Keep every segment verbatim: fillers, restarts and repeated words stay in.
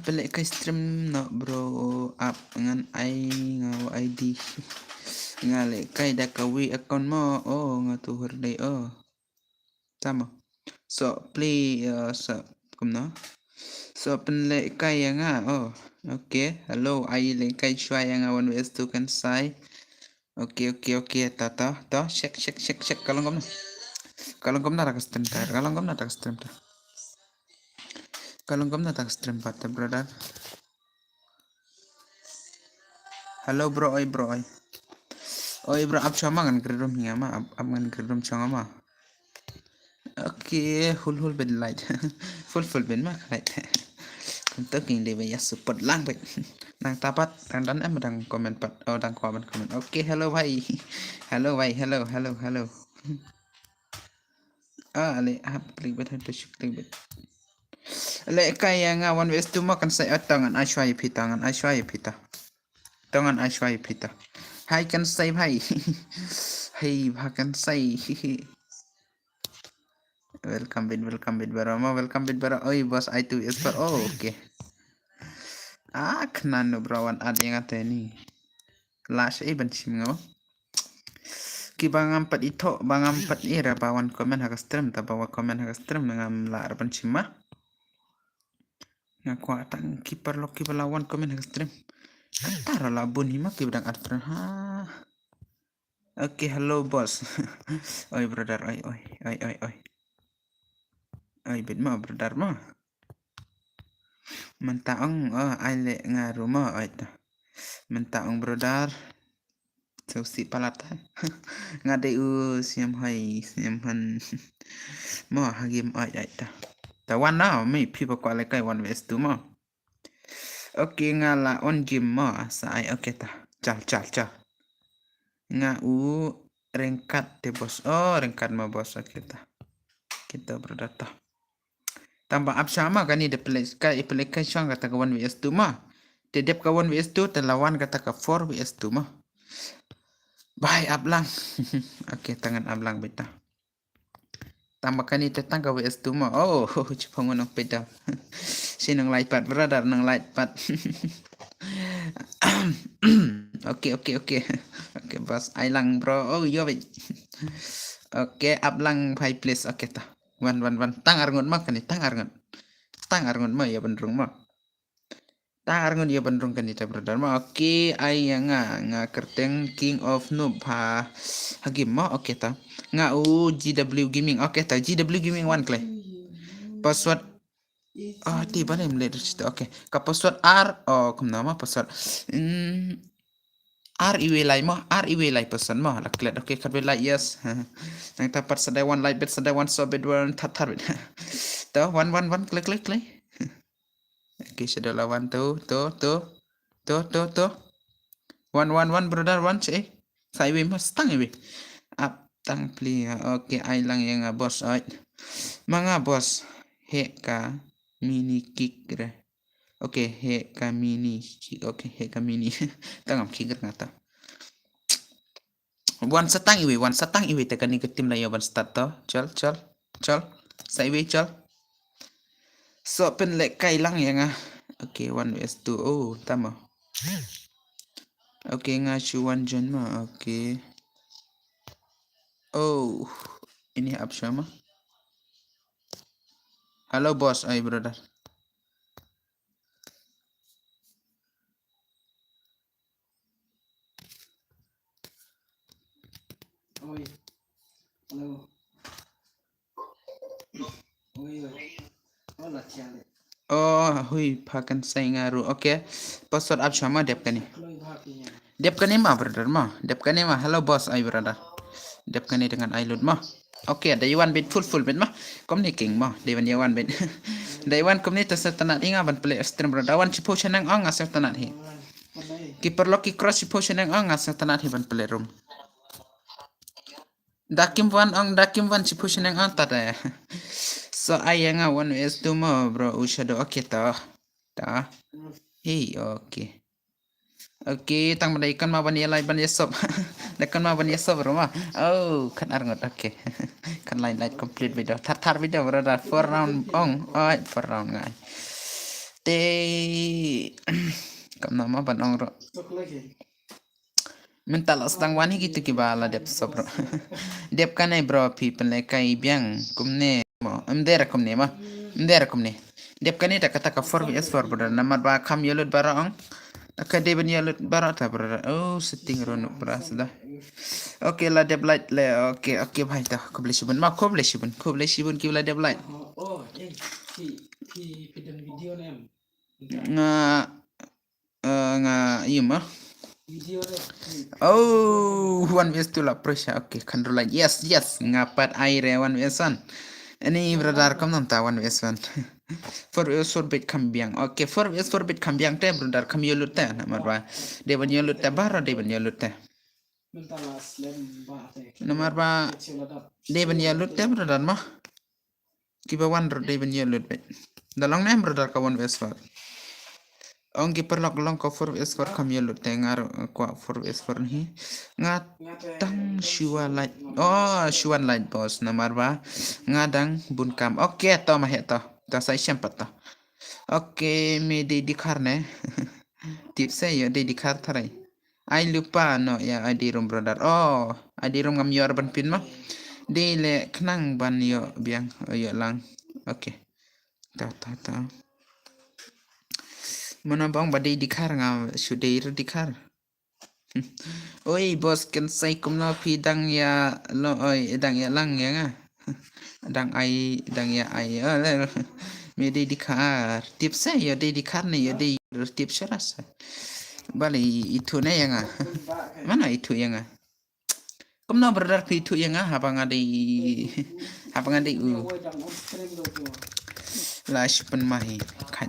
Pynleh kai stream noh bro, ap ngan ai nga wa I D. Nga leh kai da ka wi account mo, oh nga tu hurdei oh. Tama. So play uh, so kumno. So pynleh kai ïa nga oh. Okay, hello, ai leh kai shuwa ïa nga one V S two kan sai. Okay, okay, okay, ta ta ta check check check check, ka long kumno. Ka long kumno ta ka stream ta, ka long kumno ta ka stream ta. Ka long kumno ta ka stream pat ta brother. Hello bro, oi bro, oi. Oi bro, ap shuwa ma, ngan kyrduh ïa ma, ap, ap ngan kyrduh shuwa ma. Okay, hul hul bit light. Full full bit ma light. Untuk king dei ba ïa support lang bit. Nangta pat, dang don em dang comment pat. Oh, dang kwah ban comment. Okay, hello bhai. Hello bhai, hello, hello, hello. Ah, ale, hap clickbait, hap clickbait. Leh kai ïa nga one V S two mo kan sai, oh, to ngan ai shuwa ïa phi to, ngan ai shuwa ïa phi to. To ngan ai shuwa ïa phi to. Hai kan sai bhai. Hai bha kan sai. Welcome bit, welcome bit bro mo, welcome bit bro. Oi boss, ai tu is bro. Oh, okay. Ah, khnang no bro wan add ïa nga te ni. Last eh ban shim nga. Kiba ngam pat ithuh, ba ngam pat ïa ra ba wan comment ha ka stream, ta ba wan comment ha ka stream ngam lah ra ban shim ma. Nga kwah tang ki paralok kiba la wan comment ha ka stream. Kata ruh la bun hi ma kiba dang add friend ha. Okay, hello boss. Oi brother, oi, oi, oi, oi, oi. Oi, bit ma brother ma. Mynta ong, oh, ai leh nga ruh ma, oi ta. Mynta ong brother. Sngewsih palat ha. Nga dei u sngewhai, sngewhan. Mo, ha game, oi, oi ta. Ta wan na, mi phi ba kwah leh kai one V S two mo. Okay, nga la on game mo, sa ai, okay ta. Chal, chal, chal. Nga u ryngkat te boss. Oh, ryngkat mo boss, okay ta. Kita brother ta. Tang ba ap shuwa ma kane da pynleh kai, pynleh kai shuwa kata ka one V S two ma. Te dep ka one V S two, te la wan kata ka four V S two ma. Bhai ap lang. Okay, ta ngan ap lang beit ta. Tang ba kane te tang ka V S two ma. Oh, chipong nong peda. Shi nong lai pat brother, nong lai pat. Okay, okay, okay. Okay boss, ai lang bro. Oh, yo beit. Okay, ap lang bhai please. Okay ta. Wan, wan, wan. Tang arngut ma kane, tang arngut. Tang arngut ma ïa ban rung ma. Tang arngut ïa ban rung kane ta brother ma. Okay, ai ïa nga, nga kyrteng King of Noob ha, ha game ma. Okay ta. Nga u G W Gaming. Okay ta, G W Gaming wan klei. Password. Ah, ti ba lem le ta. Okay. Ka password ar. Oh, kumno ma password. Hmm. Ar iwei lai mo, ar iwei lai person mo, la klet, okay, khatwei lai, yes. Nangta pat sa dei wan lai bet, sa dei wan so bet, wan that that bet. To, wan, wan, wan, klik, klik, klik. Okay, sa dei la wan to, to, to, to, to, to. Wan, wan, wan, brother, wan, che. Sa iwei mo, stang iwei. Ap tang pli, okay, ai lang ïa nga boss, oi. Ma nga boss, heh ka mini kick re. Okay, heh ka mini. Okay, heh ka mini. Tang am kick nga ta. Wan sa tang iwei, wan sa tang iwei te kane ka team la ïa wan start to. Chal, chal, chal. Sa iwei, chal. So pynleh kai lang ïa nga. Okay, one V S two. Oh, tama. Okay, nga shu wan join ma. Okay. Oh, ini ap shuwa ma. Hello boss, ai brother. Oi. Hello. Oi, oi. Hola, chale. Oh, hui, pha kan sai nga ruh. Okay. Password ap shuwa ma dep kane. Hello, bha ki nya. Dep kane ma brother ma. Dep kane ma. Hello boss, ai brother. Dep kane dengan ai lut ma. Okay, da ïa wan bit full full bit ma. Kumne king ma. Da ïa wan, ïa wan bit. Da ïa wan kumne ta sa tanat hi nga ban pynleh stream brother. Da wan shiphew shaneng ong nga sa tanat hi. Ki paralok ki cross shiphew shaneng ong nga sa tanat hi ban pynleh room. Da kim wan ong, da kim wan shiphew shaneng ong ta da. So ai ïa nga one V two mo bro, u Shadow, okay ta. Ta. Hey, okay. Okay, tang ba dei kan ma ban ïa lai ban ïa sop. Da kan ma ban ïa sop ruh ma. Oh, kan arngut, okay. Kan lai lai complete video. Thar thar video brother, four round ong. Oi, four round ngai. Te kam na ma ban ong ro. Mynta la sdang wan hi kitu kiba la dep sop ro. Dep kane bro, phi pynlehkai biang kumne mo. Em dei ra kumne mo. Em dei ra kumne. Dep kane ta kata ka four V S four bro. Namar ba kam ïalut baroh ong. Ka dei ban ïalut baroh ta bro. Oh, setting ro nuk bra sda. Okay, la dep light le. Okay, okay bhai ta. Khublei shibun ma, khublei shibun. Khublei shibun kiba la dep light. Nga eh, nga ïa ma. Oh, one vs two la pressure. Okay, control line. Yes, yes. Nga pat ai re one vs one. Ani brother kam nang ta one vs one. Four vs four bit kam biang. Okay, four vs four bit kam biang te brother kam ïalut te namar ba. Dei ban ïalut te baro dei ban ïalut te. Namar ba dei ban ïalut te brother ma. Kiba wan ruh dei ban ïalut beit. Da long ne em brother ka one vs four. Ong ki paralok long ka four vs four kam ïalut te nga ruh kwah four vs four hi. Nga dang shu wan light. Oh, shu wan light boss namar ba nga dang bun kam. Okay, to ma he to. To sai shem pat to. Okay, me dei dikhar ne. Tip se ïa dei dikhar tharai. Ai lypa noh ïa ID room brother. Oh, ID room ngam ïoh ban pin ma. Dei le khnang ban ïoh biang, ïoh lang. Okay. Ta ta ta. Mano bang ba dei dikhar nga shu dei ruh dikhar. Oi boss, kan sai kumno phi dang ïa lo oi dang ïa lang ïa nga. Dang ai dang ïa ai. Me dei dikhar. Tip se ïa dei dikhar ne ïa dei tip sharas. Bale ithuh ne ïa nga. Mano ithuh ïa nga? Kumno brother phi ithuh ïa nga haba nga dei haba nga dei u. La shu pynmai khat.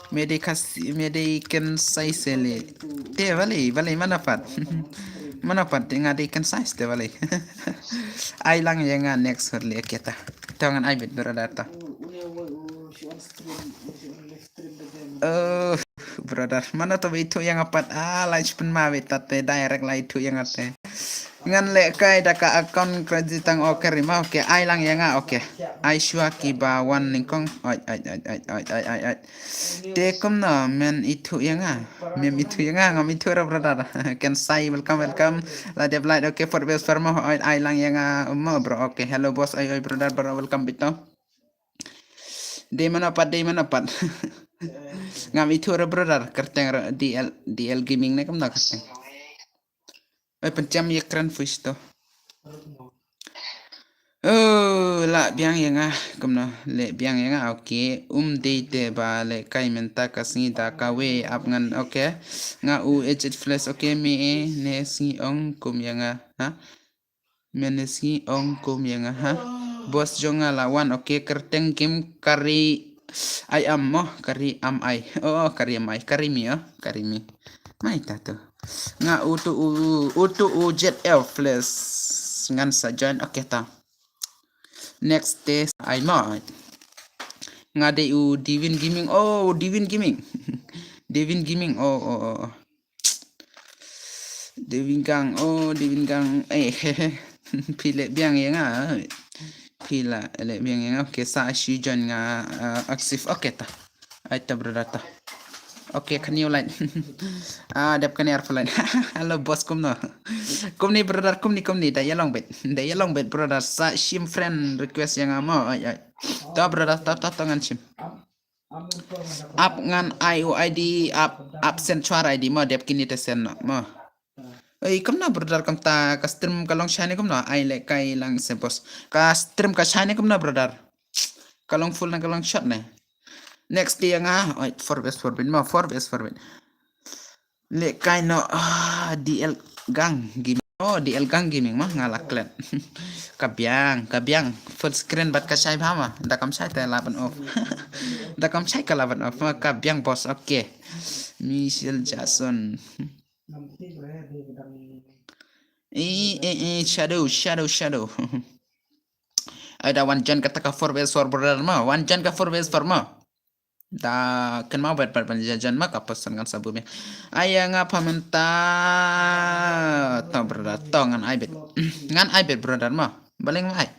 Me dei kas me dei kan sai sele. Te bale bale mano pat. Mano pat te nga dei kan sai te bale. Ai lang ïa nga next hor le keta. To ngan ai bit brother to. Oh, brother, mano to ba ithuh ïa nga pat. Ah, la shu pynmai bit ta te direct la ithuh ïa nga te. Ngan lehkai da ka account credit tang okay ri ma. Okay, ai lang ïa nga. Okay. Ai shuwa kiba wan nyngkong. Oi oi oi. Te kumno men ithuh ïa nga. Mem ithuh ïa nga ngam ithuh ra brother. Kan sai welcome welcome. La dep light okay four vs four mo. Oi ai lang ïa nga mo bro. Okay, hello boss. Oi oi brother bro, welcome bit to. Dei mano pat dei mano pat. Ngam ithuh ra brother kyrteng ra DL DL gaming ne kumno kyrteng. Ai pynjam ïa kren fush to. Oh, la biang ïa nga kumno le biang ïa nga. Okay, um dei te ba lehkai mynta ka sngi da kawei ap ngan. Okay. Nga u H H Flash. Okay, me ne sngi ong kum ïa nga. Ha? Me ne sngi ong kum ïa nga ha. Boss jong nga la wan. Okay, kyrteng game kari ai am mo kari am ai. Oh kari am ai kari mi oh kari mi. Mai ta tu. Nga utu u utu u jet air flash. Ngan sa join. Okay ta. Next test ai mo. Nga dei u Divin Gaming. Oh Divin Gaming. Divin Gaming. Oh oh oh. Divin Gang. Oh Divin Gang. Eh. Phi leh biang ïa nga. Phi la leh biang ïa nga. Okay sa shu join nga. Active. Okay ta. Ai ta brother ta. Okay, can you like? Ah, dep kane ar phalan. Hello boss kumno. Kumni brother kumni kumni da ïa long bet. Da ïa long bet brother sa shim friend request ïa nga mo. Ai ai. To brother to to to ngan shim. Ap ngan ai u ID ap ap send chuar ID mo dep kini te send no mo. Ei kumno brother kumta ka stream ka long shai ne kumno ai lehkai lang se boss. Ka stream ka shai ne kumno brother. Ka long full ne ka long short ne. Next day nga oi four vs four bin mo four vs four bin. Lehkai no ah, DL Gang Gaming. Oh, DL Gang Gaming ma nga la klet. Ka biang, ka biang full screen bat ka shai bha ma. Da kam shai te la ban off. Da kam shai ka la ban off ma ka biang boss. Okay. Michelle Jackson. Eh eh eh shadow shadow shadow. Ai da wan jan kata ka four vs four brother ma wan jan ka four vs four ma. Da kan ma bet bet ban jan jan ma ka person kan sabu me. Ai nga pha mynta to brother to ngan ai bet. Ngan ai bet brother ma. Baleng ma ai.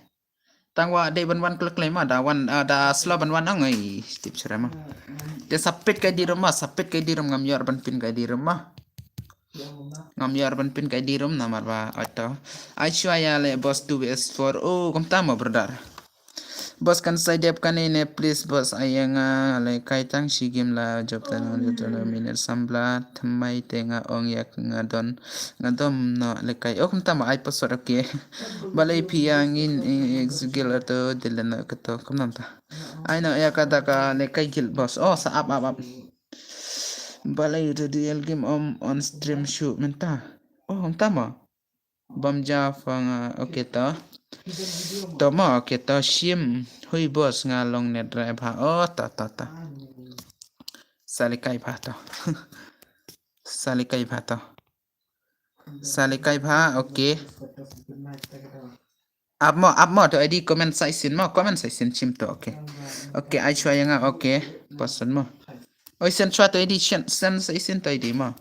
Tang wa dei ban wan klek klei ma da wan, ah, da slow ban wan ong ai tip shere ma. Te sa peit ka I D room ma, sa peit ka I D room, ngam ïoh ban pyn ka I D room ma. Ngam ïoh ban pyn ka I D room namar ba ato. Aishwarya le boss two V S four. Oh, kumta ma brother. Boss kan sa dep kane ne, please boss, ai ïa nga lehkai tang shi game la jop tang, nga jop tang minute sambla, thymmai te nga ong ïa nga don, nga dom noh lehkai. Oh, kumta ma ai password, okay. Balei phi ïa ngin, eh, execute ato, delete noh kato, kumta. Ai noh ïa kata ka lehkai guild boss. Oh, sa ap, ap, ap. Balei uto duel game ym on stream shuh mynta. Oh, kumta ma. Bam ja fa nga, okay to. To ma, okay to, shim. Hui boss, nga long net drive ha. Oh, ta, ta, ta. Sa lehkai pha to. Sa lehkai pha to. Sa lehkai pha, okay. Ap mo, ap mo to I D comment sa shisien mo, comment sa shisien shim to, okay. Okay, ai shuwa ïa nga, okay. Person mo. Oi, send shuwa to I D, send, send sa shisien to I D mo.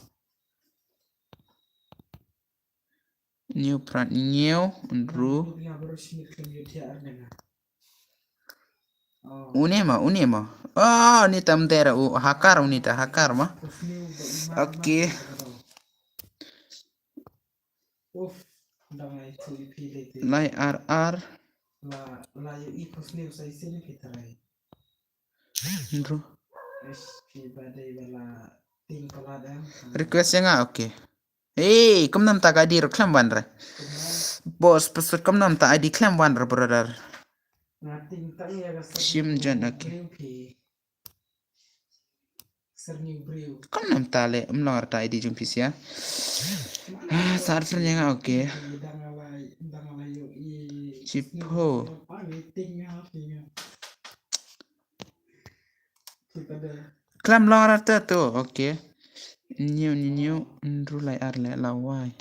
New prat new, Andrew. Une ma, une ma. Oh, une tam dera u hakar, une ta hakar ma. Okay. Lai ar ar. Andrew. Request ïa nga, okay. Hey, kumno mynta ka I D ruh khlem wan re. Boss, password kumno mynta I D khlem wan re, brother. Shim jon, okay. Kumno mynta le, ym long re ta I D jong phi sia. Ah, sa ar friend ïa nga, okay. Chipho. Khlem long re ta to, okay. New, new, new, Andrew lai ar le la wai.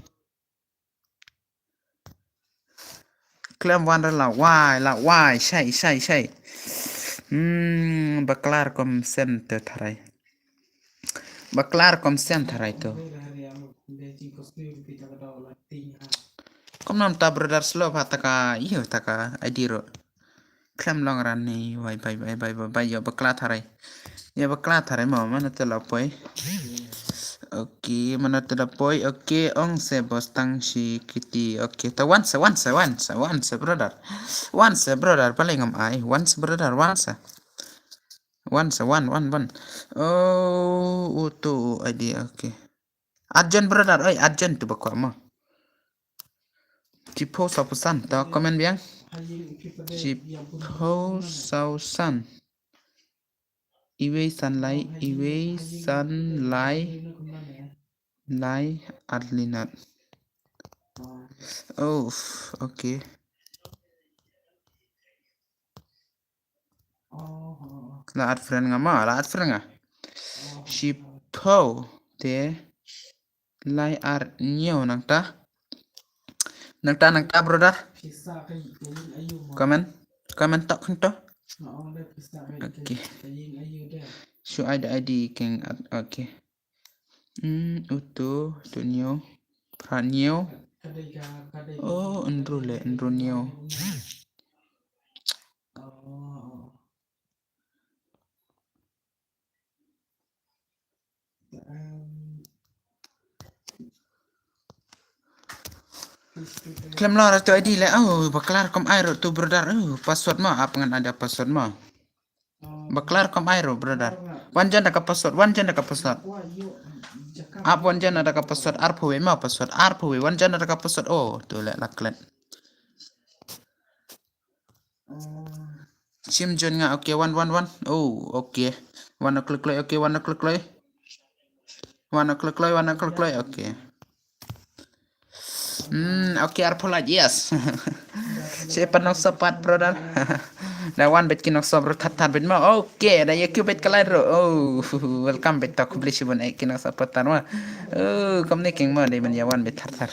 Khlem wan re la wai, la wai, shai, shai, shai. Hmm, baklar kom send te tharai. Baklar kom send tharai to. Kumno mynta brother slow pha ta ka, ïoh ta ka I D ruh. Khlem long ran ni, wai, bai, bai, bai, bai, bai, ïa bakla tharai. Ïa bakla tharai mo, mano te la poi. Okay, mano te la poi. Okay, ong se boss tang shi kiti. Okay, ta wan se, wan se, wan se, wan se, brother. Wan se, brother, balei ngam ai. Wan se, brother, wan se. Wan se, wan, wan, wan. Oh, utu, idea, okay. Urgent, brother, oi, urgent tu bakwa mo. Chipho saw phew san, ta comment biang. Chipho saw san. Iwei san lai, iwei san lai. Lai arlinat. Oh, okay. La add friend nga ma, la add friend nga. Chipho te lai ar ñiew nangta. Nangta, nangta, brother. Comment, comment tok khang to. Okay. Shu ai da I D keng at, okay. Hmm, utu, tu ñiew. Pra ñiew. Oh, enru le, enru ñiew. Khlem long ra tu I D le, oh, baklar kom ai ro tu brother, oh, password ma, ap ngan ada password ma. Baklar kom ai ro brother. Wan jan da ka password, wan jan da ka password. Ap wan jan da ka password, arphew wei ma password, arphew wei, wan jan da ka password, oh, tu le la klet. Shim jon nga, okay, wan, wan, wan. Oh, okay. Wan na klik, klik, okay, wan na klik, klik. Wan na klik, klik, wan na klik, klik, okay. Hmm, okay, arphew lait, yes. Shu pan nongsa pat, brother. Da wan bet ki nongsa bro, that, that bet ma. Okay, da ïa ki bet ka lait ro. Oh, welcome bet, ta khublei shibun eh ki nongsa pat tar ma. Oh, kam ne king ma, da man ïa wan bet thar thar.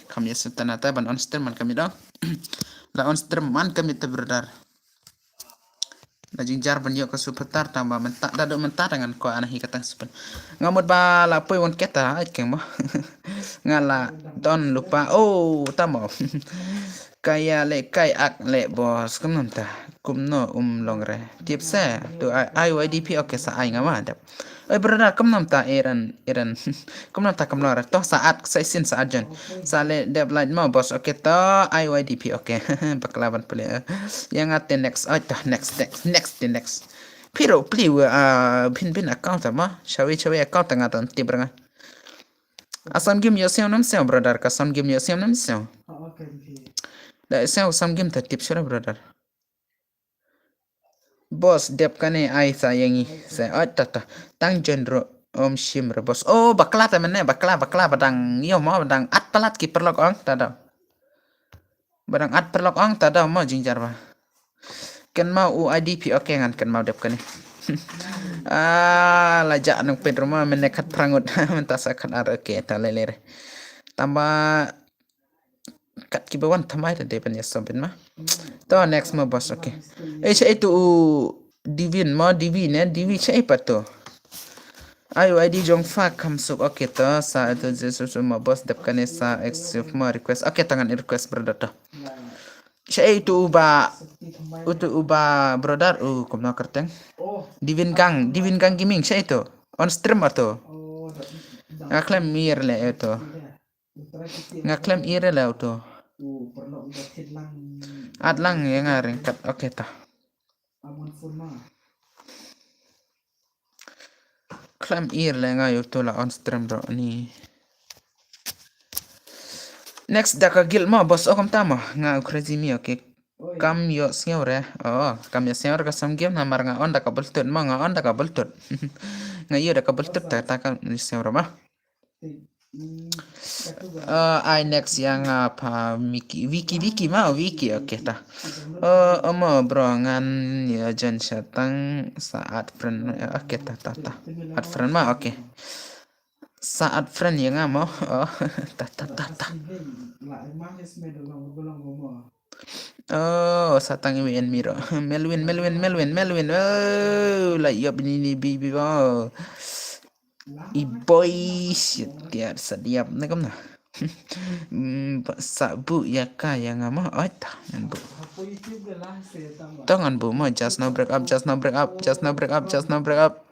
Kam ïa sutana ta ban on stream man kam ïa dong. La on stream man kam ïa ta brother. La jingjar ban ïoh ka super star tang ba mynta, da dok mynta tang ngan ko ana hi ka tang super. Nga mut ba la poi wan keta ai keng mo. Nga la don lupa. Oh, tamo. Kaya le kai ak le boss, kumno mynta. Kumno um long re. Tip se, tu I Y D P, okay, sa ai nga ma dep. Oi brother, kumno mynta Aaron, Aaron. Kumno mynta kumno re. Toh sa at, sa isin sa at jon. Sa le dep light mo boss, okay to I Y D P, okay. Bakla ban pele. Ïa nga te next, oi toh next, next, next te next. Phi ruh pli wa, ah, bin bin account ma. Shawi shawi account nga ton tip ra nga. Assam game ïoh siew nam siew brother, ka Assam game ïoh siew nam siew. Da siew Assam game ta tip sura brother. Boss dep kane ai sa ïa ngi. Sa oi ta ta. Tang jon ro om shim re boss. Oh bakla ta mene bakla bakla ba dang ïoh mo ba dang at palat ki paralok ong ta da. Ba dang at paralok ong ta da mo jingjar ba. Kynmaw u I D P, okay ngan kynmaw dep kane. Ah la jah nang pet ruma mene khat prangut mynta sa khat ar, okay ta le le re. Tamba kat ki ba wan thamai ta de ban ïa sob ma. To next mo boss, okay. Eh sha itu u Divin mo, Divin eh, Divin sha ipa to. I Y D jong fa kam suk, okay to sa itu Jesus mo boss dep kane sa accept mo request, okay to ngan request brother to. Sha itu uba, utu uba brother u kumno kerteng. Divin Gang, Divin Gang Gaming sha itu. On stream ato. Nga klem mir le itu. Nga klem ir le uto. At lang ïa nga ryngkat, okay ta. Klem ir le nga ïa uto la on stream bro ni. Next da ka guild mo boss, oh kumta mo nga u crazy me, okay. Kam ïoh sngew re. Oh kam ïoh sngew re ka Assam game namar nga on da ka bluetooth mo, nga on da ka bluetooth. Nga ïoh da ka bluetooth ta ta kam ïoh sngew re mo. Uh, ai next ïa nga pa Miki, Wiki, Wiki ma, Wiki, okay ta. Uh, omo bro ngan ïa jon sha tang sa add friend, okay ta ta ta. Add friend ma, okay. Sa add friend ïa nga mo. Oh, ta ta ta ta. Oh, sa tang i en miro. Melwin, Melwin, Melwin, Melwin. Oh, la ïop ni ni bi bi mo. I boy shit tiar sa diap na kam na. Sa bu ïa ka ïa nga ma oi ta ngan bu. To ngan bu ma, just no break up, just no break up, just no break up, just no break up.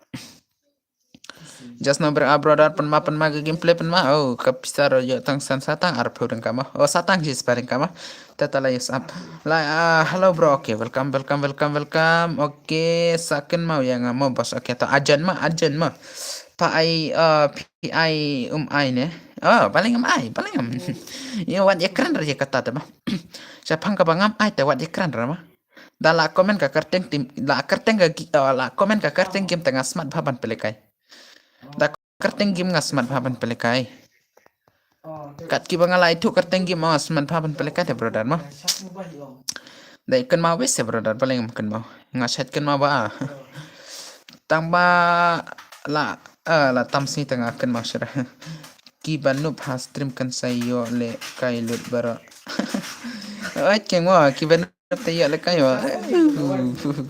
Just no break up brother, pynma pynma ka gameplay pynma. Oh ka pisa ro ïoh tang san sa tang arphew dang kama. Oh sa tang jis paring kama. Tata la yes up. La ah, hello bro, okay, welcome welcome welcome welcome. Okay, sa kynmaw ïa nga mo boss, okay to ajan ma ajan ma. Pa ai uh, pi ai um ai ne. Oh baling um ai baling um. Ïa wat ïa kren ra ïa kata te ba. Sha phang ka ba ngam ai te wat ïa kren ra ma. Da la comment ka kerteng tim la kerteng ka gi- uh, la comment ka kerteng game te nga smat bha ban pelekai. Da kerteng game nga smat bha ban pelekai. Kat ki ba nga la ithu kerteng game nga smat bha ban pelekai te brother ma. Dai kynmaw wis te brother, paling kynmaw. Nga shat kynmaw ba. Tang ba la uh, la tam sni te nga kynmaw shuh. Ki ba noob ha stream kan sa ïoh le kai lut baro. Oi keng wa ki ba noob te ïoh le kai wa.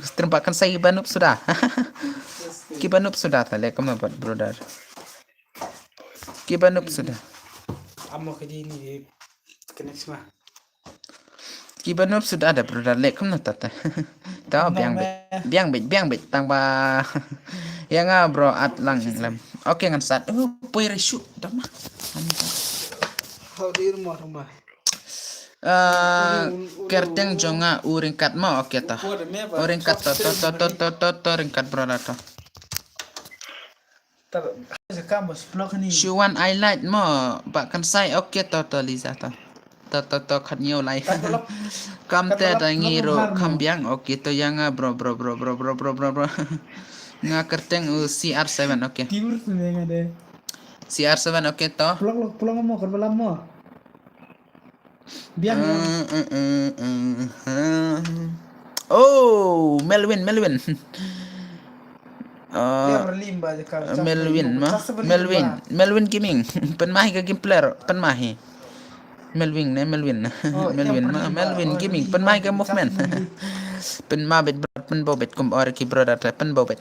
Stream ba kan sa ki ba noob suda. Ki ba noob suda ta le kam na bad brother. Ki ba noob suda. Amo ke di ni connect ma. Ki ba noob suda da brother le kam na ta ta. Ta biang bet biang bet biang bet tang ba. Ïa nga bro at lang lem. Okay ngan sat. Oh poi re shu da ma. Hau di rumah rumah. Ah, kerteng jong nga u ryngkat ma, okay to. U ryngkat to to to to to to to ryngkat brother to. Shu wan ai light mo ba kan sai, okay to to Liza to. To to to khat ñiew lai. Kam te da ngi ro kam biang, okay to ïa nga bro bro bro bro bro bro bro bro. Nga kerteng u C R seven, okay. Tiur tu nga de. C R seven, okay to. Pulang lo pulang mo kan balam mo. Biang. Oh, Melwin, Melwin. Uh, Melwin ma, Melwin, Melwin Gaming. Pynmai ka game player, pynmai. Melwin ne, Melwin. Melwin ma, Melwin Gaming. Pynmai ka movement. Pynma bet brother, pynbo bet kum or ki brother, pynbo bet.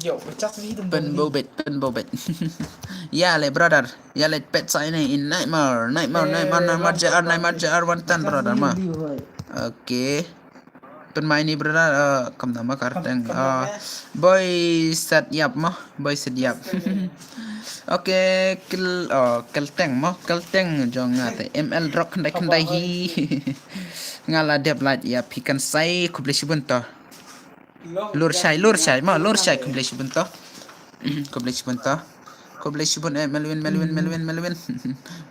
Yo, pecah sini tu. Pynbobet, pynbobet. Ya le brother, ya le pet sa ini in nightmare, nightmare, nightmare, nightmare J R, nightmare J R one ten brother ma. Okay. Pynmai ni brother, uh, kam nama karteng. Uh, boy set yap ma, boy set yap. Okay, kel, uh, kelteng ma, kelteng jong nga te M L rock khyndai khyndai hi. Nga la dep lait ya phi kan sai khublei shibun to. Lur shai, lur shai, ma, lur shai, khublei shibun to. Khublei shibun to. Khublei shibun, eh, Melwin, Melwin, Melwin, Melwin.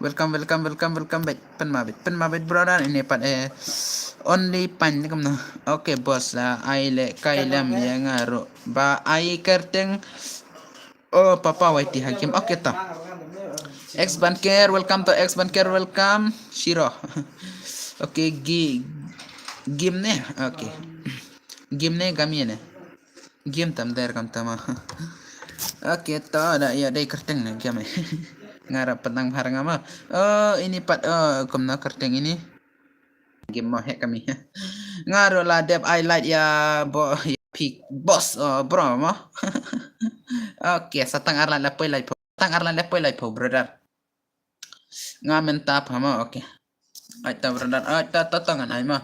Welcome, welcome, welcome, welcome back. Pynma bit, pynma bit, brother. Ini pat, eh, only pan ni kam na. Okay, boss, ah, ai le kai lam ya nga ro. Ba ai kerteng. Oh, papa wai ti hakim. Okay, ta. X Banker, welcome to X Banker, welcome. Shiro. Okay, gi, gim ne. Okay. Gim ne, gam ye ne. Gim tam der kam tama. Okay, to da ya dei kerteng ne gam. Ngarap petang har ngama. Oh, ini pat, oh, kumno kerteng ini. Gim mo he kami. Ngaro la dep ai light ya bo ya pik boss, oh, bro mo. Okay, satang arlan la poi light po. Satang arlan la poi light po, brother. Nga mynta pha ma, okay. Ai ta brother, ai ta ta ta ngan ai ma.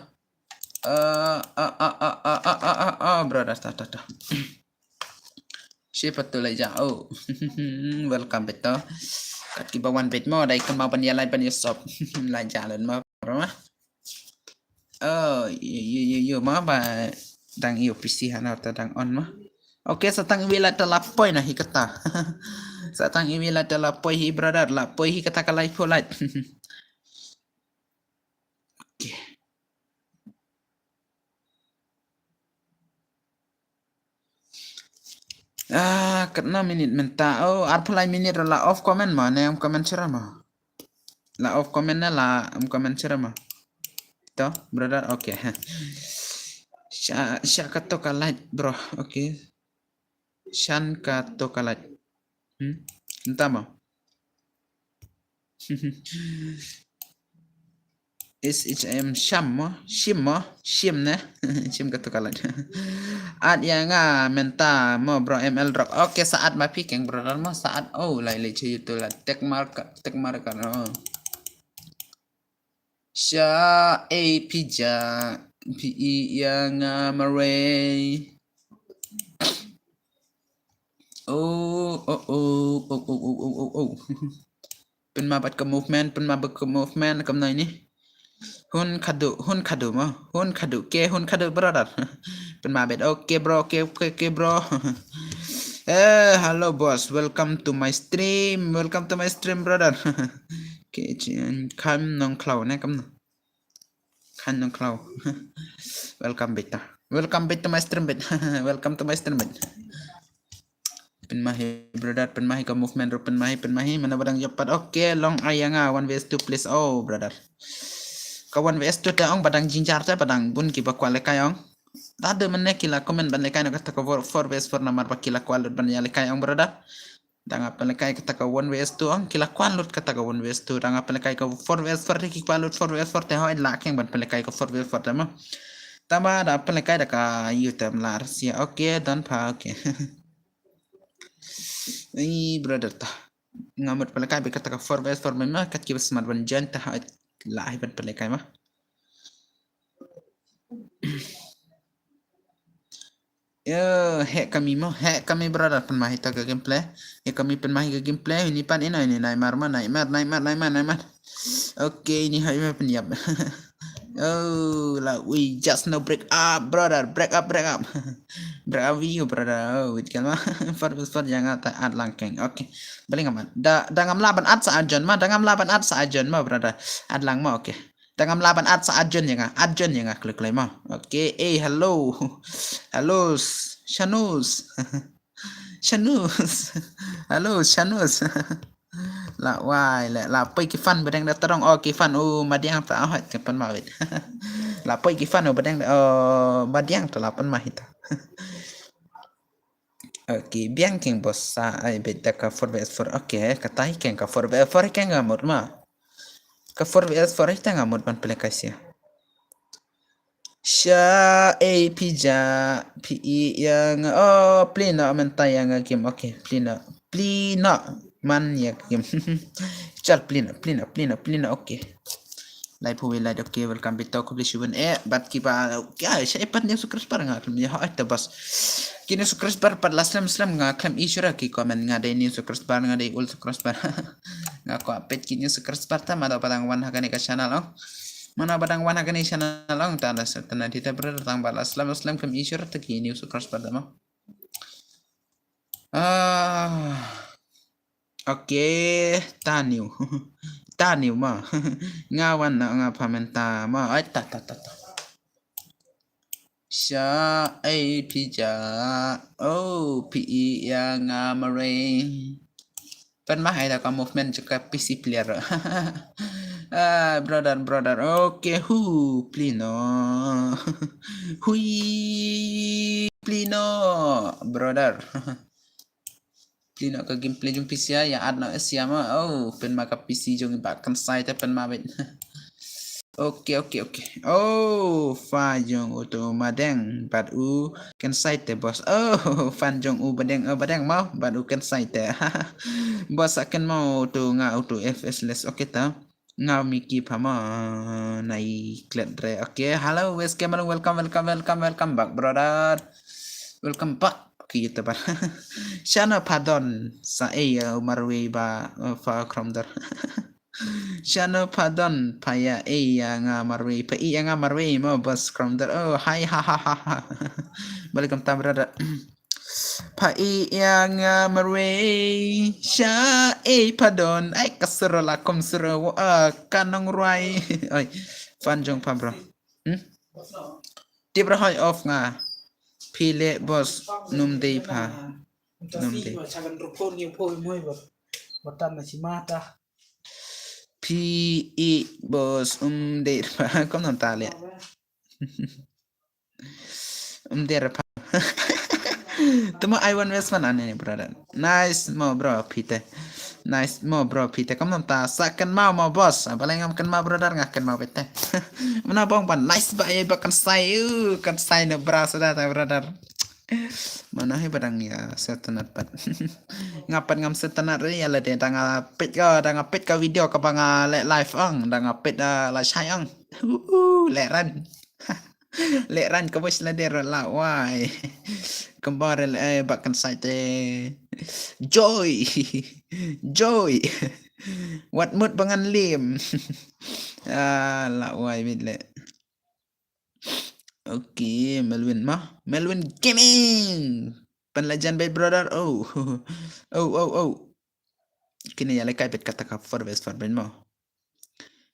Eh, ah, ah, ah, ah, ah, ah, ah, ah, brother, ta ta ta. Shi patu lai ja, oh. Welcome bit to. Kat ki ba wan bit mo, dai kan ma ban ya lai ban ya sop. Lai ja len ma, bro ma. Oh, yo, yo, yo, yo, ma ba dang yo P C hana ta dang on ma. Okay, satang iwi la ta la poi na hi kata. Satang iwi la ta la poi hi brother, la poi hi kata ka live po light. Okay. Ah, katno minit mynta? Oh, arphew lai minit la off comment ma, ne em comment sira ma. La off comment ne la em comment sira ma. To, brother, okay. Sha, sha ka to ka light, bro. Okay. Shan ka to ka light. Hmm? Entah ma. S H I M sham mo, shim mo, shim ne. Shim ka to ka light. At ya nga mynta mo bro M L rock. Okay, saat ma phi keng brother mo saat. Oh, lai lai che yutu la tek marka, tek marka no. Sha A P ja P E ya nga marei. Oh, oh, oh. Pynma bad ka movement, pynma bad ka movement kam nai ni. Hun khadu, hun khadu mo, hun khadu ke, hun khadu brother. Pynma bad, okay bro, okay, okay, okay bro. Eh, hello boss, welcome to my stream, welcome to my stream brother. Okay, chin kam nong klau ne kam no. Khan nong klau. Welcome back ta. Welcome back to my stream bit. Welcome to my stream bit. Pynma hi brother, pynma hi ka movement ro, pynma hi, pynma hi, mana badang japat. Okay, long ayanga one vs two please. Oh brother. Ka one vs two te ong badang jinjar te badang bun ki ba kwah lekai ong. Tade mene ki la comment ban lekai na kata ka four vs four namar ba ki la kwah lut ban ya lekai ong brother. Dang ap lekai kata ka one vs two ang ki la kwah lut kata ka one vs two dang ap lekai ka four vs four ki kwah lut four vs four te hoi la keng ban lekai ka four vs four te ma. Tama da ap lekai da ka yu tem lar sia okay dan pa okay. Ai brother ta. Ngamut lekai be kata ka four vs four ma kat ki ba smart ban jan ta hoi la ai ban lekai ma. Yo, hek kami mo, hek kami brother pynmah ita ka gameplay. Hek kami pynmah ka gameplay ini pan ino ini nightmare ma nightmare nightmare nightmare nightmare. Okay ini hai ma pynyap. Oh, la we just no break up brother, break up break up. Break up you brother. Oh, wit kalma. Far far jangan ta at langkeng. Okay. Balik amat. Da da ngam laban at sa ajon ma, da ngam laban at sa ajon ma brother. At lang ma okay. Tangam laban at sa ajon ya nga, ajon ya nga klik klik ma. Okay, eh hello. Hello Shanus. Shanus. Hello Shanus. La wai la la poi ki fan bedeng da terong oh ki fan oh madiang ta hoi ki fan ma wit. La poi ki fan oh bedeng da oh madiang ta la pan ma hita. Okay, biang keng boss sa ai bet da ka four vs four. Okay, katai keng ka four vs four keng ngamut ma. Ka four vs four ita ngamut ban play kasia. Sha ei phi ja phi i ïa nga. Oh, plie noh mynta ïa nga game. Okay, plie noh. Plie noh man ïa game. Chal plie noh, plie noh, plie noh, plie noh. Okay. Lai phu wei lai, okay, welcome back to khublei shibun eh bad kiba, okay, sha ei pat new subscriber nga khlem ïa hoi ta bas. Ki new subscriber pat la slem slem nga khlem i shuh ki comment, nga dei new subscriber, nga dei old subscriber. Nga kwah peit ki new subscriber ta mano ba dang wan ha kane ka channel ong. Mano ba dang wan ha kane ka channel ong ta da sa tana dita brother tang ba la slem slem khlem i shuh ta ki new subscriber ta mo. Ah. Okay, ta new. Ta new ma. Nga wan na nga pha mynta ma. Ai ta ta ta ta. Sha ei phi ja. Oh, phi i ïa nga marwei. Pynmah ai da ka movement jong ka P C player. Ah, brother, brother. Okay, hu, plie noh. Hui, plie noh, brother. Plie noh ka gameplay jong P C ïa, ïa add noh Asia ma. Oh, pynmah ka P C jong i Bah Kynsai te pynmah beit. Okay, okay, okay. Oh, fa jong u tu Madeng bad u Kynsai te boss. Oh, fan jong u Badeng, oh, Badeng mo bad u Kynsai te. Boss aken mo tu nga u tu F S les. Okay ta. Nga Miki pha mo na i klet re. Okay, hello West Cameroon, welcome, welcome, welcome, welcome back brother. Welcome back ki YouTuber. Shano pha don sa ei, uh, marwei ba, uh, fa Chrome Dor. Shano pha don pha ïa ei ïa nga marwei, pha i ïa nga marwei mo boss Chrome Dor. Oh, hi, ha ha ha ha. Welcome ta brother. Pha i ïa nga marwei sha ei pha don. Ai ka sura la kum sura wa, ah, ka nong rwai. Oi, fan jong pha bro. Hmm? Tip ra hoi off nga. Phi le boss num dei pha. Num dei. Phi i boss um dei pha. Kom nong ta le. Um der pha. Tuma I one West man ane brother. Nice mo bro phi te. Nice mo bro phi te. Kam nam ta sa kynmaw mo boss. Balai ngam kynmaw brother nga kynmaw bete. Mano bong ban nice ba ei ba Kynsai. Uh, Kynsai no bra sada ta brother. Mano hi badang ïa setanat pat. Nga pat ngam setanat re ïa lade da nga peit ka, da nga peit ka video kaba nga leh live ong, da nga peit, ah, la shai ong. Uh, uh, leh ran. Leh ran ka bos la der la wai. Kembar le, eh, ba Kynsai te. Joy. Joy. Wat mut ba ngan lim. Ah, la wai bit le. Okay, Melwin ma. Melwin Gaming. Pan la jan bit brother. Oh. Oh, oh, oh. Kine ïa le kai bit kata ka four versus four bit mo.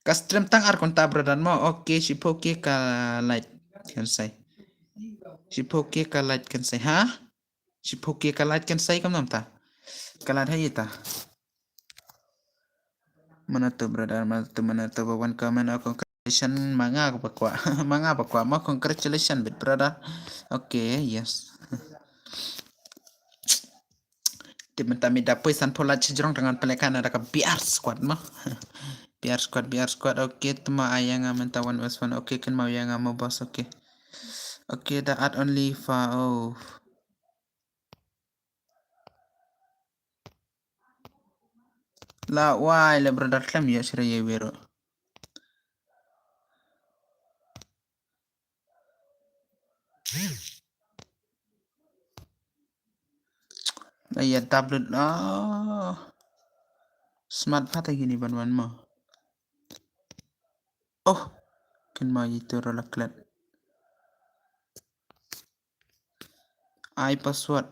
Ka stream tang ar konta brother mo. Okay, shiphew K ka like Kynsai. Shiphew K ka like Kynsai, ha? Shiphew K ka like Kynsai kam nam ta. Ka like ha ita. Mana tu brother, mana tu, mana tu ba wan comment, oh, congratulations, ma nga ba kwah. Ma nga ba kwah mo, congratulations bit brother. Okay, yes. Tip mynta mi da poi san pholat chijrong dengan pelekan ada ka B R squad mo. B R squad, B R squad. Okay, tuma ayang nga mynta one versus one. Okay, ken mau yang nga mo boss. Okay. Okay, da at only fa, oh. La wai le brother klem ya sira ye wero. Ai ya tablet ah. Smart pha ta gini ban wan mo. Oh, ken ma itu rola klet. Ai password.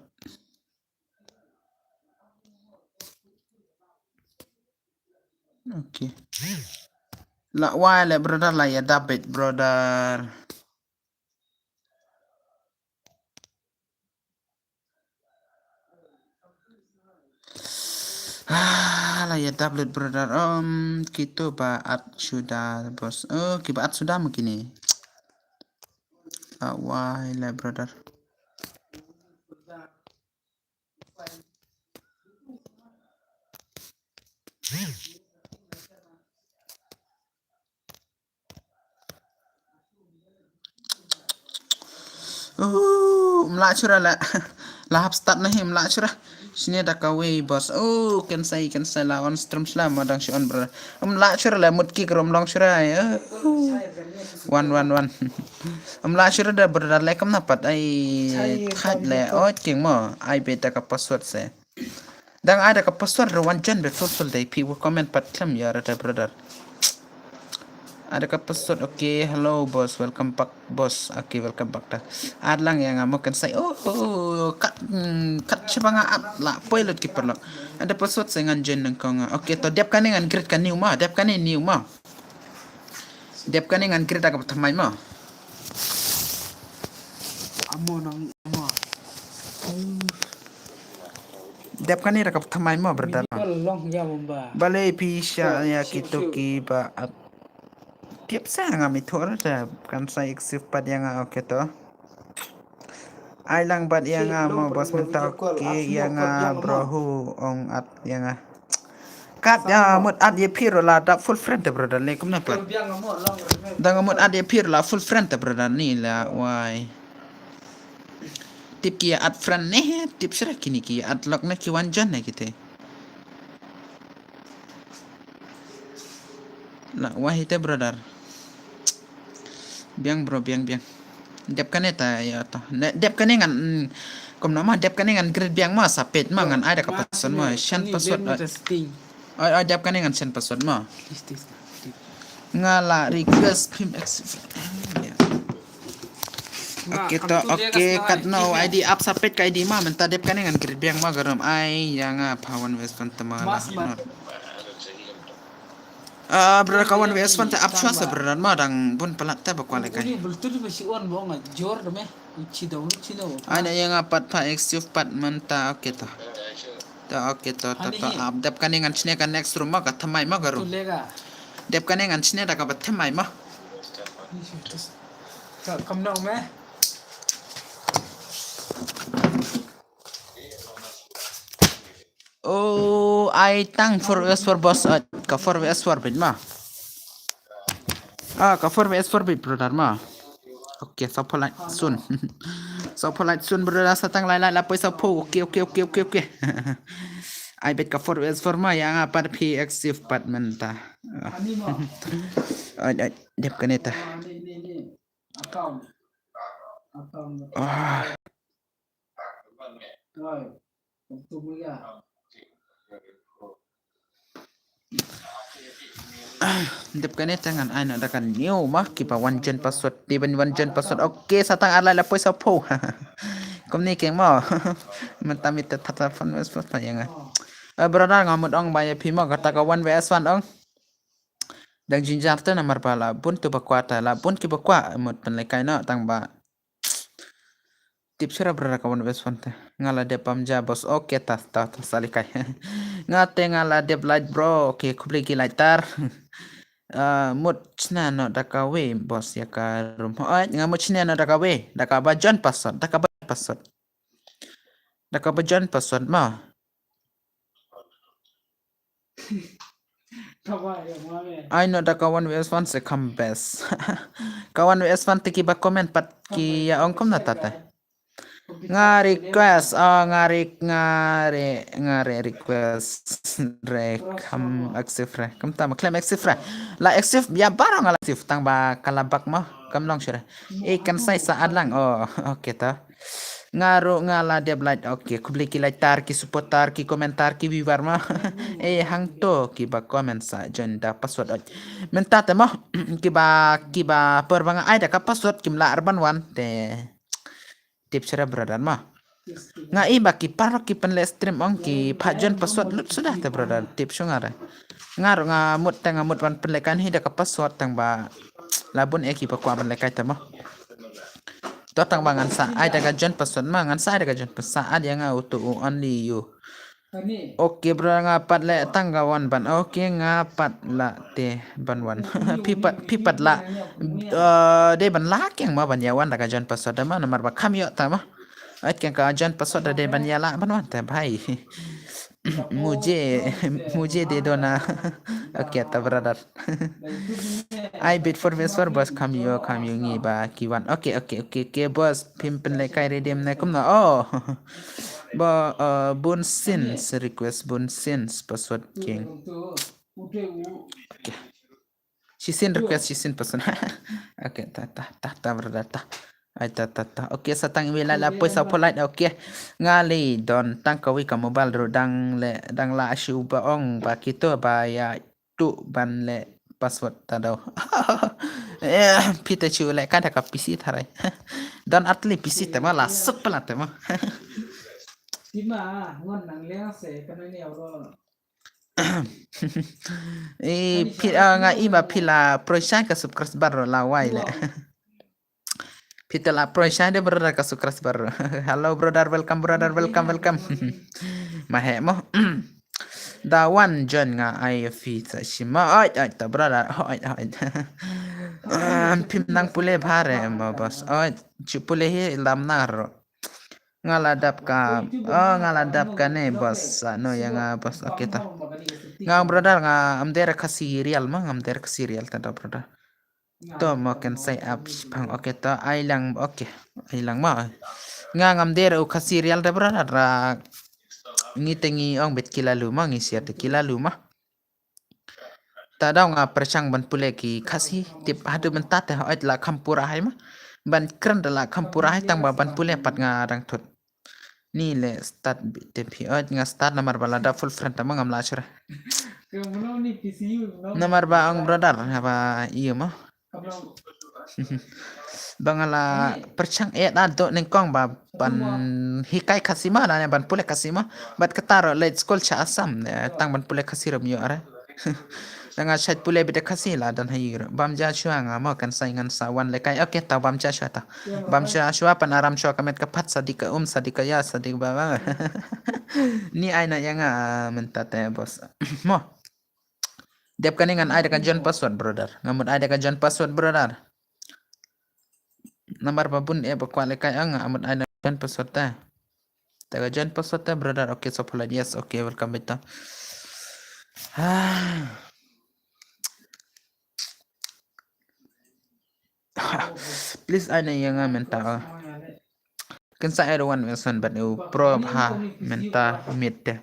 Okay. La wai le brother la ya David brother. Ah, la ya David brother. Um, kito ba at suda boss. Oh, kiba at suda mungkin ni. La wai le brother. Oh, mla chura la. La hap start na hi mla chura. Sini da kawei boss. Oh, kan sai kan sai la on stream slam ma dang shi on brother. Mla chura la mut ki krom long chura. Oh. One one one. Mla chura da brother le kam na pat ai thaj le. Oh, king mo. Ai beta ka password se. Dang ada ka password ro wan jan be full full dai pi wo comment pat klem ya rata brother. Ada ka password. Okay, hello boss, welcome back boss. Okay, welcome back ta. Ad lang yang amo kan sai. Oh, oh, kat mm, kat chaba nga at la poi lut ki parlok. Ada password sai ngan jen nang kong. Okay, to dep kane ngan grit ka new ma, dep kane new ma. Dep kane ngan grit ka thamai ma. Amo nang amo. Dep kane da ka thamai ma brother. Bale pi sha ya kito ki ba ap. Tiap sa nga mi thor da kan sa exif pat ya nga okay to. Ai lang bat ya nga mo boss mental ki ya nga bro hu ong at ya nga. Kat ya mut at ya piro la dap full friend te brother le kumna pat. Dang mut at ya piro la full friend te brother ni la wai. Tip ki at friend ne tip sira kini ki at lok na ki wan jan ne kite. La wahite brother. Biang bro biang biang. Dep kane ta ya ta. Dep kane ngan mm, kom nama dep kane ngan grid biang ma sapet ma ngan ai da ka password ma shan password. Ai ai dep kane ngan shan password ma. Nga la request pim ex. Okay to okay kat no ID up sapet ka ID ma menta dep kane ngan grid biang ma garam ai ya nga pawan wes kan tema la. Ah, brother kawan W S one te ap chwa sa brother ma dang bun palat te ba kwale kai. Ni bultu ni ba shi wan ba nga jor da me. Chi dong chi no. Ai na yang apat pa exif pat menta okay to. To okay to to to ap dep kane ngan chne ka next room ma ka thamai ma garu. Dep kane ngan chne da ka ba thamai ma. Kam nong me. Oh, ai tang four vs four boss ka four vs four bit ma. Ah, ka four vs four bit brother ma. Okay, so polite soon. So polite soon brother sa tang lai lai la poi sa po. Okay, okay, okay, okay, okay. Ai bet ka four vs four ma yang apa P X F pat menta. Ai ai dep kaneta. Ah. Dep kane tangan ai na dakan new ma kiba one gen password di ban one gen password. Okay satang alai la poi sa po. Kom ni keng mo. Mentami te thata phone wes phone pa yang. Eh brother ngamut ong ba ya phi mo kata ka one vs one ong. Dang jinjar te namar ba la bun tu ba kwata la bun ki ba kwa mut pen lekai no tang ba. Tip sira brother ka wan wes wan te. Nga la dep pam ja boss. Okay ta ta ta salikai. Nga te nga la dep light bro. Okay khublei ki light tar. Ah, mut chna no da ka we boss ya ka room. Oi nga mut chna no da ka we. Da ka ba jon password. Da ka ba password. Da ka ba jon password ma. Ai no da ka one vs one se kam best. Ka one vs one te ki ba comment pat ki ya ong kom na tata. Nga request oh nga re nga re nga re request re kam accept re kam ta ma claim accept re la accept ya barang ala accept tang ba kalabak ma kam long sure. Eh kan sai sa adlang oh okay ta. Nga ru nga la dep like okay khublei ki like tar ki support tar ki komentar ki viewer ma. Eh hang to ki ba comment sa join da password oj. Menta te ma ki ba ki ba per ba nga ai da ka password kim la arban wan te. Tip sira brother ma. Nga i ba ki parok ki pen le stream ong ki pha join password lut sudah te brother tip shu nga re. Nga ru nga mut te nga mut wan pen le kan hi da ka password tang ba labun e ki pa kwa pen le kai te ma. To tang ba ngan sa ai da ka join password ma ngan sa ai da ka join password ad ya nga utu u only you. Okay bro nga pat le tang ka wan ban okay nga pat la te ban wan. Pi pat pi pat la. Eh, de ban la keng ma ban ya wan da ka join password ma namar ba kam yo ta ma. Ait kan ka join password da dei ban ïa lah ban wan te bhai. Mujhe, mujhe de do na. Okay, ta brother. Ai bit for best for boss, kam ïoh, kam ïoh ngi ba ki wan. Okay, okay, okay, okay, boss. Phim pynlehkai redeem ne kumno? Oh. Ba, uh, bun sins request, bun sins password king. Okay. Shisien request, shisien person. Okay, ta, ta, ta, ta, brother, ta. Ai, ta, ta, ta. Okay, sa tang email la, la, poi sa polite. Okay. Nga lei don tang kawei ka mobile ruh dang leh, dang lah shuh ba ong ba kito ba ïa tu ban leh password ta daw. Eh, phi te shu lehkai da ka P C tharai. Don atlei P C te ma la suk pala te ma. Sima, ngon nang leh se, kana ni oro. Eh, phi, ah, nga i ba phi la pyrshah ka subscriber la wai leh. Phi te la pyrshah de brother ka subscriber. Hello brother, welcome brother, welcome, welcome. Ma he mo. Da wan join nga ai phi sa shima. Oi, oi, ta brother. Oi, oi. Phim nang pule bha re mo boss. Oi, chu pule hi lam nar. Nga la dap ka, oh, nga la dap ka ne, boss. Sa no ïa nga, boss. Okay, ta. Nga brother, nga am der ka serial ma, ngam der ka serial ta da brother. To mo kan sai up pang, okay, ta ai lang, okay. Ai lang ma. Nga ngam der u ka serial da brother, ra ngi te ngi ong bet ki la lu ma, ngi sia te ki la lu ma. Ta daw nga pyrshang ban pule ki Khasi, tip haduh mynta te hooid la kham pura hai ma. Ban kren da la kham pura hai tang ba ban pule pat nga dang thut. Ni le start bi te phi hooid nga start namar ba la da full friend ta ma ngam la shura. Namar ba ong brother haba ïa ma. Ba nga la pyrshang eh da do nyngkong ba ban hikai Khasi ma lane ban pule Khasi ma. Bad kata ruh leit skul sha Assam, eh, tang ban pule Khasi ruh ym ïoh re. Da nga shait pule beit da Khasi la don ha ïing ruh. Bam ja shuwa nga mo kan sai ngan sa wan lehkai. Okay, ta bam ja shuwa ta. Bam ja shuwa pan aram shuwa ka met ka phat sa dei ka um sa dei ka ïa sa dei ka ba ba. Ni ai na ïa nga, ah, mynta te boss. Mo. Dep kane ngan ai da ka join password brother. Nga mut ai da ka join password brother. Namar ba bun eh ba kwah lehkai ong nga mut ai da ka join password ta. Da ka join password ta brother. Okay, so follow, yes, okay, welcome beit ta. Ah. Please ai na ïa nga mynta. Kan sa ai da one version but u pro bha mynta mit te.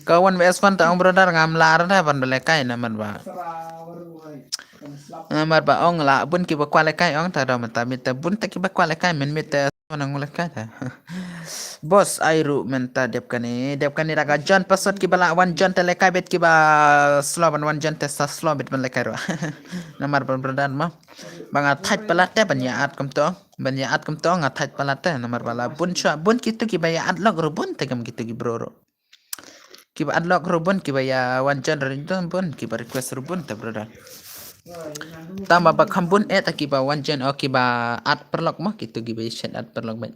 Ka one version ta ong brother ngam lah re da ban lehkai namar ba. Namar ba ong lah bun ki ba kwah lehkai ong ta da mynta mit te bun te ki ba kwah lehkai men mit te. Mana ngulehkai ta. Boss ai ruh mynta dep kane, dep kane da ka join password ki ba lah wan join te lehkai beit ki ba slow ban wan join te sa slow beit ban lehkai ruh. Namar ban brother ma. Ba nga thait palat te ban ïa add kumto, ban ïa add kumto nga thait palat te namar ba la bun shuwa bun kito ki ba ïa add lok ruh bun te kam kito ki bro ruh. Ki ba add lok ruh bun ki ba ïa wan join ruh bun ki ba request ruh bun te brother. Tang ba ba kham bun eh ta ki ba wan join o ki ba add paralok ma kito ki ba ïa shet add paralok bad.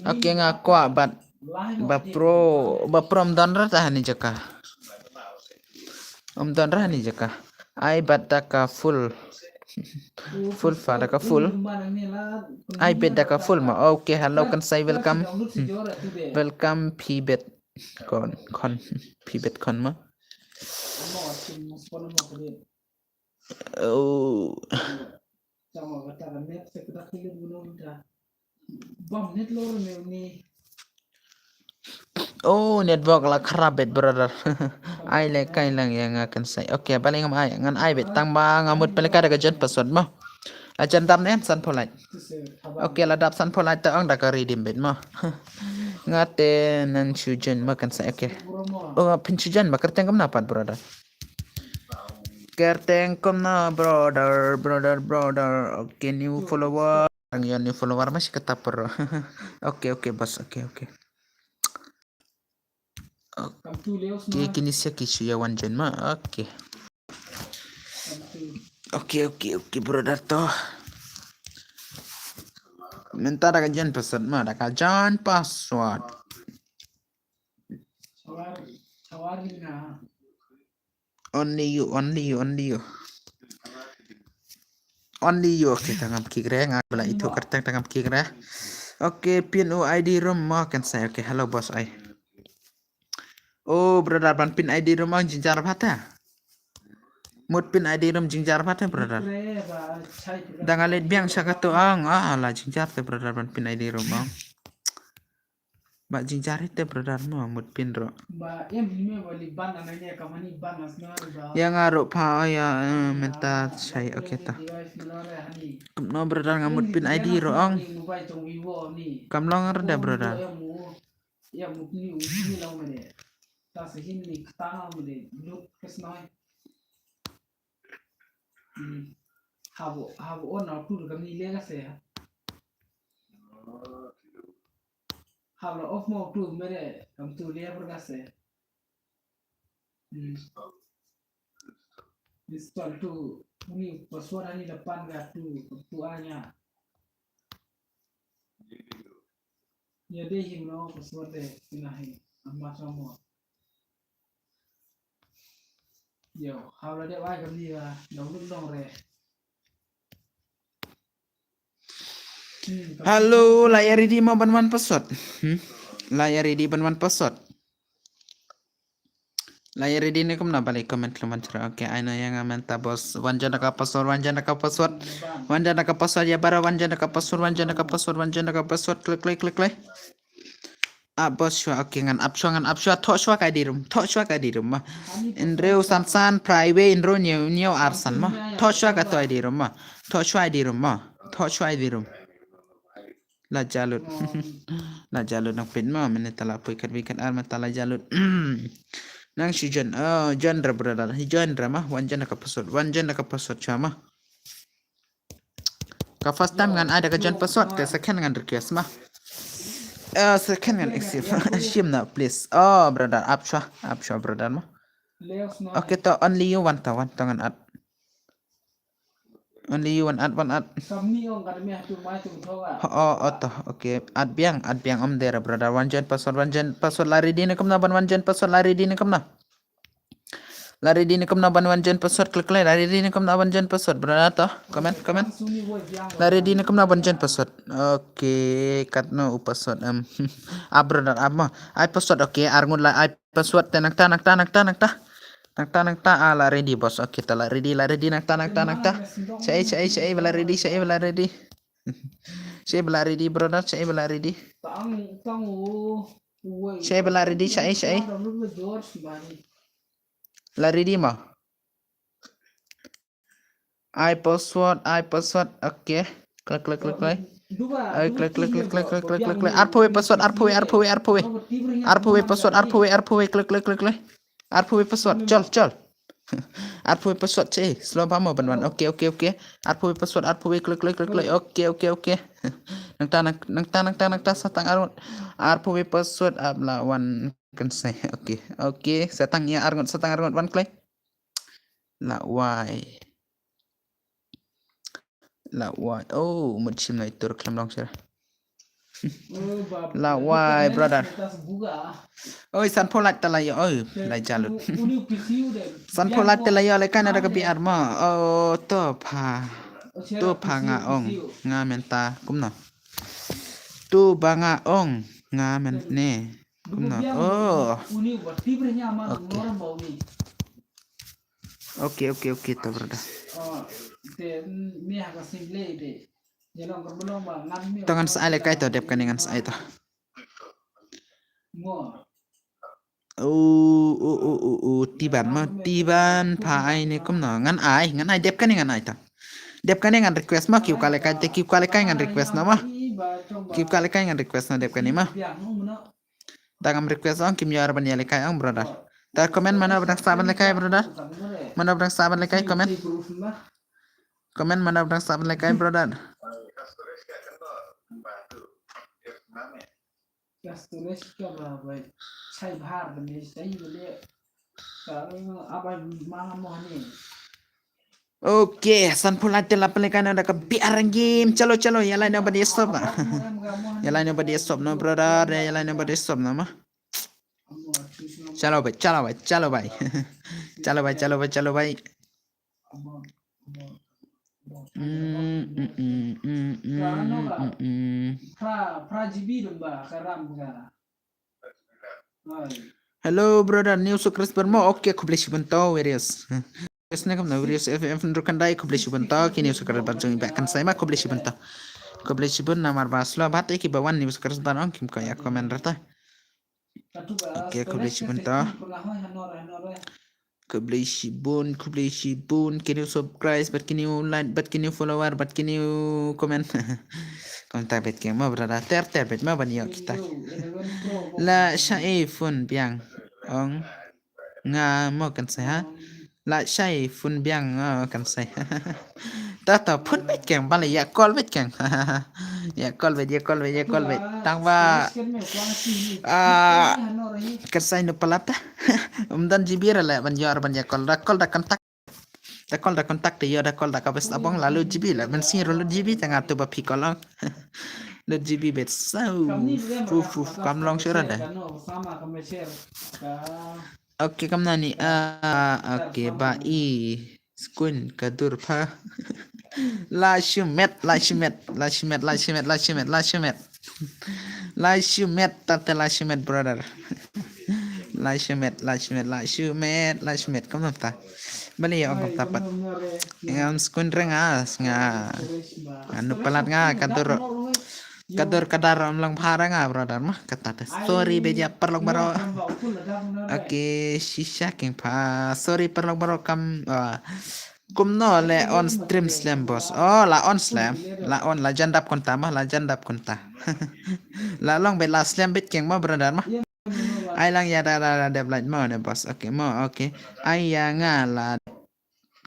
Okay nga kwah bad ba pro ba pro ym don re ta hani jaka. Ym don re hani jaka. Ai bad da ka full. Full fa da ka full. Ai bet da ka full ma. Okay, hello kan sai welcome. Welcome Pibet kon kon Pibet kon ma. Oh. Oh, network la kharap bet brother. Ai lehkai lang ïa nga kan sai. Okay, balei ngam ai ngan ai bet tang ba nga mut pynlehkai da ka join password mo. La jan dap ne san pholait. Okay, la dap san pholait ta ong da ka redeem bet mo. Nga te nang shu join mo kan sai. Okay. Oh, phin shu join ba kyrteng kumno pat brother. Kyrteng kumno brother, brother, brother. Okay, new follower. Ang ïa new follower ma shi kata por. Okay, okay boss. Okay, okay. Okay, kini sia ki shu ïa wan join ma. Okay. Okay, okay, okay brother to. Mynta da ka join password ma, da ka join password. Only you, only you, only you. Only you. Okay, ta ngam kik re, nga ba la ithuh kyrteng ta ngam kik re. Okay, pin u I D room mo kan sai. Okay, hello boss ai. Oh, brother, ban pin I D room ong jingjar bha te. Mut pin I D room jingjar bha te, brother. Da nga leit biang sha kato ong, ah, la jingjar te, brother, ban pin I D room ong. Ba jingjar hi te, brother, mo mut pin ro. Ba em hi me ba li ban ana ne ka mani ban as na ba. Ya nga ro pha, oh ya, eh, mynta shai, okay ta. Kumno, brother, nga mut pin I D ro ong. Kam long ar da, brother. Ya mut ni u ni long me de. Ta se hin ni ktang me de. Lut ke snoi. Hmm. Habo, habo on na tu kam ni le ka se. Habo off mo tu me de kam tu le ka se. Hmm. Install tu ni password ani la pan ga tu, tu anya. Ya dei him no password de pina hi amma samo. Yo, hawla de wai kam ni ga, no lung dong re. Hmm, Hello, la ya ready mo ban wan password. Hmm? La ya ready ban wan password. La ya ready ne kumna bali comment lu man chra. Okay, ai na ya nga mynta boss. Wan jan da ka password, wan jan da ka password. Wan jan da ka password ya bara, wan jan da ka password, wan jan da ka password, wan jan da ka password. Klik, klik, klik, klik. Ah, boss shwa, okay, ngan ap shwa, ngan ap shwa, thoh shwa ka I D room, thoh shwa ka I D room ma. Hynriew san san, private, hynriew hynñiew hynñiew ar san ma. Thoh shwa kato I D room ma. Thoh shwa I D room ma. Thoh shwa I D room. La jalut. La jalut nang pin ma, mynta la poi kat wi kat ar mynta la jalut. Nang shi jon, oh, jon ra brother, jon ra ma, wan jon ka password, wan jon ka password shwa ma. Ka first time ngan ai da ka jon password, ka second ngan request ma. Eh, second ngan accept. Shim na, please. Oh, brother, ap shwa, ap shwa, brother ma. Okay, to only you wan to, wan to ngan add. Only you wan add, wan add. Oh, oh, to. Okay, add biang, add biang om dera, brother. Wan jon password, wan jon password la ready ne kumna ban wan jon password la ready ne kumna. La ready ne kumna ban wan jon password klik klik. La ready ne kumna ban jon password, brother to. Comment, comment. La ready ne kumna ban jon password. Okay, katno u password em. Ah, brother, ah, ma. Ai password, okay, ar ngut la ai password te nangta, nangta, nangta, nangta. Nangta, nangta, ah, la ready boss. Okay, ta la ready, la ready, nangta, nangta, nangta. Shai, shai, shai, ba la ready, shai, ba la ready. Shai, ba la ready, brother, shai, ba la ready. Shai, ba la ready, shai, shai. La ready ma. Ai password, ai password. Okay. Klik, klik, klik, klik. Ai klik, klik, klik, klik, klik, klik, klik, klik. Arphew wei password, arphew wei, arphew wei, arphew wei. Arphew wei password, arphew wei, arphew wei, klik, klik, klik, klik. Arphew wei password, chal, chal. Arphew wei password, che, slow ba mo ban wan. Okay, okay, okay. Arphew wei password, arphew wei, klik, klik, klik, klik. Okay, okay, okay. Nangta, nang-, nangta, nangta, nangta, satang arngut. Arphew wei password, ap la wan kan sai. Okay, okay. Satang ya arngut, satang arngut, wan klik. La wai. La wai. Oh, mut shim na itur khlem long sir. La wai, brother. Oi, sanphew lait ta la ïoh, oi, la jalut. Sanphew lait ta la ïoh, lehkai na da ka B R ma. Oh, to pha. To pha nga ong. Nga mynta, kumno. To ba nga ong. Nga mynne. Kumno. Oh. Okay, okay, okay, to brother. To ngan sa ai lehkai to, dep kane ngan sa ai to. U, u, u, u, u, Tiban ma, Tiban pha ai ne kumno. Ngan ai, ngan ai dep kane ngan ai to. Dep kane ngan request ma, kiew ka lehkai te, kiew ka lehkai ngan request no ma. Kiew ka lehkai ngan request no dep kane ma. Da ngam request ong kim ïoh ban ïa lehkai ong brother. Ta comment mano ba dang sah ban lehkai brother. Mano ba dang sah ban lehkai comment. Comment mano ba dang sah ban lehkai brother. Okay, sanphew lait te la pynlehkai na da ka B R game. Chalo, chalo, ïa lai no ba dei stop na. Ïa lai no ba dei stop no brother, ïa lai no ba dei stop na ma. Chalo bhai, chalo bhai, chalo bhai. Chalo bhai, chalo bhai, chalo bhai. Mm, mm, mm, mm, mm, mm, mm. Phra, phra G B dong ba, ka ram ka. Hello, brother, new subscriber mo. Okay, khublei shibun to, various. Yes, ne kam na various F F ndu kan dai, khublei shibun to, ki new subscriber jong i ba kan sai ma, khublei shibun to. Khublei shibun namar ba slow ba te ki ba wan new subscriber ong kim ko ya comment rata. Okay, khublei shibun to. Khublei shibun, khublei shibun, ki new subscribe, bad ki new like, bad ki new follower, bad ki new comment. Kumta bad ki mo brother, ter ter bad mo ban ïoh kita. La shai phone biang ong nga mo kan sai ha. La shai phone biang nga kan sai. Ta ta phone bad keng bale ya call bad keng. Ya call bad, ya call bad, ya call bad. Tang ba ah kan sai nu palat ta. Um don G B ra le ban yor ban ya call da, call da contact. Da call da contact te yo da call da ka bes abong la lut G B la ban sing ro lut G B tang atu ba phi call ong. Lut G B bet sau. Fu fu kam long shura da. Okay, kam nani ah okay ba i. Skun ka dur pha. La shimet, la shimet, la shimet, la shimet, la shimet, la shimet. La shimet, tate la shimet, brother. La shimet, la shimet, la shimet, la shimet. Kam nanta. Bali ya kam tapat. Ngam skun renga, nga. Anu palat nga, ka dur. Ka dur ka dar am lang phara nga brother ma kata te. Sorry be ja parlok baro. Okay, shisha king pha. Sorry parlok baro kam ah, kumno le on stream slem boss. Oh, la on slem. La on la jandap kunta ma, la jandap kunta. La long be la slem bit king ma brother ma. Ai lang ya da da da dep light mo ne boss. Okay mo, okay. Ai ya nga la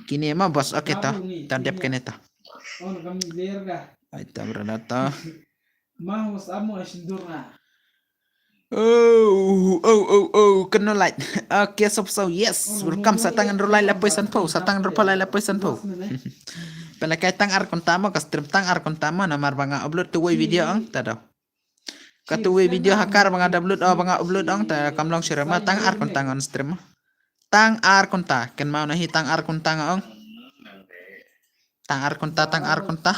kini mo boss. Okay to. To dep kene to. Ai to brother to. Oh, oh, oh, oh, kena light. Okay, so, so, yes. Welcome, sa tangan ro lai la poisan po, sa tangan ro palai la poisan po. Pele kai tang ar kunta mo, ka stream tang ar kunta mo, namar ba nga upload tu wei video ang, ta do. Ka tu wei video hakar ba nga da upload, oh, ba nga upload ang, ta kam long shira ma, tang ar kunta ngan stream. Tang ar kunta, ken mau nahi tang ar kunta nga ong. Tang ar kunta, tang ar kunta.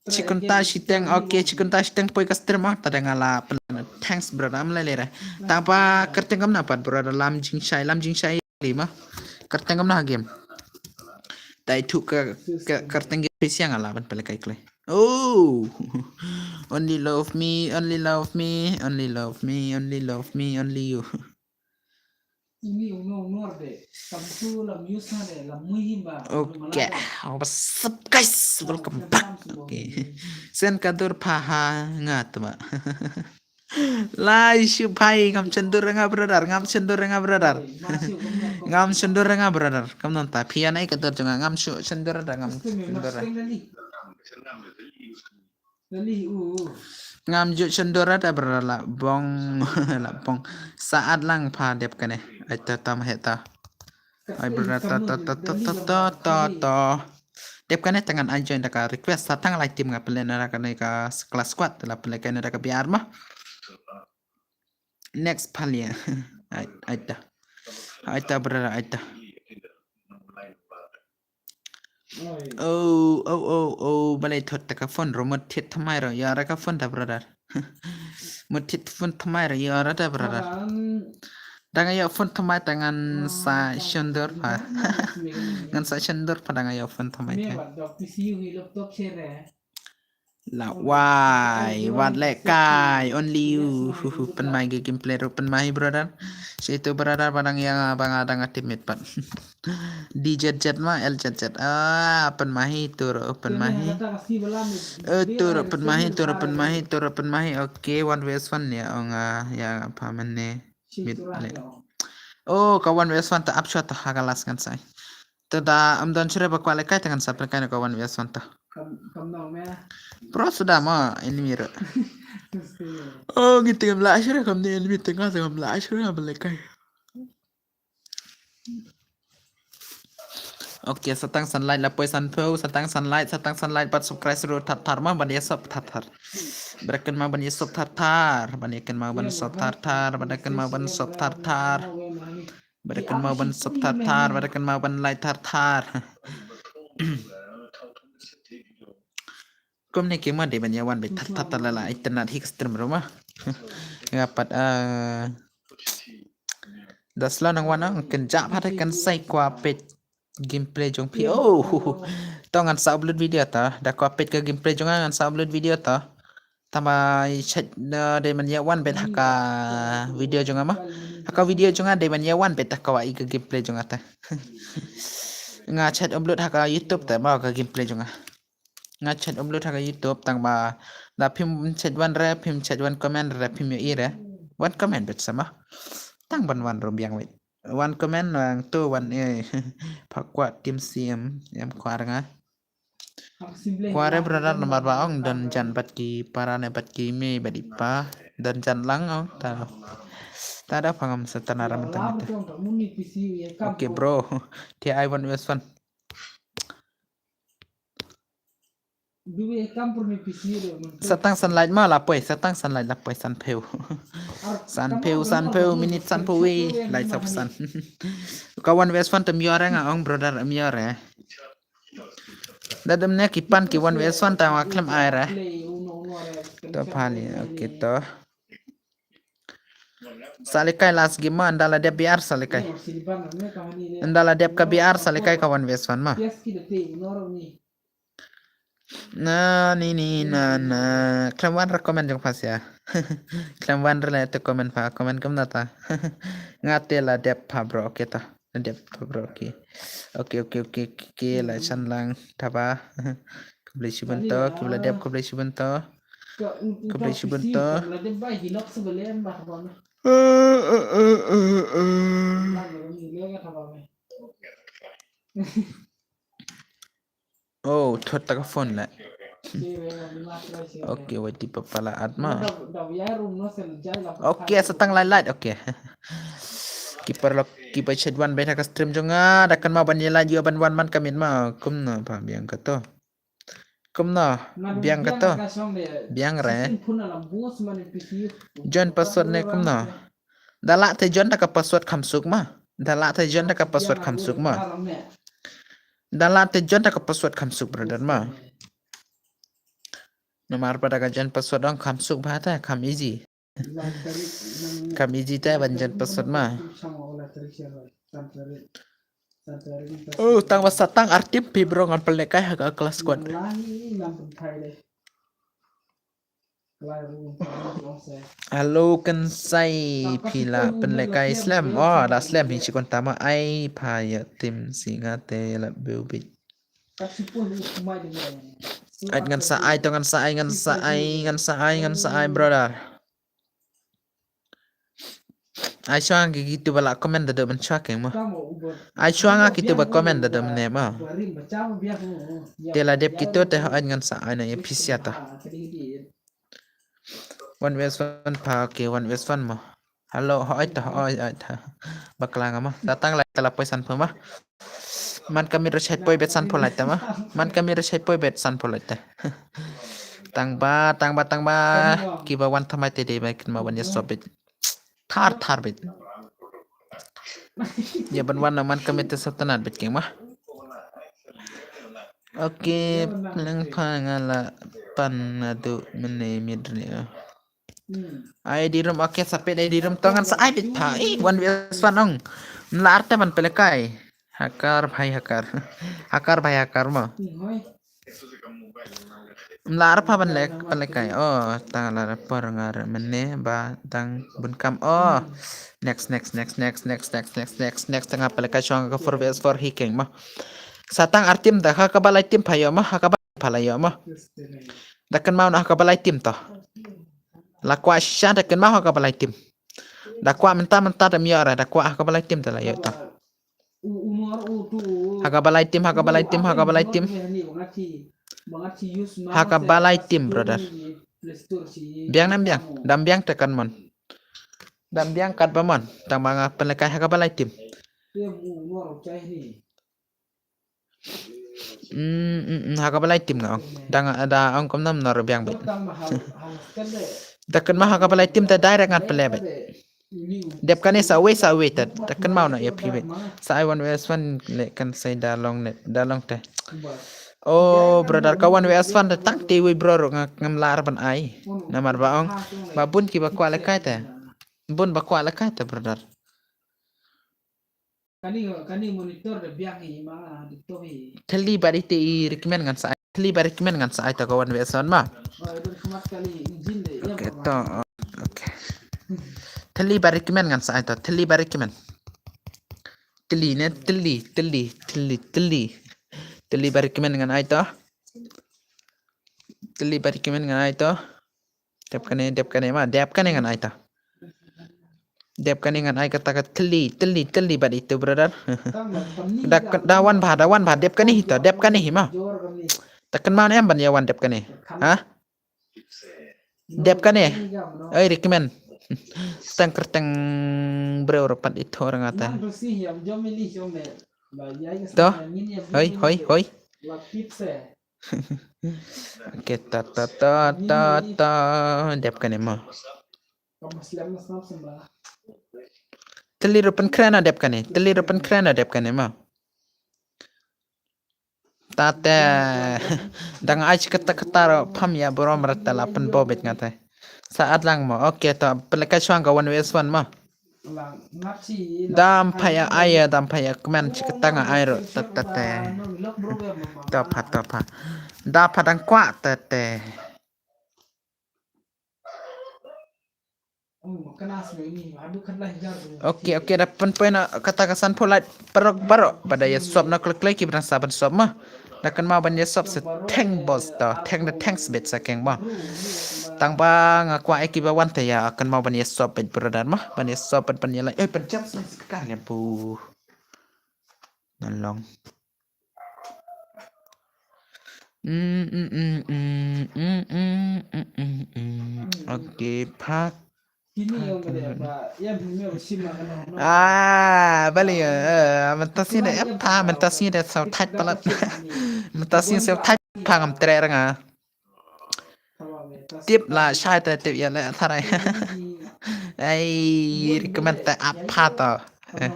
Chikunta shiteng, okay, chikunta shiteng poi ka stream ah, ta da nga la pen-, thanks brother, am la lera. Tang ba kerteng kam na pat brother, lam jingshai, lam jingshai lima. Kerteng kam na game. Tai thu ka, ka kerteng game pisiang ala ban pele kai klai. Oh, only love me, only love me, only love me, only love me, only you. Okay, what's up guys? Welcome back. Okay. Sen ka dur pha ha nga tuma. Lai shu phai ngam chendur nga brother, ngam chendur nga brother. Ngam chendur nga brother. Kam non ta phia nai ka dur jong nga ngam shu chendur da ngam chendur. Ngam ju chendor ada bra la bong la bong. Saat lang pha dep kane. Ai ta tam he ta. Ai bra ta ta ta ta ta ta ta ta. Dep kane tangan ai join da ka request sa tang lai team nga pele na da kane ka class squad la pele kane da ka biar ma. Next phalia. Ai ai ta. Ai ta bra ai ta. Oh, oh, oh, oh, balei thot ta ka phone ro mut thit thamai ro ya ra ka phone ta brother. Mut thit phone thamai ro ya ra ta brother. Dang ya phone thamai ta ngan sa shendur pha. Ngan sa shendur pha dang ya phone thamai ta. La wai wat le kai only you. Pen mai ge gameplay ro pen mai brother. Situ brother padang yang abang adang atimit pat. D Z Z ma L Z Z. Ah, pen mai tur pen mai. Eh, tur pen mai tur pen mai tur pen mai. Okay, one vs one ya ong ah ya apa mene. Mit le. Oh, ka one vs one ta up shot ha ka last ngan sai. Te da am don shure ba kwale kai tangan sa pen kai na ka one vs one ta. Kam kam nong me. Pro sudah ma enemy re. Oh, ngi tengam la shure kam ni enemy tengah tengam la shure ba le kai. Okay, satang sunlight la poi san po, satang sunlight, satang sunlight bat subscribe ro that thar ma ban ya sub that thar. Berakan ma ban ya sub that thar, ban ya kan ma ban sub that thar, berakan ma ban sub that thar. Berakan ma ban sub that thar, berakan ma ban like that thar. Kumne ki ma dei ban ïa wan beit tat tat tat la la internet hi ka stream ruh ma. Nga pat, ah, da slow nang wan, ah, kynjah pat kan sai kwah peit gameplay jong phi. Oh, to ngan sa upload video to. Da kwah peit ka gameplay jong nga ngan sa upload video to. Tangba i chat, eh, dei ban ïa wan beit ha ka video jong nga ma. Ha ka video jong nga dei ban ïa wan beit ha ka wa i ka gameplay jong nga ta. Nga chat upload ha ka YouTube ta ma ka gameplay jong nga. Nga chat upload ha ka YouTube tangba da phim chat wan re, phim chat wan comment re, phim ïohi re. Wan comment beit sa ma. Tang ban wan ruh biang beit. Wan comment nang tu wan, eh. Pha kwah team C M, em kwah re nga. Kwah re brother namar ba ong don jan bad ki para ne bad ki mei bad i pa. Don jan lang ong ta. Ta da pha ngam sa tana ram tang ta. Okay bro. Ti ai wan wes wan. Satang san lait ma la poi, satang san lait la poi san pheu. San pheu, san pheu, minit san pheu wi, lait sa phew san. Ka wan wes wan tem ïoh re nga ong brother em ïoh re. Da dem ne ki pan ki wan wes wan ta wa klem ai re. To phali, okay to. Sa lehkai last game ma, ynda la dep B R sa lehkai. Ynda la dep ka B R sa lehkai ka wan wes wan ma. Na ni ni na na. Klem wan re comment jong pha sia. Klem wan re le te comment pha, comment kumno ta. Nga te la dep pha bro, okay ta. La dep pha bro, okay. Okay, okay, okay, okay, okay, la chan lang ta ba. Khublei shibun to, kiba la dep khublei shibun to. Khublei shibun to. Oh, thot ta ka phone le. Okay, wait, di papa la at ma. Okay, sa tang lai lai, okay. Ki paralok kiba chet wan beit ha ka stream jong nga, da kynmaw ban ïa like ïa ban wan man ka miet ma. Kumno ba biang ka to. Kumno biang ka to. Biang re. Join password ne kumno. Da lah te join da ka password kham suk ma. Da lah te join da ka password kham suk ma. Da lah te join da ka password kham suk brother ma. Namar ba da ka join password ong kham suk ba ta kham easy. Kham easy te ban join password ma. Oh, tang ba sa tang artip pi bro ngan pynlehkai ha ka class squad. Hello, kan sai phi la pynlehkai slem. Oh, da slem hi shi kon tama ai pha ïa tim si nga te la beu bit. Ai ngan sa ai to ngan sa ai ngan sa ai ngan sa ai ngan sa ai brother. Ai shwa nga ki tu ba la comment da do man shwa keng mo. Ai shwa nga ki tu ba comment da do man ne mo. Te la dep ki tu te ha ai ngan sa ai na ïa phi sia ta. One west one pa, okay, one west one mo. Hello, hoi ta, hoi ta. Bakla nga ma. Datang lai ta la poi san pho ma. Man ka mir shai poi bet san pho lai ta ma. Man ka mir shai poi bet san pho lai ta. Tang ba, tang ba, tang ba. Kiba wan thamai te dei ba kin ma wan ya sobit. Thar, thar bet. Ya ban wan man ka mir te sab tanat bet king ma. Okay, leng pa nga la pan adu mene midri. Ai di room, okay, sapit ai di room to ngan sa ai bit pha. Ih, one west one ong. Mla arte ban pelekai. Hakar bhai hakar. Hakar bhai hakar mo. Mla arpha ban lek pelekai. Oh, tang la por ngar mene ba tang bun kam. Oh. Next, next, next, next, next, next, next, next, next, tang pelekai shong ka four vs four hi keng mo. Satang artim da ha ka balai tim pha yo mo, ha ka balai pha la yo mo. Da kan mau na ha ka balai tim to. La kwah shisha da kynmaw ha ka balai tim. Da kwah mynta mynta da mior da kwah ha ka balai tim da la ïoh ta. Ha ka balai tim, ha ka balai tim, ha ka balai tim. Ha ka balai tim, brother. Biang nam biang, dam biang te kan mon. Dam biang kat ba mon, tang ba nga pynlekai ha ka balai tim. Mm, mm, mm, ha ka balai tim nga ong. Da nga, da ong kum nam nor biang bit. Da kan ma ha ka balai tim te direct ngat pele bit. Dep kane sa wei sa wei ta, ta kynmaw na ïa phi wei. Sa ai one V S one le kan sai da long ne, da long te. Oh, brother, ka one V S one ta tang te wei bro ruh nga ngam lah ban ai. Namar ba ong ba bun ki ba kwah lehkai te. Bun ba kwah lehkai te, brother. Kani, kani monitor da biang hi ma, di to hi. Thylli bad ite i recommend ngan sa ai. Thylli bad recommend ngan sa ai to ka one V S one ma. Oh, ito khmat kali engine de. Okay, to. Okay. Thylli bad recommend ngan sa ai to. Thylli bad recommend. Thylli ne, thylli, thylli, thylli, thylli. Thylli bad recommend ngan ai to. Thylli bad recommend ngan ai to. Dep kane, dep kane ma, dep kane ngan ai ta. Dep kane ngan ai kata ka thylli, thylli, thylli bad ito, brother. Da, da wan bha, da wan bha, dep kane hi ta, dep kane hi ma. Ta kynmaw ne em ban ïa wan dep kane. Ha? Dep kane. Ai recommend. Tang kerteng breu rapat ito orang ata. To. Hoi, hoi, hoi. Okay, ta, ta, ta, ta, ta. Dep kane ma. Thylli ruh pynkhreh na dep kane. Thylli ruh pynkhreh na dep kane ma. Tate. Dang ai shi kata kata ruh pham ïa burom rata la pynbor bit nga te. Sa at lang ma. Okay, to pynlehkai shuwa ka one V S one ma. Dam pha ïa ai, dam pha ïa kmen shi kata nga ai ruh tat tat te. To pha, to pha. Da pha dang kwah tat te. Okay, okay, da pynpoi na kata ka sanphew like paralok baroh ba da ïa sub na klik klik ki ba dang sa ban sub ma. Da kynmaw ban ïa sub sa thank boss to, thank da thanks bit sa keng ma. Tang ba nga kwah ïa ki ba wan te ïa kynmaw ban ïa sub bit brother ma, ban ïa sub ban ban ïa like. Eh, ban jump sa ka lem pu. Nalong. Mm, mm, mm, mm, mm, mm, mm, mm, mm. Okay, phak. Ah, bali, eh, mynta sini eh, pha, mynta sini eh, saw thait palat. Mynta sini saw thait pha ngam treh nga. Tip la shai te tip ïa le tharai. Ai, recommend te ap pha to. Eh,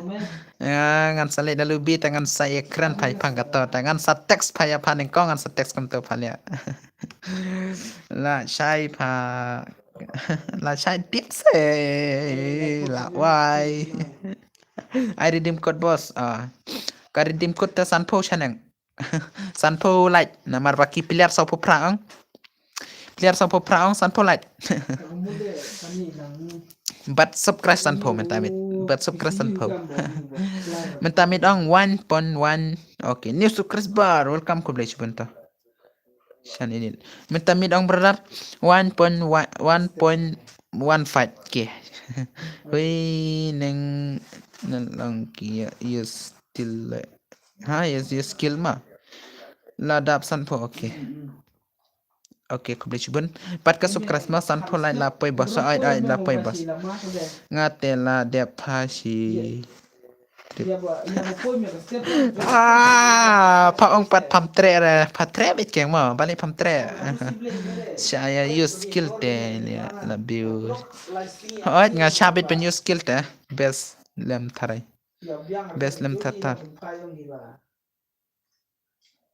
ngan sa leh da lubi te ngan sa ïa kren pha ïa pha kato te ngan sa text pha ïa pha nyngkong ngan sa text kumto pha ïa. La shai pha. La shai tip se. La wai. Ai redeem code boss. Ah. Ka redeem code te sanphew shaneng. Sanphew like namar ba ki player sawphew phra ong. Player sawphew phra ong sanphew like. Bad subscribe sanphew mynta miet. Bad subscribe sanphew. Mynta miet ong one point one. Okay, new subscriber. Welcome, khublei shibun to. Shan ini. Mynta miet ong brother one point one, one point one five K. Hui neng nalong ki use still. Ha, yes, yes, skill ma. La dap sanphew, okay. Okay, khublei shibun. Pat ka subscribe ma sanphew like la poi boss, ai ai la poi boss. Nga te la dep pha shi. Ah, pha ong pat pham treh re, pha treh bit keng ma, bali pham treh. Sha ïa use skill te la biu. Oi, nga sha bit ban use skill te. Best lem tharai. Best lem thar thar.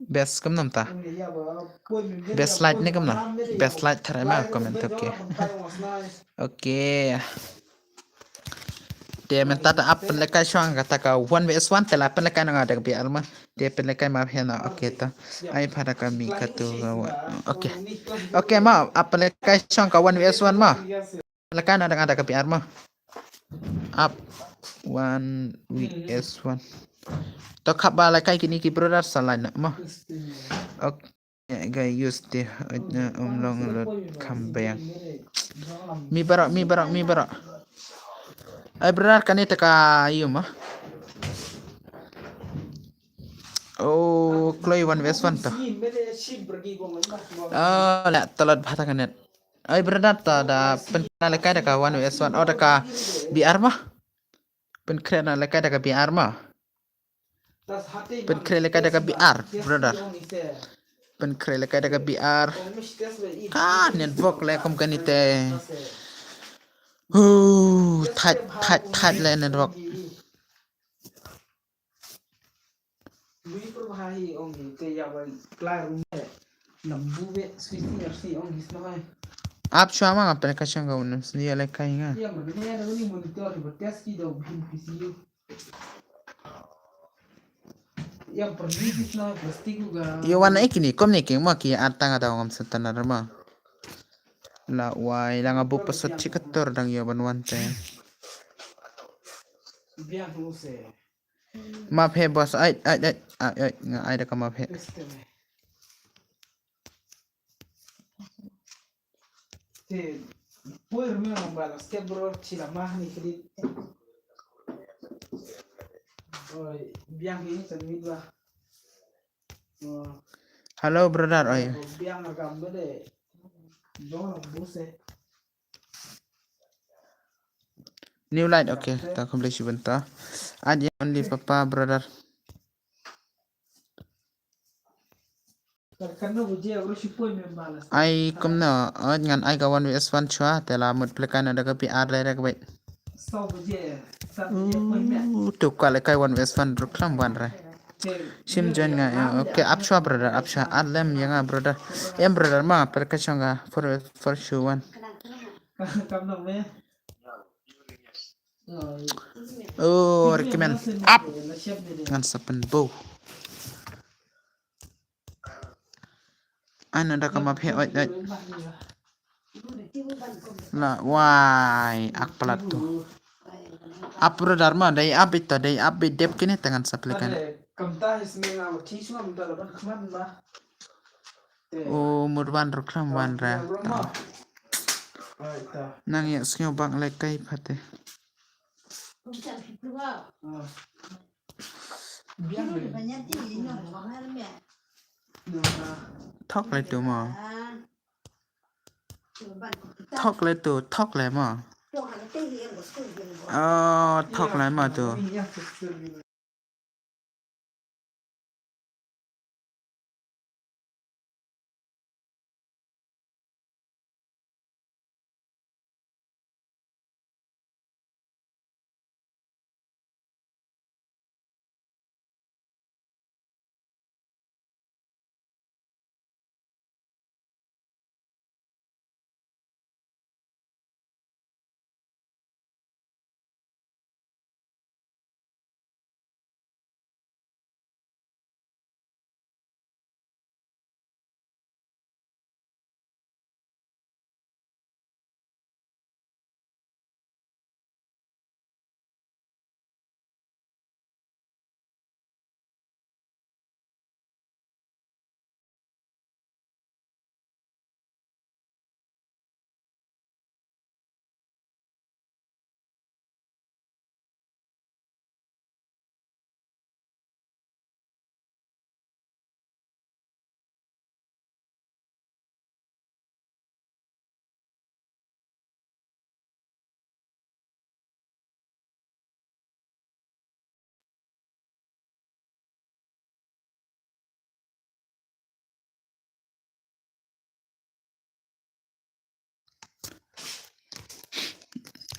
Best kumno mynta. Best light ne kumno. Best light tharai ma comment, okay. Okay. Te mynta ta ap pynlehkai shuwa kata ka one V S one te la pynlehkai na nga da ka B R ma. Te pynlehkai ma phi na, okay ta. Ai pha da ka mi katu. Okay. Okay ma, ap pynlehkai shuwa ka one V S one ma. Lehkai na da nga da ka B R ma. Ap one V S one. To khap ba lehkai kini ki brother sa lai na ma. Okay, ga use te na um long lot kham bang. Mi baroh, mi baroh, mi baroh. Ai brother kane te ka yu ma. Oh, kloi one V S one to. Oh, la talot bha ta ka net. Ai brother ta da pynkhreh na lehkai da ka one V S one. Oh, da ka B R ma. Pynkhreh na lehkai da ka B R ma. Pynkhreh lehkai da ka B R, brother. Pynkhreh lehkai da ka B R. Ka network le kum kane te. Huh, Thait, thait, thait le network. Ap shuwa ma nga pynlehkai shong ka un ym sngewthuh ïalehkai nga. Ïa wan ai kine kumne ki ma ki ar tang da ngam sngewtynnat ma. La wai la nga buh password chi kator dang ïoh ban wan te. Map he boss, ai ai ai ai ai nga ai da ka map he. Te puir me ang bala step bro chila mah ni kidi. Oi, biang ini sen midwa. Oh. Hello brother, oi. Biang agam bede. Dong buse. New light, okay. Ta khublei shibun ta. Add only papa brother. Ai kumno, ot ngan ai ka one vs one chwa, te la mut plekan da ka P R le re ka bait. Uh, tu ka le kai one vs one rukhlam wan re. Shim join nga, eh, okay, ap chwa brother, ap chwa, add lem ïa nga brother. Em brother ma, per ka chong ka, for, for sure one. Oh, recommend. Ap. Ngan sa pynbor. Ai na da ka map he, oi, oi. La wai ak palat tu. Ap brother ma dei ap ita dei ap bit dep kini tangan sa plekan. O mut wan rukhlam wan ra. Nang ïa sngew bang le kai phate. Thok le tu mo. Thok le tu, thok le mo. Oh, thok le mo tu.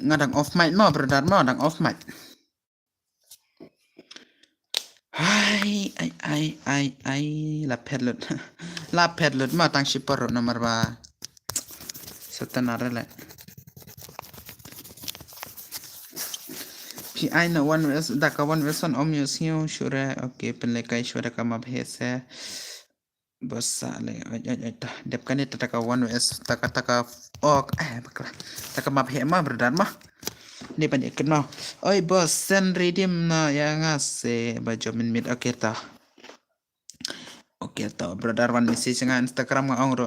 Nga dang off mic mo, brother mo, dang off mic. Ai, ai, ai, ai, ai, la phet lut. La phet lut mo, tang shipor namar ba. Satan are le. Phi ai na one vs, da ka one vs one om ïohsngew shuh re. Okay, pynlehkai shuh da ka map he se. Bos sa le, oi, oi, oi, ta. Dep kane ta, ta ka one vs, ta ka, ta ka, oh, eh, bakla. Ta ka map he ma, brother ma. Ni ban ikut ma. Oi, bos, send redeem na ïa nga se, ba jomin mit, okay ta. Okay ta, brother wan message nga Instagram nga ong ro.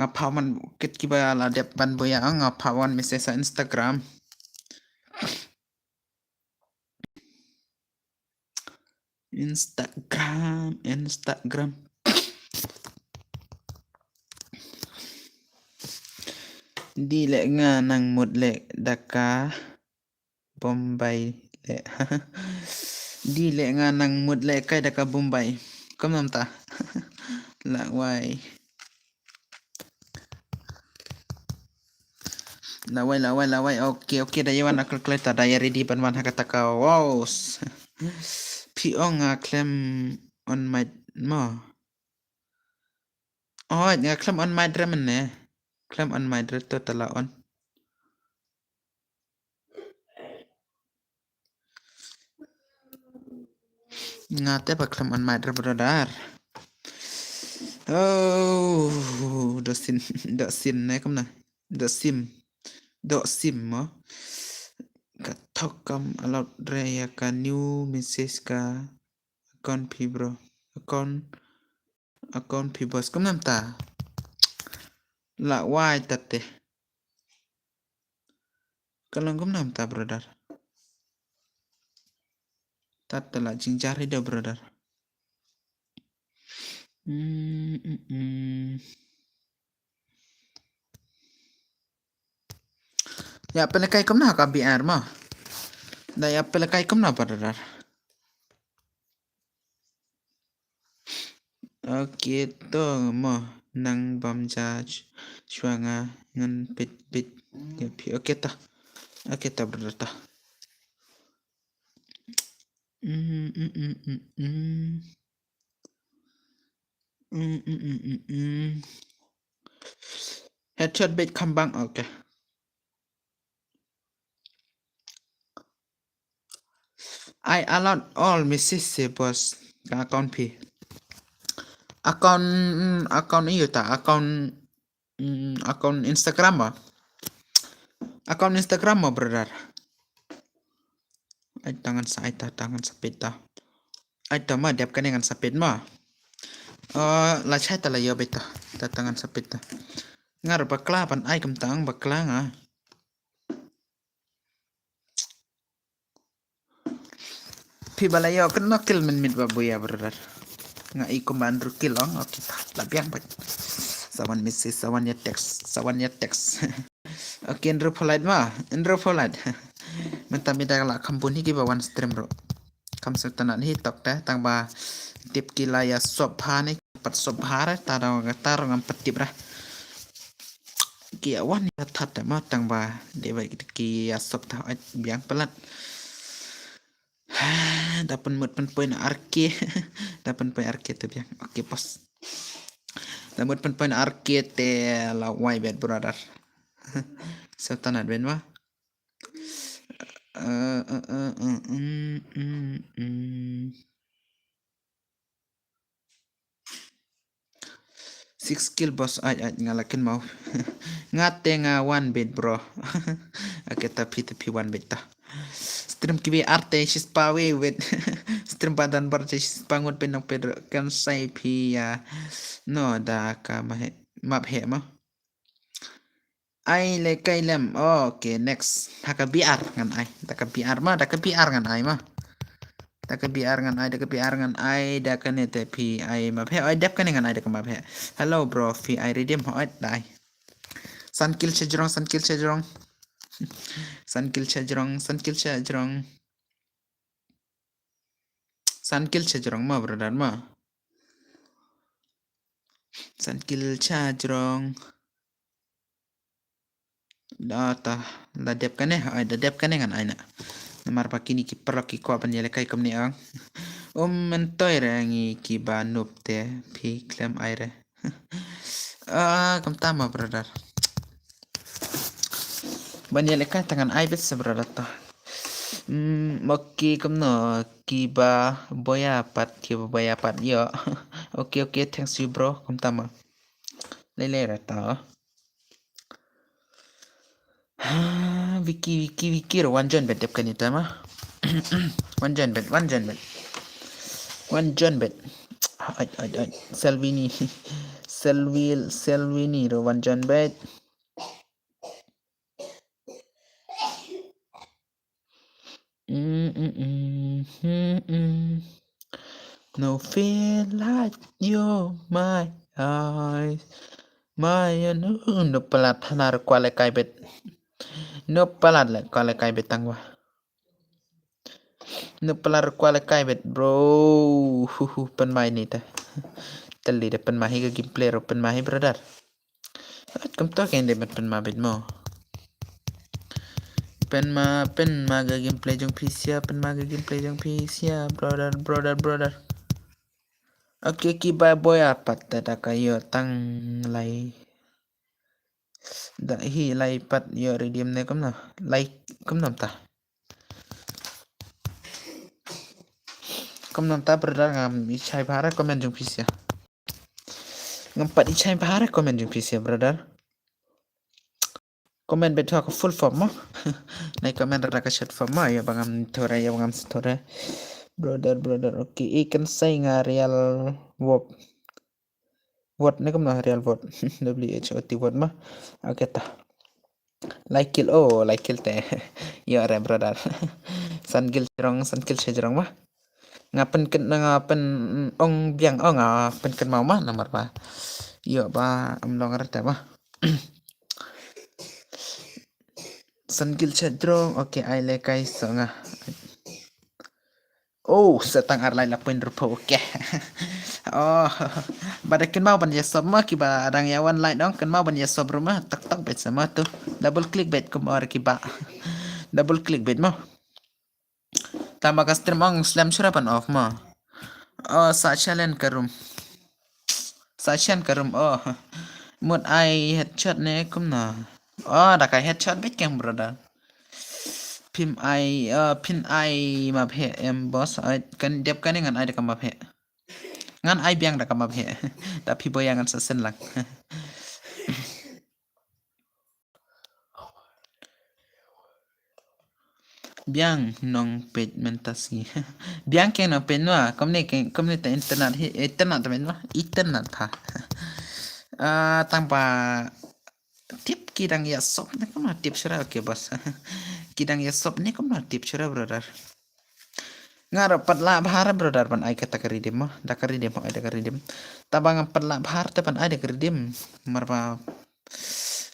Nga pha wan kit kiba la dep ban buya nga pha wan message sa Instagram. Instagram, Instagram. Di le nga nang mut le da ka Bombay le. Di le nga nang mut le kai da ka Bombay. Kam nam ta. La wai. Lawei, lawei, lawei. Okay, okay, da ïa wan na calculator, da ïa ready ban wan ha kata ka. Wow. Phi ong nga khlem on mic mo. Oh, nga khlem on mic re mynne. Khlem on mic re, to te la on. Nga te ba khlem on mic re brother. Oh, doh sien, doh sien ne kumno. Doh sim. Doh sim mo. Ka thok kam allowed re ïa ka new message ka account phi bro. Account, account phi boss. Kumno mynta? La wai tat te. Ka long kumno mynta brother? Tat te la jingjar hi da brother. Mm, mm, mm. Ïa pynlehkai kumno ha ka B R mo. Da ïa pynlehkai kumno brother? Okay, to mo nang bam ja sh-, shuwa nga ngan peit peit. Okay, okay to. Okay to brother to. Mm, mm, mm, mm, mm. Mm, mm, mm, mm, mm. Headshot beit khambang, okay. I allowed all message, eh, boss. Ka account phi. Account, mm, account ïa ta, account, mm, account Instagram mo. Account Instagram mo, brother. Ai, tang ngan sa, ai, ta, tang ngan sa peit ta. Ai, ta ma, dep kane ngan sa peit ma. Eh, la shai ta la ïoh beit ta. Ta, tang ngan sa peit ta. Nga ruh bakla ban ai kumta, bakla nga. Phi ba la ïoh kano kill mynmiet ba buya, brother? Nga i kumba hynriew kill ong, okay ta, la biang beit. Sa wan message, sa wan ïa text, sa wan ïa text. Okay, hynriew phew lait ma, hynriew phew lait. Mynta mi da la kham bun hi kiba wan stream ruh. Kham sngewtynnat hi tok te, tang ba tip ki la ïa sop bha ne, pat sop bha re, ta da ka ta ruh ngam pat tip re. Ki ïa wan ïa that te ma, tang ba dei ba ki ïa sop ta, ait, biang palat. Da pynmut pynpoi na ar K. Da pynpoi ar K te biang. Okay, boss. Da mut pynpoi na ar K te la wai beit, brother. Sngewtynnat beit ma. Eh, eh, eh, eh, mm, mm, mm. Six kill, boss, ai, ai, nga la kynmaw. Nga te nga wan beit, bro. Okay, ta phi, ta phi wan beit ta. Stream kiwi ar te shispah wi wit. Stream ba don bar te shispah ngut phi nong phi kan sai phi ïa. No, da ka ma he, map he ma. Ai le kai lem. Okay, next. Da ka B R ngan ai. Da ka B R ma, da ka B R ngan ai ma. Da ka B R ngan ai, da ka B R ngan ai, da kane te phi ai map he. Ai dep kane ngan ai, da ka map he. Hello bro, phi ai redeem ho ai dai. San kill sha jrong, san kill sha jrong. San kill sha jrong, san kill sha jrong. San kill sha jrong ma, brother ma. San kill sha jrong. Da ta, da dep kane, ai, da dep kane ngan ai na. Namar ba kine ki paralok ki kwah ban ïalehkai kumne ong. Um, myntoi re ngi kiba noob te, phi khlem ai re. Ah, kumta ma, brother. Ban ïalehkai ta ngan ai beit sa, brother ta. Hmm, okay, kumno, kiba boya pat, kiba boya pat ïoh. Okay, okay, thanks you, bro. Kumta ma. Lei lei ra ta. Ha, Vicky, Vicky, Vicky, ruh wan join beit dep kane ta ma. Wan join beit, wan join beit. Wan join beit. Ai, ai, ai. Selvini. Selvil, Selvini ruh wan join beit. Mm, mm, mm, mm, mm. No feel like you're my eyes. My, no, no palat hana ruh kwah lehkai beit. No palat leh kwah lehkai beit tang ba. No palat ruh kwah lehkai beit, bro. Hu, hu, pynmai ni te. Teli de pynmai hi ka gameplay ruh pynmai hi, brother. At kumta kein de ban pynmai beit mo. Pynma, pynma ka gameplay jong phi sha, pynma ka gameplay jong phi sha, brother, brother, brother. Okay, ki bye bye a pat te da ka ïoh tang lai. Da hi lai pat ïoh redeem ne kumno? Lai kumno ta? Kumno ta brother, ngam i chai bha re comment jong phi sha. Ngam pat i chai bha re comment jong phi sha brother. Comment beit ha ka full form mo. Nai comment ra ka short form mo, ïa ba ngam thore, ïa ba ngam thore. Brother, brother, okay. I kan sai nga real wop. Wot ne kumno real wot. W H O T wot mo. Okay ta. Like kill, oh, like kill te. Ïa re brother. San kill jrong, san kill jrong mo. Nga pynken, nga pyn ong biang, oh, nga pynken mau ma namar ba ïoh ba ym long rta ba. San kill chat drong, okay, ai le kai so nga. Oh, sa tang ar lai la point rupo, okay. Oh, ba da kynmaw ban ïa sub ma, ki ba dang ïa wan like dong, kynmaw ban ïa sub ruh ma, tak tak bet sa ma tu. Double click bet kum or ki ba. Double click bet ma. Tama ka stream ong slem shura ban off ma. Oh, sa challenge ka room. Sa challenge ka room, oh. Mut ai headshot ne kumno. Oh, da kai headshot bit keng brother. Phim ai, oh, phin ai ma phe em boss. Ai kan dep kan ngan ai da ka ma phe. Ngan ai biang da ka ma phe. Da phi boya ngan sa sen lang. Biang nong peit mynta sngi. Biang keng nong peit nwa, kumne keng, kumne ta internet hi, internet ta mynta, internet pha. Ah, tang ba tip ki dang ïa sop ne kumno tip shura, okay boss. Ki dang ïa sop ne kumno tip shura brother. Nga ruh pat lah bha re brother ban ai kata ka redeem mo, da ka redeem mo, ai da ka redeem. Taba ngam pat lah bha re te ban ai da ka redeem. Mar ba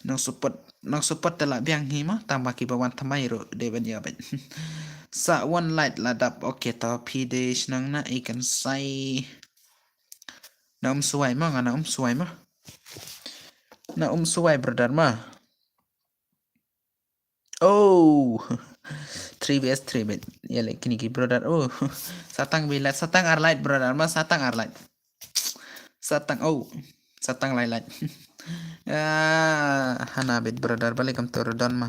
nang support, nang support te lah biang hi mo, tang ba ki ba wan thymmai ruh dei ban ïa bad. Sa one light la dap, okay ta phi dei shnong na i kan sai. Na um suwai mo, nga na um suwai mo. Na um suwai brother mo. Oh, three v three bet. Ïa le kini ki brother. Oh, satang bi light, satang ar light brother ma, satang ar light. Satang, oh, satang lai light. Ah, hana bet brother balik kam turu don ma.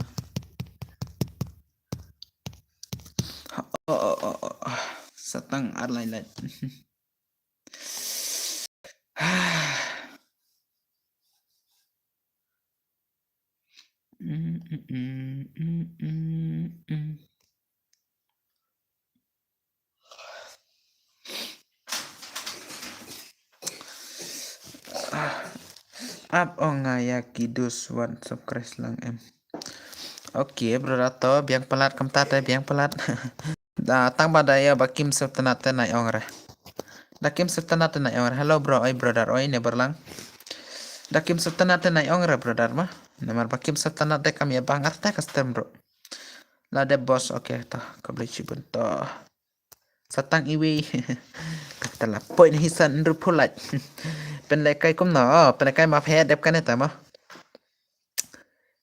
Oh, oh, oh, oh. Satang ar lai light. Ap ong nga ïa ki dus wan subscribe lang em. Okay, brother to biang palat kumta te biang palat. Da tang ba da ïa ba kim sep tnat te nai ong re. Da kim sep tnat te nai ong re. Hello bro, oi brother, oi ne berlang. Da kim sep tnat te nai ong re brother ma. Namar ba kim sep tnat te kam ïa bang arte custom bro. La de boss, okay ta. Ka beli chibun to. Satang iwi. Kata la point hisan rupulat. Pen lekai kumno, oh, pen lekai ma phe dep kane ta ma.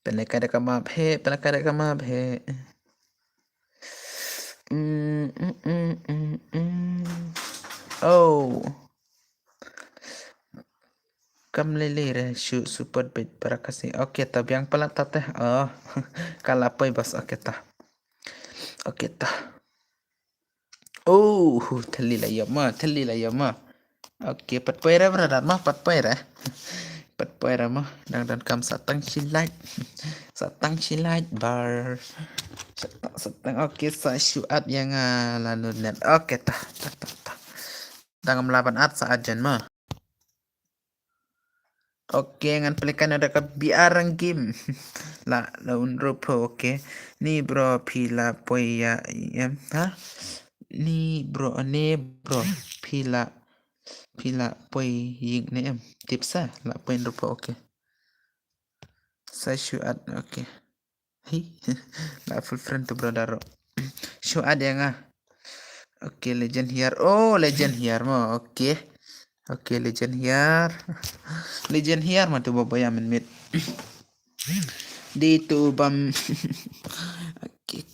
Pen lekai da ka ma phe, pen lekai da ka ma phe. Mm, mm, mm, mm, mm. Oh. Kam lele re shu support bet para kasi. Okay ta biang palat ta te. Oh. Kala poi bas, okay ta. Okay ta. Oh, thali la yama, thali la yama. Okay, pat poi re brother ma, pat poi re. Pat poi re ma, dang dang kam satang shi like. Satang shi like bar. Satang, satang, okay, sa shu at yang, ah, lalu net. Okay ta, ta, ta, ta. Dang am laban at sa ajan ma. Okay, ngan pelikan ada ka B R ang game. La, la un rupo, okay. Ni bro phi la poi ya em, ha? Ni bro, ne bro phi la, phi la poi ying ne em. Tip sa, la poi rupo, okay. Sa shu at, okay. Hi. La full friend to brother. Shu at ya nga. Okay, legend here. Oh, legend here mo. Okay. Okay, legend here. Legend here ma tu baba ya min mit. Di tu bam.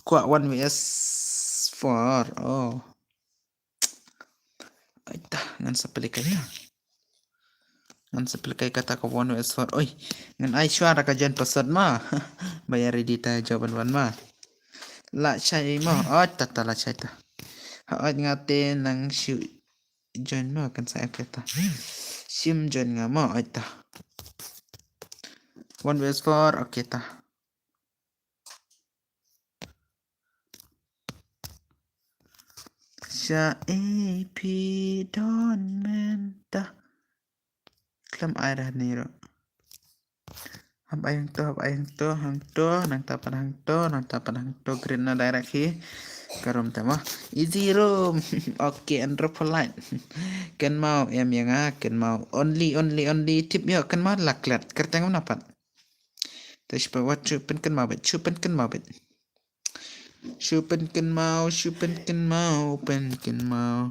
Kwah one V S four. Oh. Aita, ngan sa plie kai ta. Ngan sa plie kai kata ka one V S four. Oi, ngan ai shuwa da ka join password ma. Ba ïa ready ta jawab ban wan ma. La shai ma. Aita ta la shai ta. Ha, ai nga te nang shu join ma kan sa, okay ta. Shim join nga ma, aita. One V S four, okay ta. Sha A P don menta. Klam ai dah ni ro. Hap ai hangto, hap ai hangto, hangto, nang tapan hangto, nang tapan hangto, green na direct hi. Ka room ta ma. Easy room. Okay, Andrew Polite. Kynmaw em ïa nga, kynmaw. Only, only, only tip ïa kynmaw la klet. Kyrteng ngam napat. Te shu pat wat shu pynkynmaw beit, shu pynkynmaw beit. Shu pynkynmaw, shu pynkynmaw, pynkynmaw.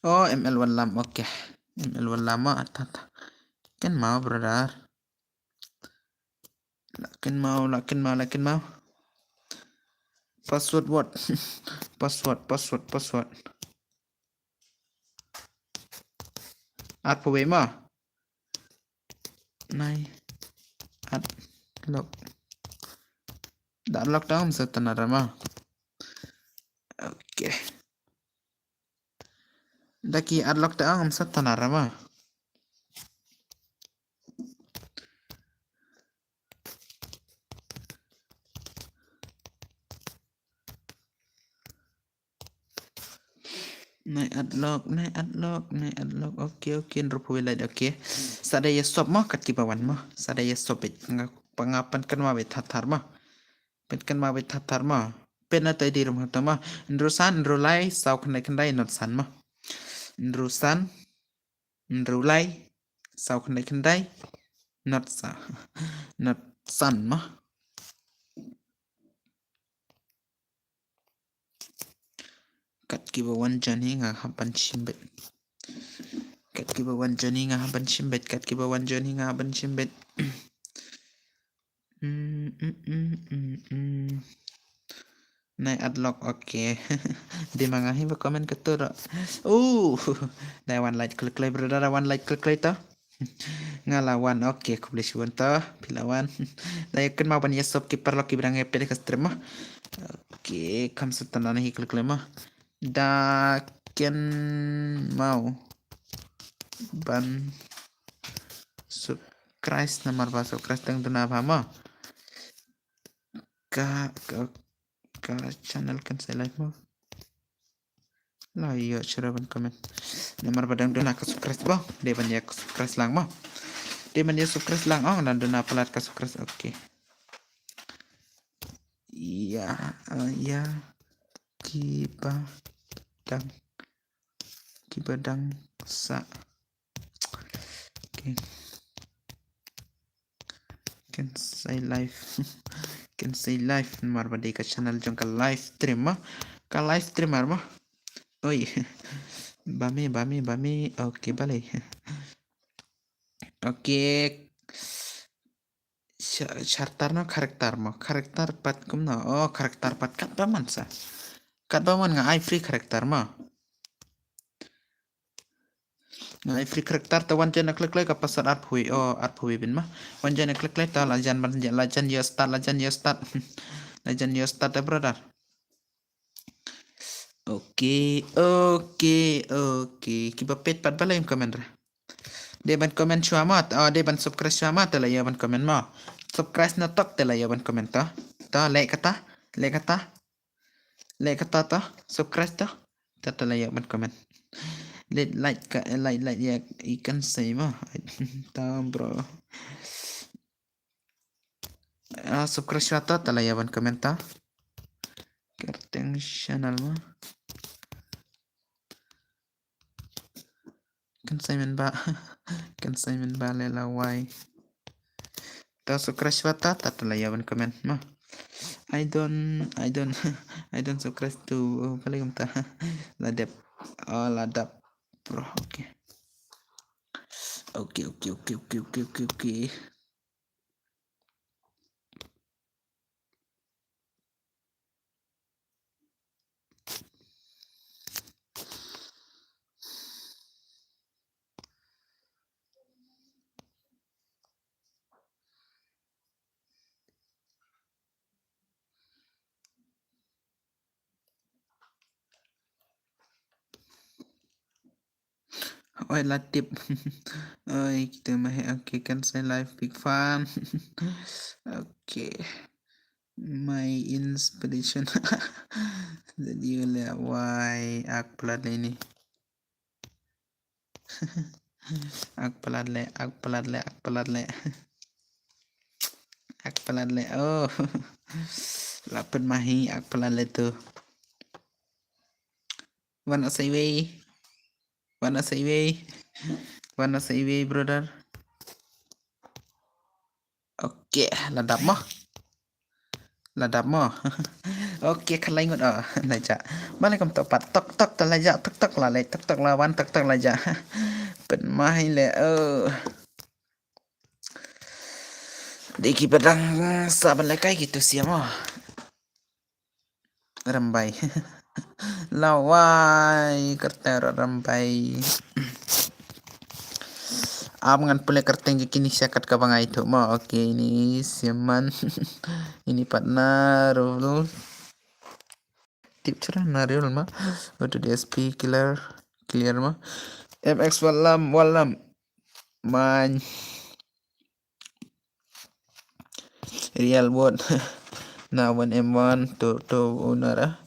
Oh, M L Wanlam, okay. M L Wanlam ma, ata, ata. Kynmaw, brother. La kynmaw, la kynmaw, la kynmaw. Password what? Password, password, password. Arphew wei ma. Nai. Ad lock. Da lock down sa tana ra ma. Okay. Da ki ad lock ta ang sa tana ra ma. Nai ad lock, nai ad lock, nai ad lock. Okay, okay, nrup wi light, okay. Sa da ïa sop ma, kat ki ba wan ma. Sa da ïa sop bit. Nga pa nga pan kan ma bit thathar ma. Pynkan ma bit thathar ma. Pynna tai di rum hata ma. Nru san, nru lai, saw khyndai khyndai, not san ma. Nru san, nru lai, saw khyndai khyndai, not sa, not san ma. Kat ki ba wan join hi nga hap ban shim bit. Kat ki ba wan join hi nga hap ban shim bit. Kat ki ba wan join hi nga hap ban shim bit. Mm, mm, mm, mm, mm. Nai ad lock, okay. Dei ma nga hi ba comment kata ro. Uh, dei wan like klik klik brother, wan like klik klik to. Nga la wan, okay, khublei shibun to, phi la wan. Dei kynmaw ban ïa sub ki paralok ki ba dang ïa peit ka stream ma. Okay, kham sa tana hi klik klik ma. Da kynmaw ban subscribe namar ba subscribe tang duna ba ma. Ka, ka, ka channel kan sa live ma. La ïa shuwa ban comment. Namar ba dang duna ka subscribe ba. Dei ban ïa subscribe lang ma. Dei ban ïa subscribe lang, oh, dang duna palat ka subscribe. Okay. Ïa, uh, ïa ki ba dang, ki ba dang sa. Okay. Kan sa live. Kan sa live namar ba dei ka channel jong ka live stream ma. Ka live streamer ma. Oi. Ba me, ba me, ba me. Okay, balei. Okay. Sha-, character no character ma. Character pat kumno. Oh, character pat kat ba man sa. Kat ba man nga ai free character ma. Nga ai free character ta wan jan klik klik ka password arphew wei, oh, arphew wei bin ma. Wan jan klik klik ta la jan ban, la jan ïa start, la jan ïa start. La jan ïa start, eh, brother. Okay, okay, okay. Ki ba peit pat balei comment ra. Dei ban comment shuwa ma, oh, dei ban subscribe shuwa ma, te la ïa ban comment ma. Subscribe na tok te la ïa ban comment to. To, leh kata, leh kata. Leh kata to, subscribe to. Ta ta la ïa ban comment. Leh like ka, like, like ïa i kan sei ma. Ta bro. Ah, subscribe shuwa to, ta la ïa ban comment to. Kyrteng channel ma. Kan sa men ba. Kan sa men ba le la wai. Ta subscribe shuwa ta, ta ta la ïa ban comment ma. I don't, I don't, I don't subscribe to, oh, balei kumta. La dep. Oh, la dep. Bro, okay. Okay, okay, okay, okay, okay, okay, okay. Oi, la tip. Oi, kita mah, okay, kan saya live big fan. Okay. My inspiration. Jadi le wai ak palat le ini. Ak palat le, ak palat le, ak palat le. Ak palat le. Oh. Lapet mahi ak palat le tu. Wan asai wei. Wan asai wei. Wan asai wei, brother. Okay, la dap mo. La dap mo. Okay, khalai ngut, oh, la ja. Bale kam to pat tok tok to la ja, tok tok la le, tok tok la wan, tok tok la ja. Pynmai le, oh. Dei ki badang sa ban le kai ki tu sia mo. Rambai. Lawai, kerteng rot rambai. Am ngan pule kerteng je kini siakat ka bangai tu mo. Okay, ini siaman. Ini partner. Tip cara na real ma. Go to D S P clear, clear ma. M X walam, walam. Man. Real world. Na one M one to, to unara.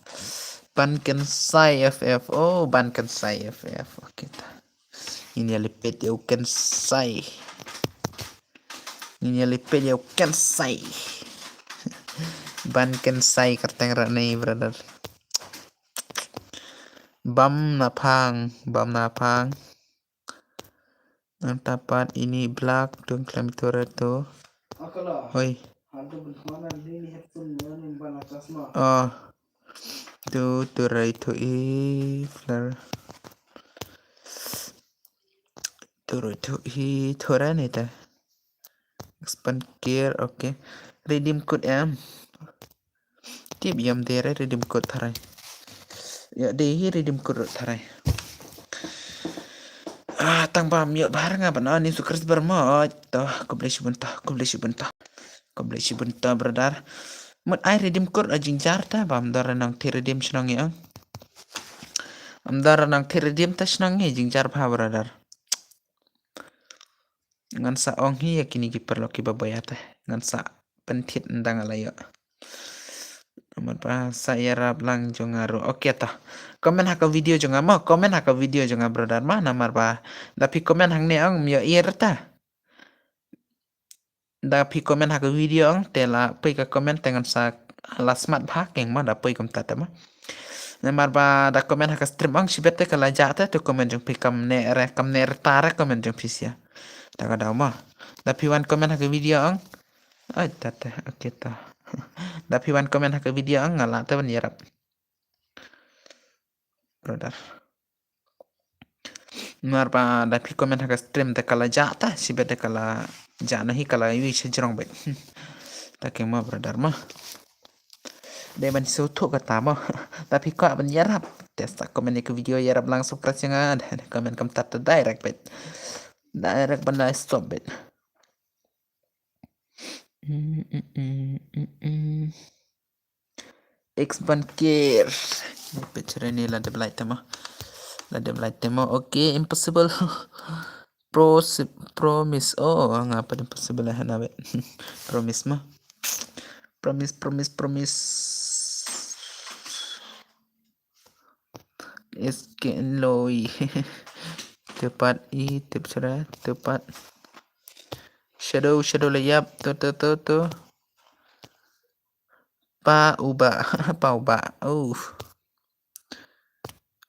Ban kan sai F F. Oh, ban kan sai F F. Okay ta. Ini ya lipit ya kan sai. Ini ya lipit ya kan sai. Ban kan sai kerteng rani, brother. Bam na phang, bam na phang. Nang tapat ini black tu klem tu re tu. Hoi. Oh. Tu tu re tu i flare. Tu re tu i tu re ni ta. Expand gear, okay. Redeem code em. Tip yam dere redeem code tharai. Ya dei hi redeem code tharai. Ah, tang ba miot bahar nga ban ani sukres berma. To, khublei shibun to, khublei shibun to. Khublei shibun to, brother. Mut ai redeem code a jingjar ta ba mdor nang thi redeem shnong ya. Mdor nang thi redeem ta shnong ya jingjar ba, brother. Ngan sa ong hi ya kini ki paralok ki ba boi ata. Ngan sa pynthit ndang ala yo. Namar ba sa ïarap lang jong nga ruh. Okay ta. Comment ha ka video jong nga ma, comment ha ka video jong nga brother ma, namar ba da phi comment hangne ong myo ir ta. Da phi comment ha ka video ong te la phi ka comment te ngan sa la smat bha keng ma da phi kumta te ma. Namar ba da comment ha ka stream ong shibet te ka la ja te tu comment jong phi kam ne re, kam ne re ta re comment jong phi sia. Ta ka daw ma. Da phi wan comment ha ka video ong. Ai ta te, okay ta. Da phi wan comment ha ka video ong nga la te ban ïarap. Brother. Namar ba da phi comment ha ka stream te ka la ja ta, shibet te ka la ja na hi ka la wi sha jrong bet. Ta keng ma brother ma. Dei ban shu thuh kata mo. Da phi kwah ban ïarap. Te sa comment ïa ka video ïarap lang subscribe ïa nga. Da comment kumta te direct bet. Direct ban la stop bet. Mm, mm, mm, mm, mm. X ban care. Picture ni la dep light tema. La dep light tema. Okay, impossible. Pro, promise. Oh, nga pat impossible lah na bet. Promise ma. Promise, promise, promise. Is ken loi. Tepat i, tep sera, tepat. Shadow, shadow layap. Tu, tu, tu, tu. Pa uba, pa uba. Oh.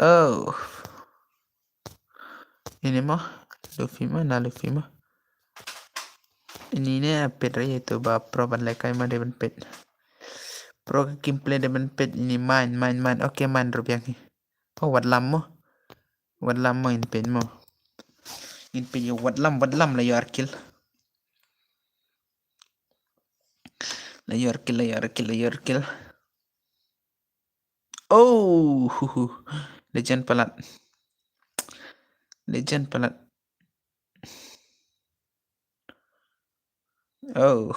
Oh. Ini mo, Luffy mo, na Luffy mo. Ini ne pet re itu ba pro ban lekai ma de ban pet. Pro ka gameplay de ban pet ini main, main, main. Okay, main rubiang hi. Oh, wat lam mo. Wat lam mo in pet mo. Ngin peit ïa u Wadlam, Wadlam la ïoh ar kill. La ïoh ar kill, la ïoh ar kill, la ïoh ar kill. Oh, hu, hu. Legend palat. Legend palat. Oh,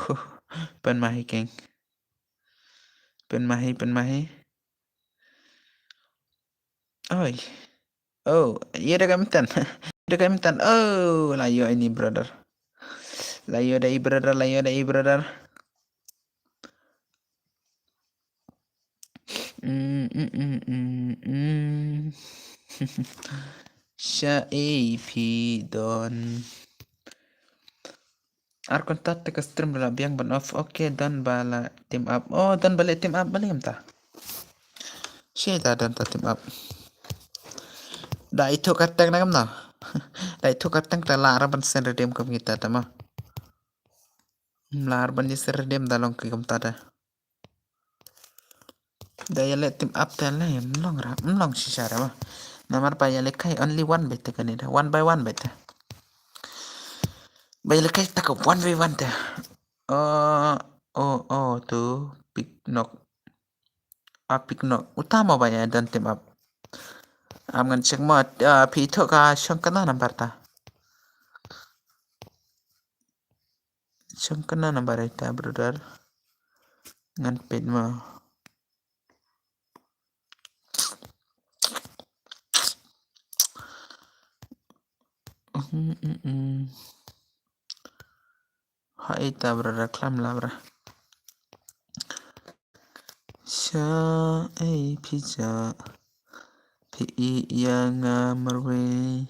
pynmahi keng. Pynmahi, pynmahi. Oi. Oh, ïa da ka myntan. Da ka myntan. Oh, la ïoh ini brother. La ïoh da i brother, la ïoh da i brother. Mm, mm, mm, mm, mm. Sha ei phi don. Ar kynta te ka stream la biang ban off. Okay, don ba la team up. Oh, don ba la team up, ba la team up. Shi ta don ta team up. Da ithuh kyrteng na kam na. Da ithuh kyrteng ta la ra ban send redeem kum kita ta ma. La ra ban send redeem da long ki kum ta da. Da ïa leh team up te leh, ym long ra, ym long shisha ra ba. Namar ba ïa leh kai only one beit te kane da, one by one beit te. Ba ïa leh kai ta ka one by one te. Oh, oh, oh, tu, pick knock. Ah, pick knock. Uta mo ba ïa don team up. Am ngan check mo, ah, phi ithuh ka shong kane number ta. Shong kane number ita brother. Ngan peit mo. Mm, mm, mm. Ha ita brother klam la bra. Sha ei phi ja. Phi i ïa nga marwei.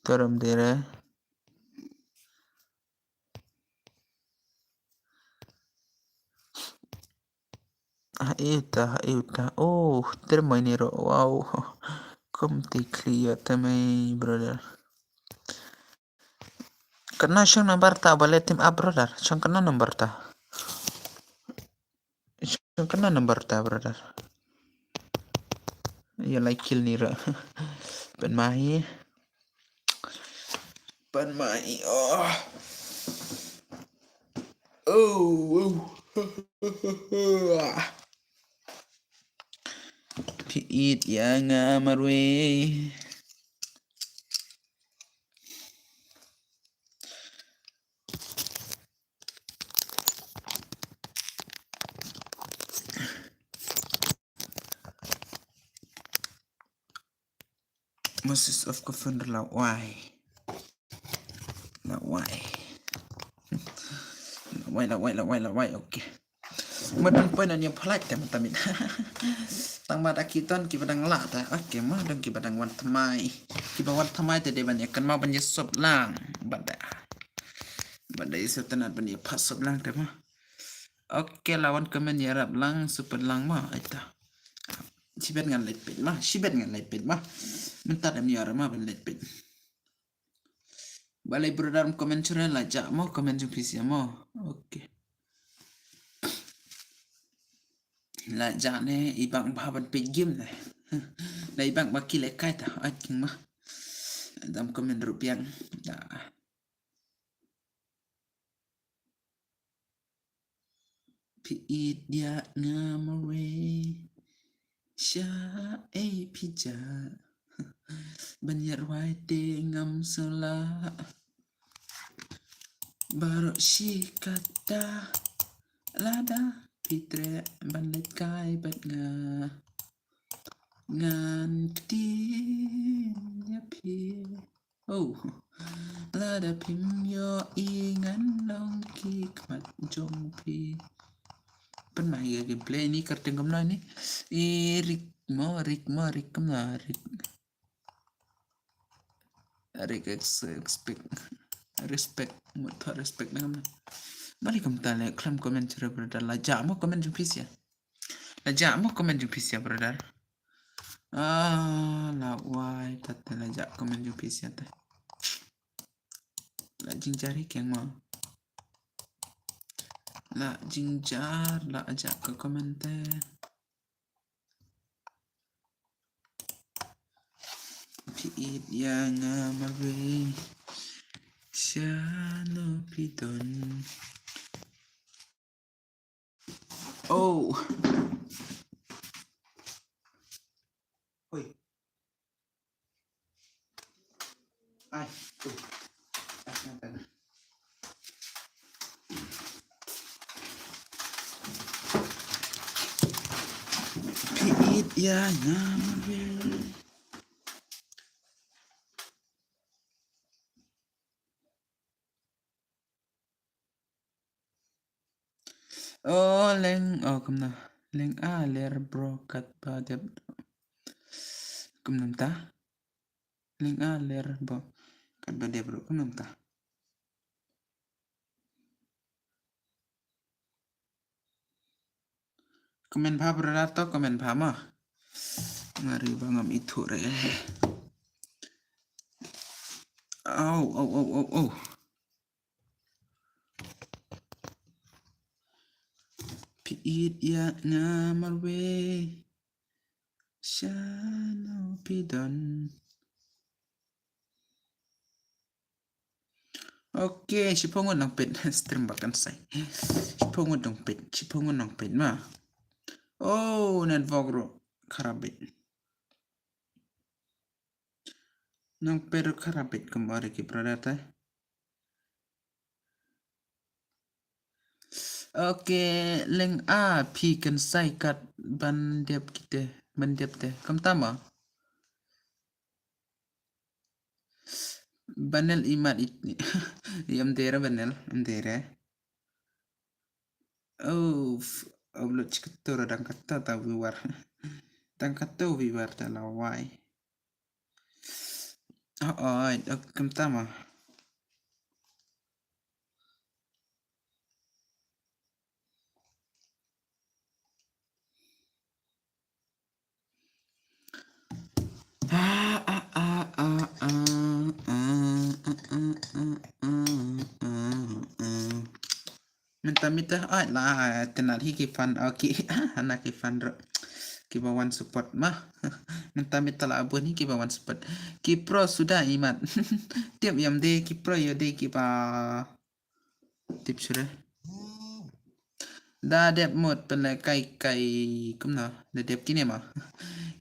Toram dere. Ha ita, ha ita. Oh, termai ni ro. Wow. Kum ti clear tamai brother. Kane shong number ta ba leh team up brother. Shong kane number ta. Shong kane number ta brother. Ïa lai kill ni ra. Pynmahi. Pynmahi. Oh. Oh, oh. Phi it ïa nga marwei. Moses of Kofun la wai. La wai. La wai, la wai, la wai, la wai. Okay. Mut pun pun ïa phalak te mata mit. Tang mata ki don kiba dang lah te. Okay, ma don kiba dang wan thymmai. Kiba wan thymmai te dei ban ïa kynmaw ban ïa sop lang. Bad da. Bad da ïa sop te nat ban ïa pha sop lang te ma. Okay, la wan comment ïarap lang, super lang ma, aita. Shibet ngan leit peit ma, shibet ngan leit peit ma. Mynta dang ïarap ma ban leit peit. Balei brother comment shuh re, la jah mo comment jong phi sha mo. Okay. La jah ne i bang ba ban peit game ne. Na i bang ba ki leh kai ta, ai king ma. Dam comment ruh biang. Da. Phi it ïa nga marwei. Sha ei phi jah. Ban ïa rwai te ngam sngewlah. Baroh shi katta. Lada phi treh ban leit kai bad nga. Ngan ktien ïa phi. Oh. Lada phim ïohi ngan long ki khmat jong phi. Pynmai ïa gameplay ni kyrteng kumno ni. I Rik mo, Rik mo, Rik kumno, Rik. Rik ex-, expect. Respect, mut tho respect na kumno. Mari kumta le klam comment shuh re brother, la jah mo comment jong phi sha. La jah mo comment jong phi sha brother. Ah, la wai, tat te la jah comment jong phi sha te. La jingjar hi keng mo. La jingjar, la jah ka comment te. Phi ïeit ïa nga marwei. Shano phi don. Oh. Oi. Ai, tu. Ah, na, na, na. Phi ïeit ïa nga marwei. Oh, leng, oh, kumno. Leng a ler bro katba dep. Kumno mynta. Leng a ler bro katba dep bro kumno mynta. Comment bha brother to comment bha ma. Nga ri ba ngam ithuh re. Au, au, au, au, au. Phi ïeit ïa nga marwei. Shano phi don. Okay, shiphew ngut nang peit stream ba kan sai. Shiphew ngut nang peit, shiphew ngut nang peit ma. Oh, network ruh kharap beit. Nang peit ruh kharap beit kum ore ki brother te. Okay, leng a phi kan sai kat ban dep kite, ban dep te. Kumta ma. Banel imat it. Ym dei re Banel, ym dei re. Oh, upload chi kato ra dang kato ta viewer. Dang kato viewer ta la wai. Oh, oh, kumta ma. Mynta mynta ai la tynat hi ki fan, oh, ki hana ki fan ruh kiba wan support ma. Mynta mynta la bun hi kiba wan support. Ki pro suda imat. Tip ïam de ki pro ïa de kiba tip sure. Da dep mut pynleh kai kai kumno da dep kine ma.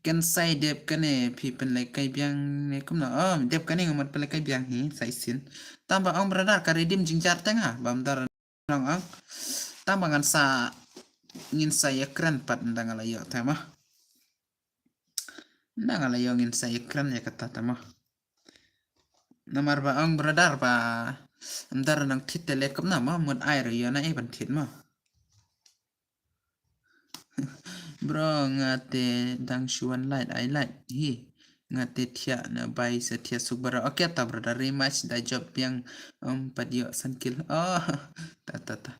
Kan sai dep kane phi pynleh kai biang ne kumno. Oh, dep kane nga mut pynleh kai biang hi sai sin. Tang ba ong brother ka redeem jingjar teng ha bam dar nong ang. Tang ba ngan sa ngin sa ïa kren pat nda nga la ïoh te ma. Nda nga la ïoh ngin sa ïa kren ïa kata te ma. Namar ba ong brother ba ndar nang thit te le kumno ma mut ai ruh ïoh na e ban thit ma. Bro nga te dang shu wan light ai light hi. Nga te thiah na bai sa thiah suk bara. Okay ta brother ri mach da job biang um pat ïoh san kil. Oh, ta ta ta.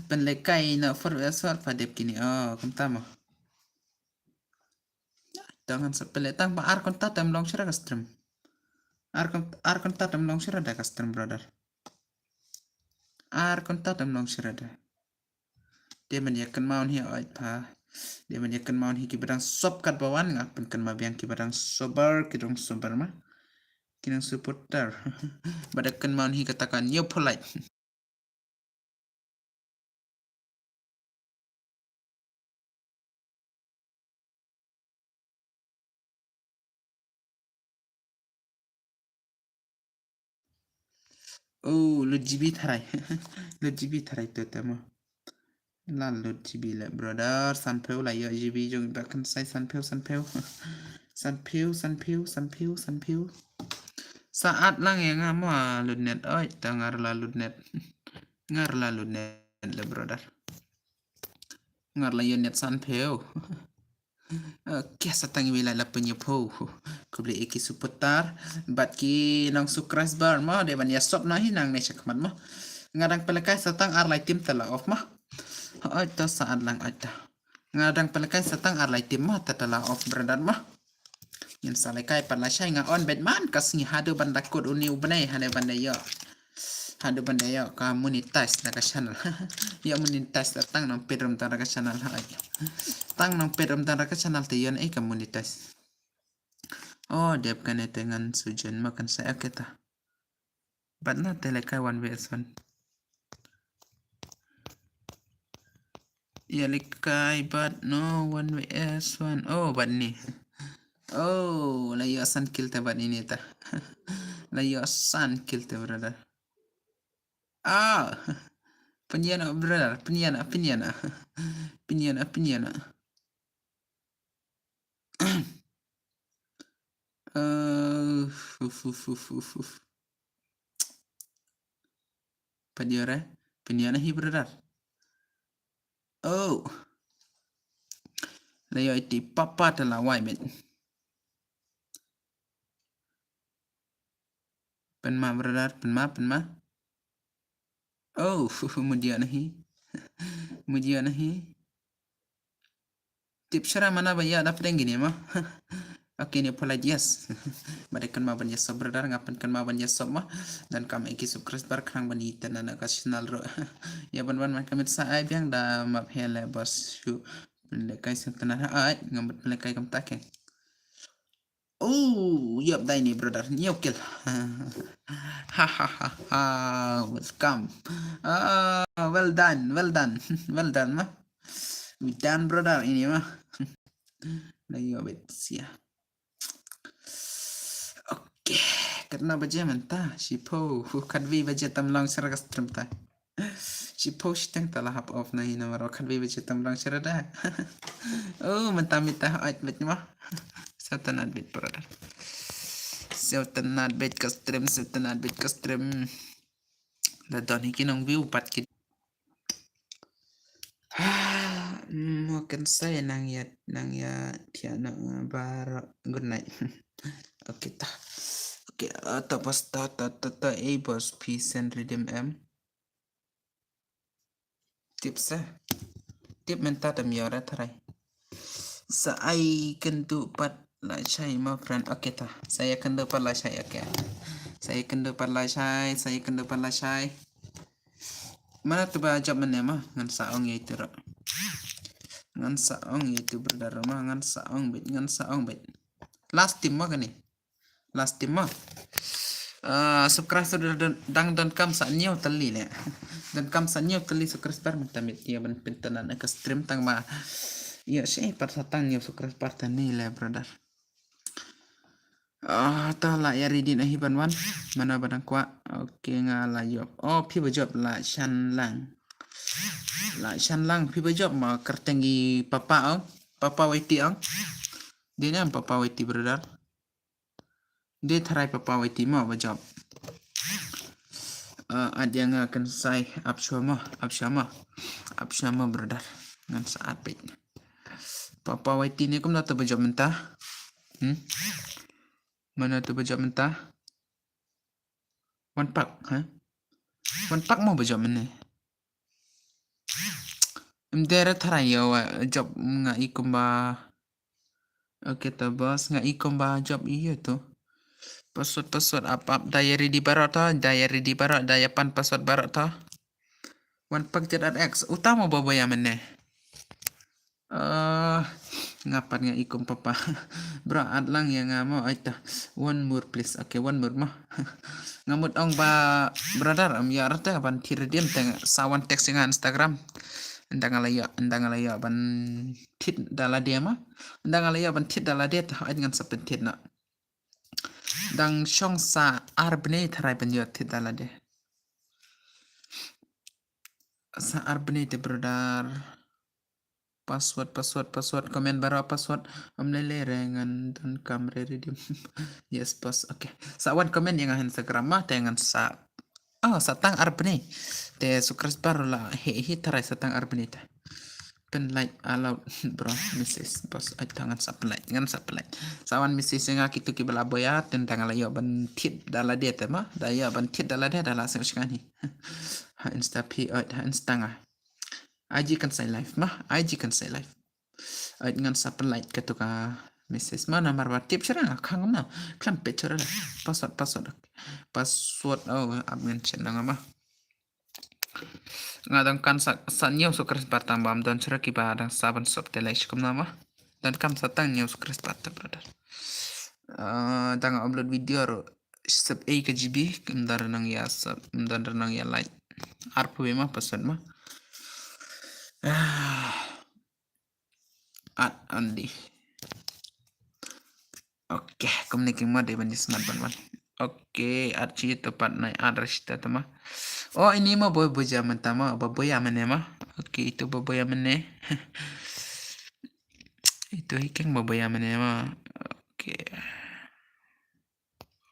Pynleh kai na for for pa dep kini. Oh, kumta ma. Tang han sa pele tang ba ar konta tem long shira ka stream. Ar kon ar konta tem long shira da ka stream brother. Ar konta tem long shira da. Dia man ya kan maun hi oi pa. Dia man ya kan maun hi ki badang sop kat bawan nga pen kan ma biang ki badang sober ki dong sober ma. Ki nang supporter. Bada kan maun hi kata kan yo polite. Oh, lut G B tharai. Lut G B tharai tu tama. La lut G B le brother, sanphew la yo G B jong ba kan sai sanphew, sanphew. Sanphew, sanphew, sanphew, sanphew. Saat lang ya nga ma lut net. Oi, ta ngar la lut net. Ngar la lut net le brother. Ngar la yo net sanphew. Okay, sa tang wi la la pynïaphew. Khublei ïa ki supporter bad ki nong subscriber mo, dei ban ïa sop na hi nang ne shakmat mo. Nga dang pynlehkai sa tang ar lai tim ta la off mo. Oi to sa at lang oi to. Nga dang pynlehkai sa tang ar lai tim mo ta ta la off brother mo. Ngin sa lehkai pat lashai nga on bad man ka sngi haduh ban da kut uni u bnai hane ban da ïoh. Haduh ban da ïoh ka monetize da ka channel. Ïoh monetize da tang nang peit rum tang da ka channel ha. Tang nang peit rum tang da ka channel te ïoh ei ka monetize. Oh, dep kane te ngan shu join ma kan sa ïa kata. Bad na te lehkai one V S one. Ïa lehkai bad no one V S one. Oh, bad ni. Oh, la ïoh san kill te bad ini ta. La ïoh san kill te, brother. Ah. Pynïana, brother. Pynïana, pynïana. Pynïana, pynïana. Eh, uf, uf, uf, uf, uf. Pynïana, pynïana hi, brother. Oh. La ïoh iti papa te la wai met. Pynma, brother, pynma, pynma. Oh, mut ïoh na hi. Mut ïoh na hi. Tip shara mana ba ïa da pdeng gini ma. Okay, ni pala yes. Ba dei kan ma ban ïa sop, brother, nga pyn kan ma ban ïa sop ma. Dan kam eki subscriber khnang ban ïa tana na ka channel ro. Ïa ban ban man kamit sa ai biang da map hele bos shu. Pynlehkai sentana ai, ngamut pynlehkai kam take. Oh, ïap dai ni, brother. Ñiew kill. Ha ha ha ha. Welcome. Ah, well done, well done. Well done ma. We done, brother, ini ma. La ïoh bet sia. Okay. Katno baje mynta? Shiphew. Khatwi baje tam long sha ka stream ta. Shiphew shiteng ta la hap off na hi namar khatwi baje tam long sha da. Oh, mynta mynta ait bet ma. Sngewtynnat bet, brother. Sngewtynnat bet ka stream, sngewtynnat bet ka stream. Da don hi ki nong view pat ki. Mo kan sa nang ïa, nang ïa thiah na, eh, baroh. Good night. Okay ta. Okay, eh, ta bos ta, ta, ta, ta, eh, bos, peace and redeem em. Tip sa. Tip mynta tam ïa ra tharai. Sa ai kynduh pat lashai, my friend. Okay ta. Sa ai kynduh pat lashai, okay. Sa ai kynduh pat lashai, sa ai kynduh pat lashai. Mana tu ba jop mynne ma, ngan sa ong ïa itu ro. Ngan sa ong ïa itu, brother ma, ngan sa ong bet, ngan sa ong bet. Last team ma kane. Last team ma. Ah, subscriber dang don, dang donkam sa hynñiew tylli ne. Donkam sa hynñiew tylli subscriber mynta mit ïa ban pyntynnat na ka stream tang ba. Ïa shi pat sa tang hynñiew subscriber tang ne le, brother. Ah, ta la ïa ready na hi ban wan. Mana ba dang kwah. Okay, nga la ïoh. Oh, phi ba jop la shan lang. La shan lang phi ba jop ma kyrteng i papa ong. Papa Waiti ong. Dei ne em papa Waiti, brother. Dei tharai papa Waiti mo ba jop. Ah, at ïa nga kan sai ap shwa mo, ap shwa mo. Ap shwa mo, brother. Ngan sa at peit. Papa Waiti ne kumno to ba jop mynta. Hmm? Mano to ba jop mynta? Wan Pak, ha? Wan Pak mo ba jop mynne. Em dei re tharai ïa wa jop nga i kumba. Okay ta bos, nga i kumba jop ïa to. Password, password, ap ap, da ïa ready baroh to, da ïa ready baroh, da ïa pan password baroh to. Wan Pak Z R X, uta mo ba ba ïa mynne. Ah, nga pat nga i kum papa. Bro, at lang ïa nga mo, ai ta. One more please. Okay, one more mo. Nga mut ong ba brother, am ïa rata ban thied redeem te sa wan text ïa nga Instagram. Ynda nga la ïoh, ynda nga la ïoh ban thied da lade ma. Ynda nga la ïoh ban thied da lade ta, ai ngan sa pynthied na. Dang shong sa ar bnai tharai ban ïoh thied da lade. Sa ar bnai te brother. Password, password, password. Comment baroh password. Am lei lei re ngan donkam re redeem. Yes, boss. Okay. Sa wan comment ïa nga Instagram ma te ngan sa. Oh, sa tang ar bnai. Te subscriber la hi hi tharai sa tang ar bnai te. Pynlait aloud, bro, message, boss. Ai ta ngan sa pynlait, ngan sa pynlait. Sa wan message ïa nga kito kiba la boi ïa, te ynda nga la ïoh ban thied da lade te ma, da ïoh ban thied da lade, da la sngewsih ngan hi. Ha Insta phi, oi, ha Insta nga. Ai ji kan sai live ma, ai ji kan sai live. Oi, ngan sa pynlait kato ka message ma, namar ba tip shuwa nga khang ma. Khlem peit shuwa la. Password, password. Password, oh, ap ngan check na nga ma. Nga dang kan sa, sa hynñiew subscriber tang bam don shuwa kiba dang sa ban sop te lai shi kumno ma. Dang kan sa tang hynñiew subscriber te brother. Ah, tang upload video ruh sep ei ka G B, ym don re nang ïa sep, ym don re nang ïa like. Arphew wei ma password ma. Ah. At Andy. Okay, kumne ki ma dei ban ïa smat ban wan. Okay, at chi to pat nai at Rashita to ma. Oh, ini ma boy boy jaman ta ma, ba boy amane ma. Okay, itu ba boy amane. Itu hi keng ba boy amane ma. Okay.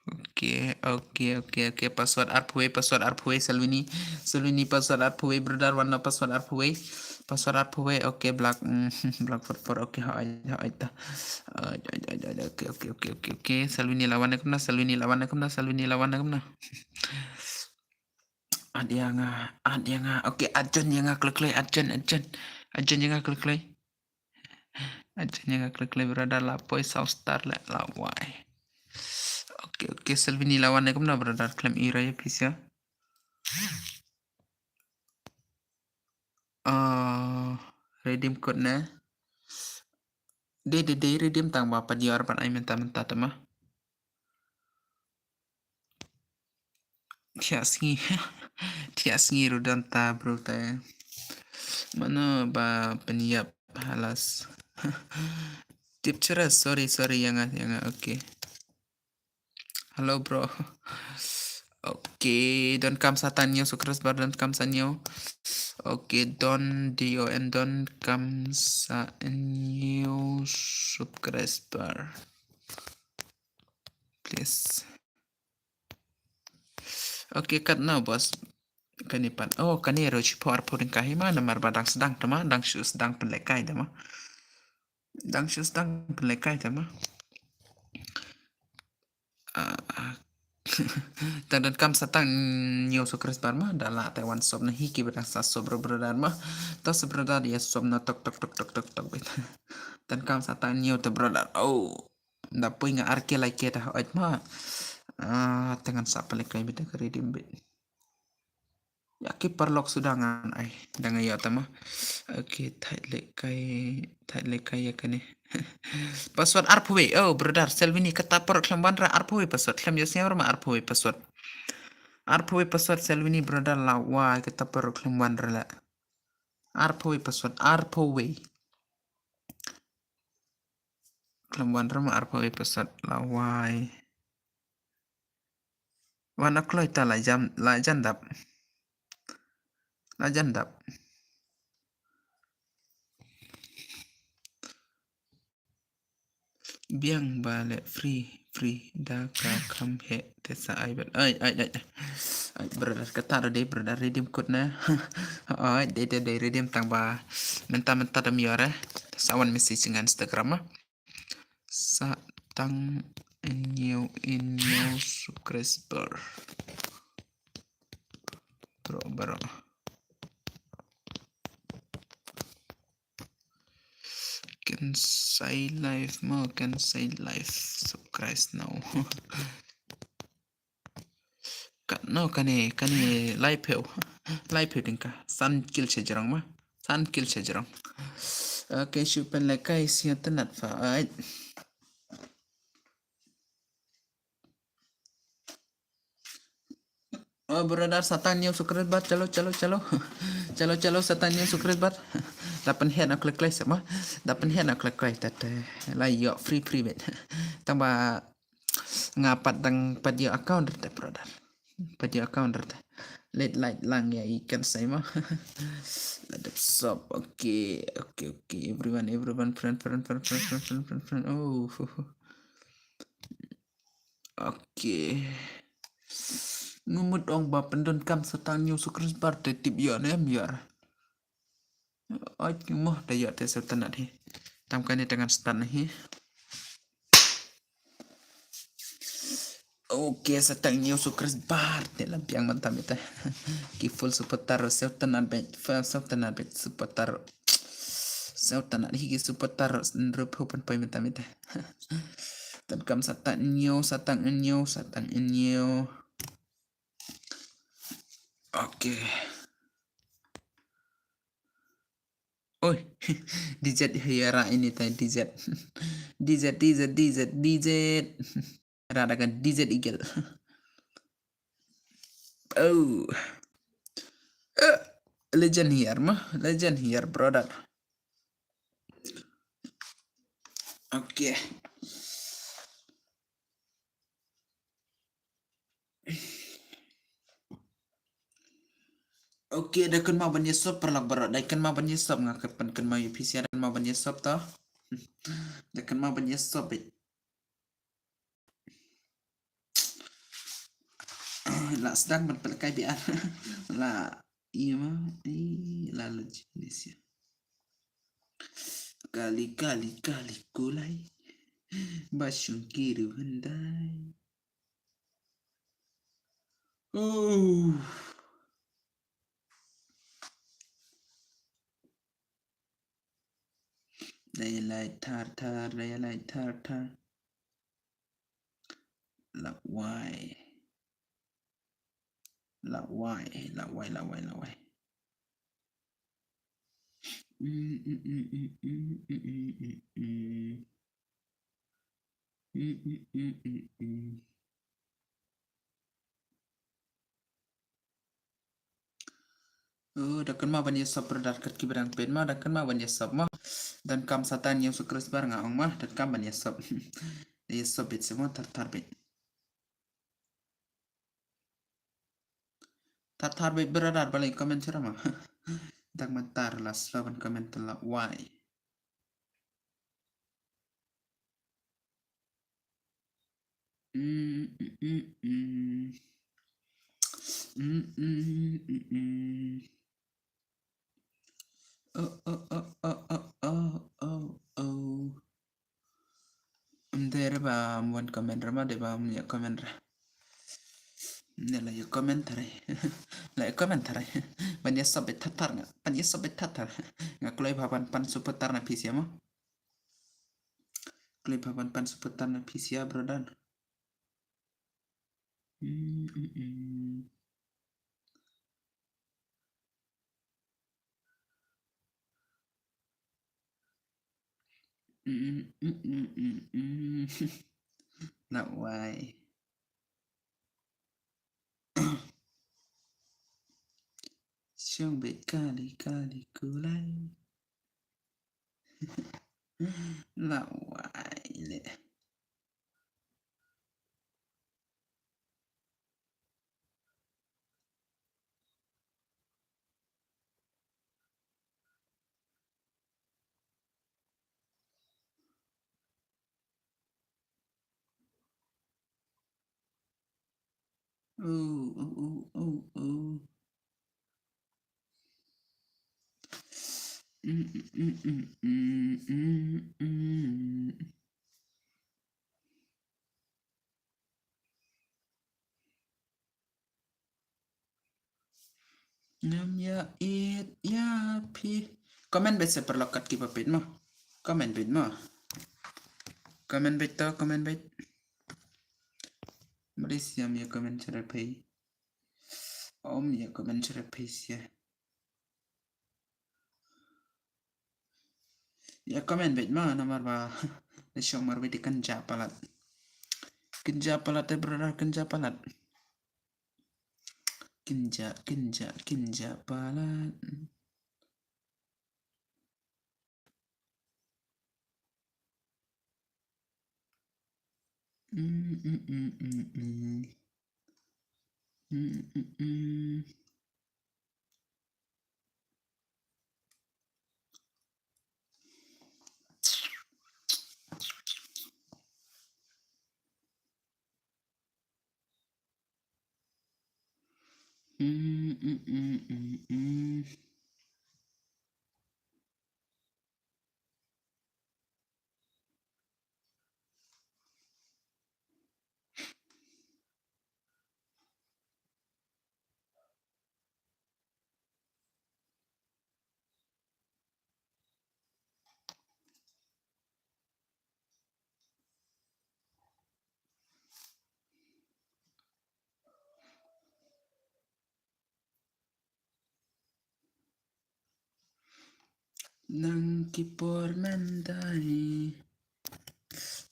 Okay, okay, okay, okay. Password arphew wei, password arphew wei, Salwini. Salwini, password arphew wei, brother, wan na password arphew wei. Password arphew wei, okay, black, mm, black for for, okay, ha, ha, ha, ta. Ah, ja, ja, ja, ja, okay, okay, okay, okay, okay. Salwini lawan na kumna, Salwini lawan na kumna, Salwini lawan na kumna. At ïa nga, at ïa nga. Okay, at John ïa nga kloi kloi, at John, at John. At John ïa nga kloi kloi. At John ïa nga kloi kloi, brother, la poi South Star le la wai. Okay, okay, Salwini lawan na kumna, brother, khlem ira ïa pisa. Ah, redeem code ne. Dei, dei, dei, redeem tang ba pat ïoh ar ban ai mynta mynta te ma. Thiah sngi. Thiah sngi ruh don ta bro te. Mano ba pynïap halas. Tip chura, sorry, sorry, ïa nga, ïa nga, okay. Hello, bro. Okay, don kam sa tang hynñiew subscriber, don kam sa hynñiew. Okay, don, D O N, don kam sa hynñiew subscriber. Please. Okay, katno boss. Kane pat. Oh, kane ruh shiphew arphew tyngka hi ma, namar ba dang sdang te ma, dang shu sdang pynlehkai te ma. Dang shu sdang pynlehkai te ma. Ah, ah. Tang don kam sa tang hynñiew subscriber ma, da lah te wan sub na hi ki ba dang sa sub ruh brother ma. To sub brother ïa sub na tok tok tok tok tok tok bit. Don kam sa tang hynñiew te brother. Oh. Da poi nga ar K lai K te ha oi ma. Ah, te ngan sa pynlehkai bit ka redeem bit. Ïa ki paralok suda ngan ai, da nga ïoh te ma. Okay, thait lehkai, thait lehkai ïa kane. Password arphew wei, oh brother, Salwini kata paralok khlem wan re arphew wei password, khlem ïohsngew re ma arphew wei password. Arphew wei password Salwini brother la wai kata paralok khlem wan re la. Arphew wei password, arphew wei. Khlem wan re ma arphew wei password la wai. Wan a kloi ta la jam, la jan dap. La jan dap. Biang ba leh free, free da ka kham heh te sa ai bad. Ai, ai, ai, ai. Ai, brother, kata ruh dei, brother, redeem code na. Ai, dei, dei, dei, redeem tang ba. Mynta, mynta dam ïoh re. Sa wan message nga Instagram ah. Sa tang hynñiew, hynñiew subscriber. Bro, bro. Can say live mo, can say live. Subscribe now. Katno kane, kane laiphew. Laiphew tyngka. San kil sha jrong ma. San kil sha jrong. Okay, shu pynlehkai sngewtynnat pha. Ai. Oh, brother, sa tang hynñiew subscriber, chalo, chalo, chalo. Chalo, chalo, sa tang hynñiew subscriber. Da pynheh na kloi kloi sa ma. Da pynheh na kloi kloi, tat, eh, la ïoh free, free bit. Tang ba nga pat dang pat ïoh account te, brother. Pat ïoh account te. Leit like lang ïa i kan sai ma. La dep sop. Okay, okay, okay. Everyone, everyone, friend, friend, friend. Oh. Okay. Nga mut ong ba pyndonkam sa tang hynñiew subscriber te tip ïoh ne em ïoh. Oi, mo da ïoh te sngewtynnat hi. Tam kane te ngan start na hi. Okay, sa tang hynñiew subscriber te la biang mynta mynta. Ki full supporter sngewtynnat bad, full sngewtynnat bad supporter. Sngewtynnat hi ki supporter hynriewphew pynpoi mynta mynta. Donkam sa tang hynñiew, sa tang hynñiew, sa tang hynñiew. Okay. Oi, D Z here, ini tai D Z. D Z, D Z, D Z, D Z. Rada kan D Z Eagle. Oh. Eh, legend here mah, legend here, brother. Okay. Okay, da kynmaw ban ïa sub paralok baroh, da kynmaw ban ïa sub, nga kynmaw, kynmaw ïa phi sha, da kynmaw ban ïa sub to. Da kynmaw ban ïa sub beit. La sdang ban pynlehkai biang. La ima, i, la lejinisia. Kali, kali, kali kulai. Ba shong ki ruh hyndai. Oh. Da ïa like thar thar, da ïa like thar thar. Lawei. Lawei, lawei, lawei, lawei. Mm, mm, mm. Mm, mm, mm, mm, mm. Oh, da kynmaw ban ïa sub brother, kat kiba dang peit mo, da kynmaw ban ïa sub mo. Donkam Satan Ïesu Khrist bar nga ong mo, donkam ban ïa sub. Ïa sub beit seh mo, thar thar beit. Thar thar beit brother, balei comment shuh mo. Dang mynta la slow ban comment, lawei. Mm, mm, mm, mm. Mm, mm, mm, mm. Oh, oh, oh. Ym dei re ba ym wan comment re mo, dei ba ym ïa comment re. Ne la ïa comment re. La ïa comment re. Ban ïa sub beit thar thar nga. Ban ïa sub beit thar thar. Nga kloi bha ban pan supporter na phi sha mo. Kloi bha ban pan supporter na phi sha, brother. Mm, mm, mm. Mm, mm, mm, mm, mm. Lawei. Shong beit kali kali kulai. Lawei leh. Oh, oh, oh, oh, oh. Mm, mm, mm, mm, mm, mm, mm. Ngam ïa ïeit ïa phi. Comment beit seh paralok kat kiba peit mo. Comment beit mo. Comment beit to, comment beit. Malaysia ym ïa comment shuh re phi. Ym ïa comment shuh re phi seh. Ïa comment beit mo namar ba la shong marwei te kan jah palat. Kan jah palat te brother, kan jah palat. Kan jah, kan jah, kan jah palat. Mm, mm, mm, mm, mm. Mm, mm, mm. Mm, mm, mm, mm, mm. Nang ki por mynta hi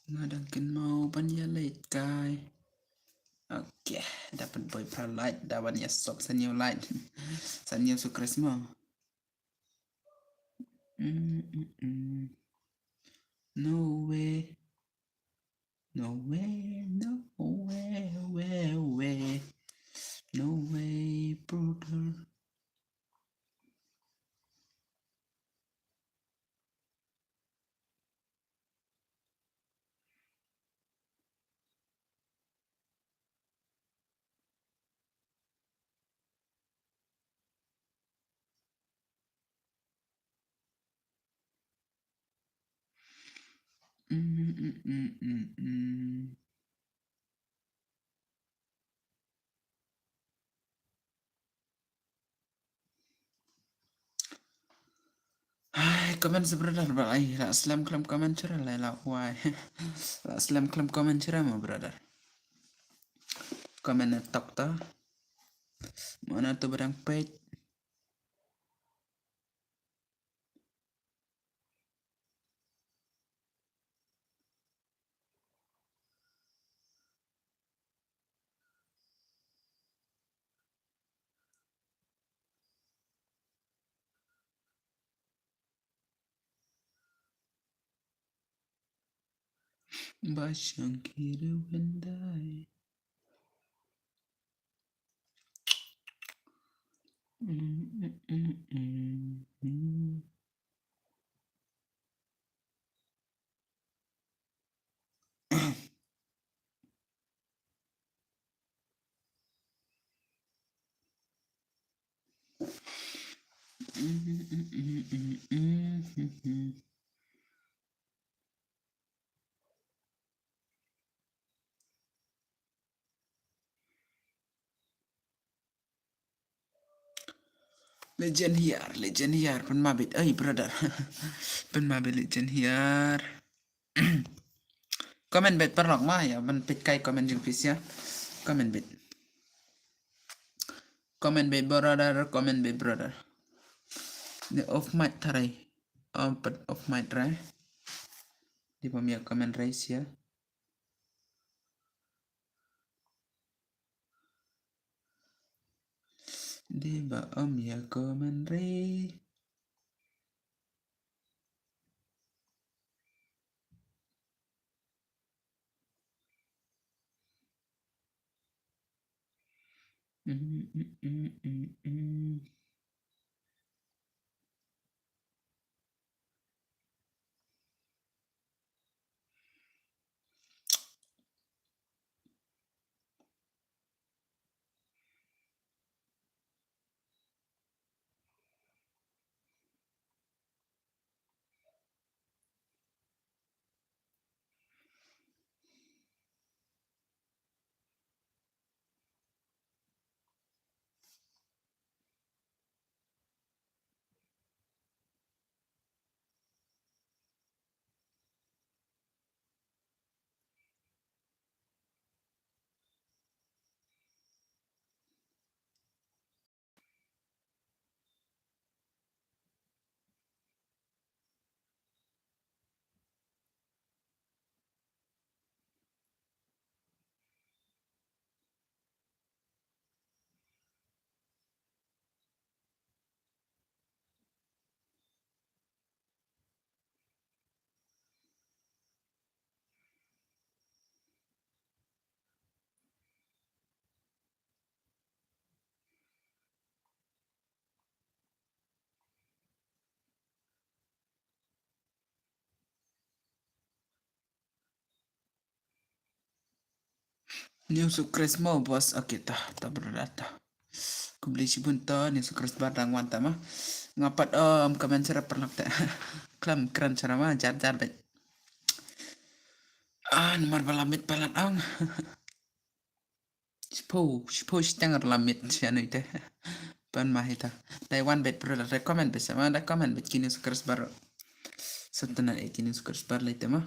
nga dang kynmaw ban ïa leit kai. Okay, da pynpoi phra light, da ban ïa sop sa new light. Sa new su Christmas. Mm, mm, mm. No way. No way, no way, way, way. No way, brother. Mm, mm, mm, mm, mm. Hai, comment sa brother ba ai, la slem khlem comment shuh la, la wai. La slem khlem comment shuh mo brother. Comment na tok ta. Mana tu barang page. Ba shang ki ruwendai. Mm, mm, mm, mm, mm. Legend here, legend here, pynmabit, oi brother. Pynmabit legend here. Comment bit paralok ma, ïa ban peit kai comment jingphi sha. Comment bit. Comment bit brother, comment bit brother. The off mic tharai. Off, off mic tharai. Di pom ïa comment rai sha. Dei ba ym ïa comment ri. New Sukres mo, boss. Okay, ta, ta brother ta. Khublei shibun ta, New Sukres bar dang wan ta ma. Nga pat, um, comment sharap paralok ta. Klam kren sharap ma, jar jar beit. Ah, namar ba la miet palat ong. Shiphew, shiphew shiteng la miet shane te. Pan ma hita. Dei wan beit brother, dei comment beit sama, dei comment beit ki New Sukres bar. Satan eh ki New Sukres bar lei te ma.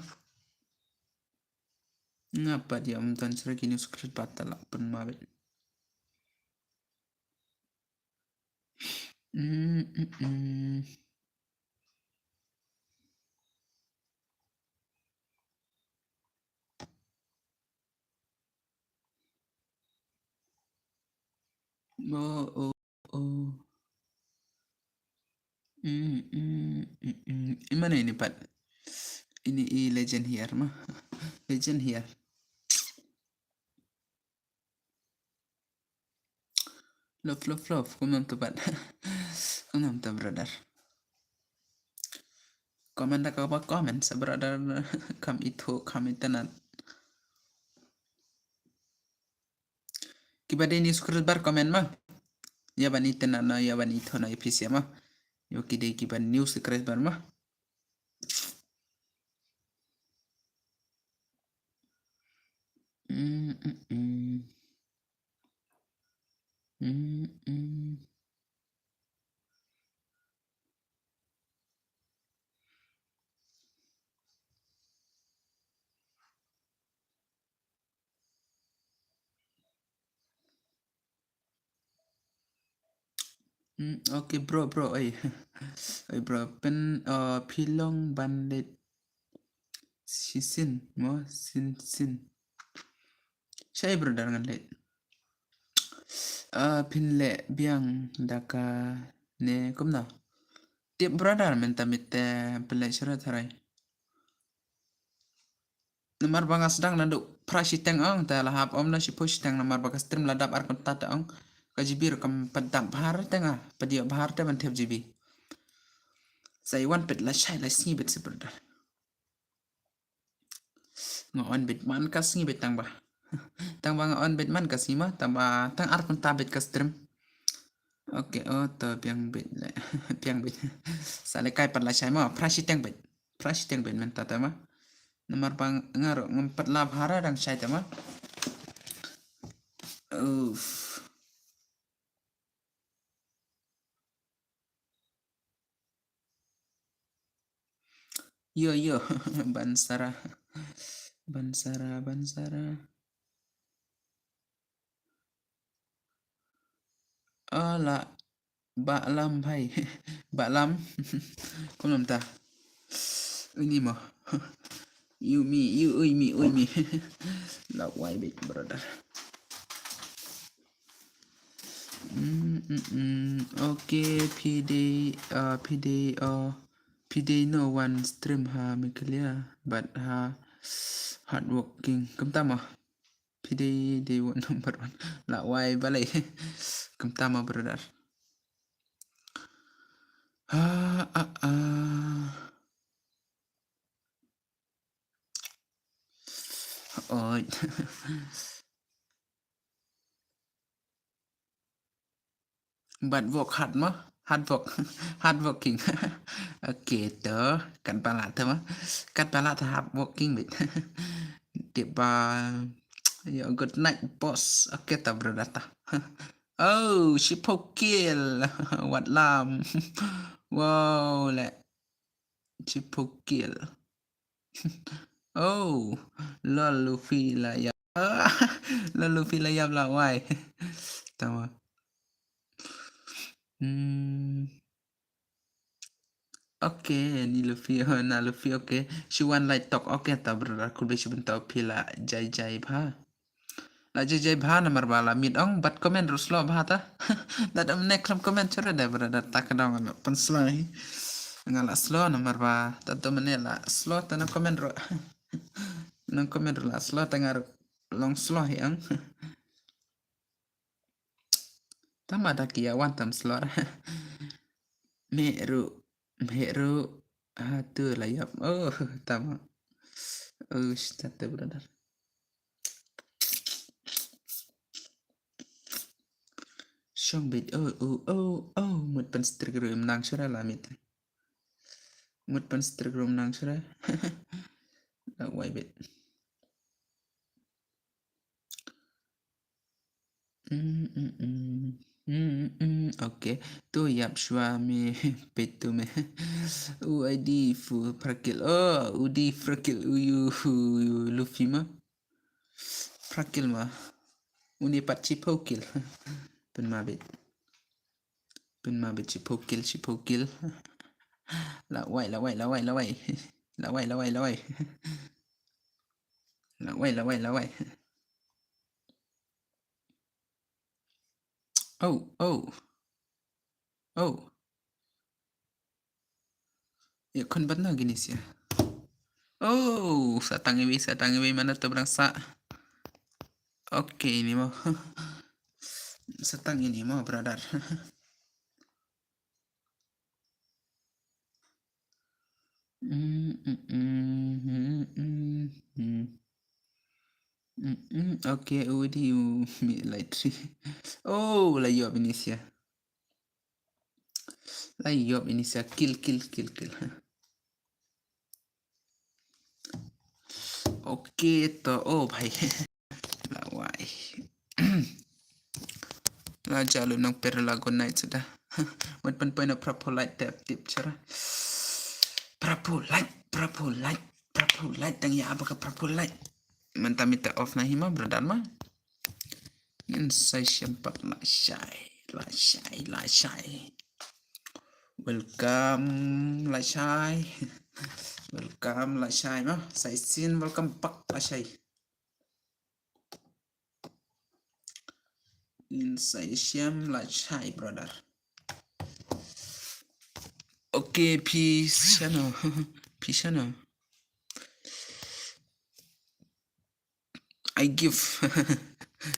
Nga pat ïa ym don shuh ki New Sukres bar ta la pynmabit. Mm, mm, mm. Oh, oh, oh. Mm, mm, mm, mm. Ïa mano ine pat? Ine i legend here ma. Legend here. Love, love, love. Kumno te pat? Kumno te, brother? Comment da kaba comment sa, brother. Kam ithuh, kam itynnad. Kiba dei new subscriber comment ma. Ïa ban itynnad noh, ïa ban ithuh noh ïa phi sha ma. Ïa ki dei kiba new subscriber ma. Mm, mm, mm. Mm, mm. Mm, okay, bro, bro, oi. Oi, bro, pyn, uh, phi long ban leit shisien mo, shisien. Shai, brother, ngan leit. Uh, phin leh biang da kane kumno? Tip, brother, mynta mynta phin leh sharai tharai. Namar ba nga sdang naduh phra shiteng ong, te la hap ym na shiphew shiteng namar ba ka stream la dap ar kynta te ong. Ka GB ruh kam pat dap bha te, nga pat ïoh bha te ban thep GB. Sa ïa wan peit lashai la sngi beit sha, brother. Nga on beit man ka sngi beit tang ba. Tang ba nga on beit man ka sngi ma, tang ba tang ar kynta beit ka stream. Okay, oh, to biang beit le. Biang beit. Sa lehkai pat lashai ma, phra shiteng beit. Phra shiteng beit mynta te ma. Namar ba nga ruh ngam pat la bha re dang shai te ma. Uff. Yo, yo, Bansara. Bansara, Bansara. Ala, Bah Lam bhai. Bah Lam. Kumno mynta? Ini mo. You me, you, ui me, ui me. La wai beit, brother. Mm, mm, mm. Okay, phi dei, uh, phi dei, uh, phi dei no one stream ha Meghalaya, but ha hardworking. Kumta mo. Phi dei, dei one number one. La wai balei. Kumta mo, brother. Ah, ah, ah. Oi. Bad work hard mo, hard work, hard working. Okay, to, katba lah te mo, katba lah te hard working beit. Tip ba, yo, good night, boss. Okay, to, brother, to. Oh, shiphew kill. Wat lam. Wow, le. Shiphew kill. Oh, lol, Luffy la ïap. Lol, Luffy la ïap la wai. Tama. Hmm. Okay, ni Luffy, oh, na Luffy, okay. Shi wan lai tok, okay, ta brother, khublei shibun ta phi la jai jai bha. La jai jai bha namar ba la miet ong, bad comment ruh slow bha ta. Lada ym ne khlem comment shuh re da brother, ta ka dang nga la pynslow hi. Nga la slow namar ba ta to mane la slow ta na comment ruh. Na comment ruh la slow ta nga ruh long slow hi ong. Tama da ki ïa wan tam slow. Me ruh, me ruh, ha tu la ïap. Oh, tama. Oh, shit, ta brother. Shong beit, oh, oh, oh, oh, mut pynstrik ruh ym nang shuh re la miet. Mut pynstrik ruh ym nang shuh re. La wai beit. Mm, mm, mm. Mm, mm, mm. Okay. To ïap shuwa me peit to me. U ai di fu phra kill. Oh, u di phra kill u yu, u yu Luffy ma. Phra kill ma. Une pat shiphew kill. Pynma beit. Pynma beit shiphew kill, shiphew kill. La wai, la wai, la wai, la wai. La wai, la wai, la wai. La wai, la wai, la wai. Oh, oh. Oh. Ïa khun bad na gini sia. Oh, sa tang iwi, sa tang iwi mana tu barang sa. Okay, ini mo. Sa tang ini mo, brother. Mm, mm, mm, mm, mm, mm. Mm, mm, okay, udi u mi light tree. Oh, la ïoh ini sia. La ïoh ini sia, kill, kill, kill, kill. Okay, to, oh, bhai. La wai. La jalu nang per la good night suda. Wat pan pan pra polite tep tip chara. Pra polite, pra polite, pra polite, tang ïa apa ka pra polite. Mynta mita off na hi ma, brother ma. Ngin sa shem pat lashai, lashai, lashai. Welcome, lashai. Welcome, lashai ma. Sa shisien welcome back, lashai. Ngin sa shem lashai, brother. Okay, peace channel. Peace channel. I give.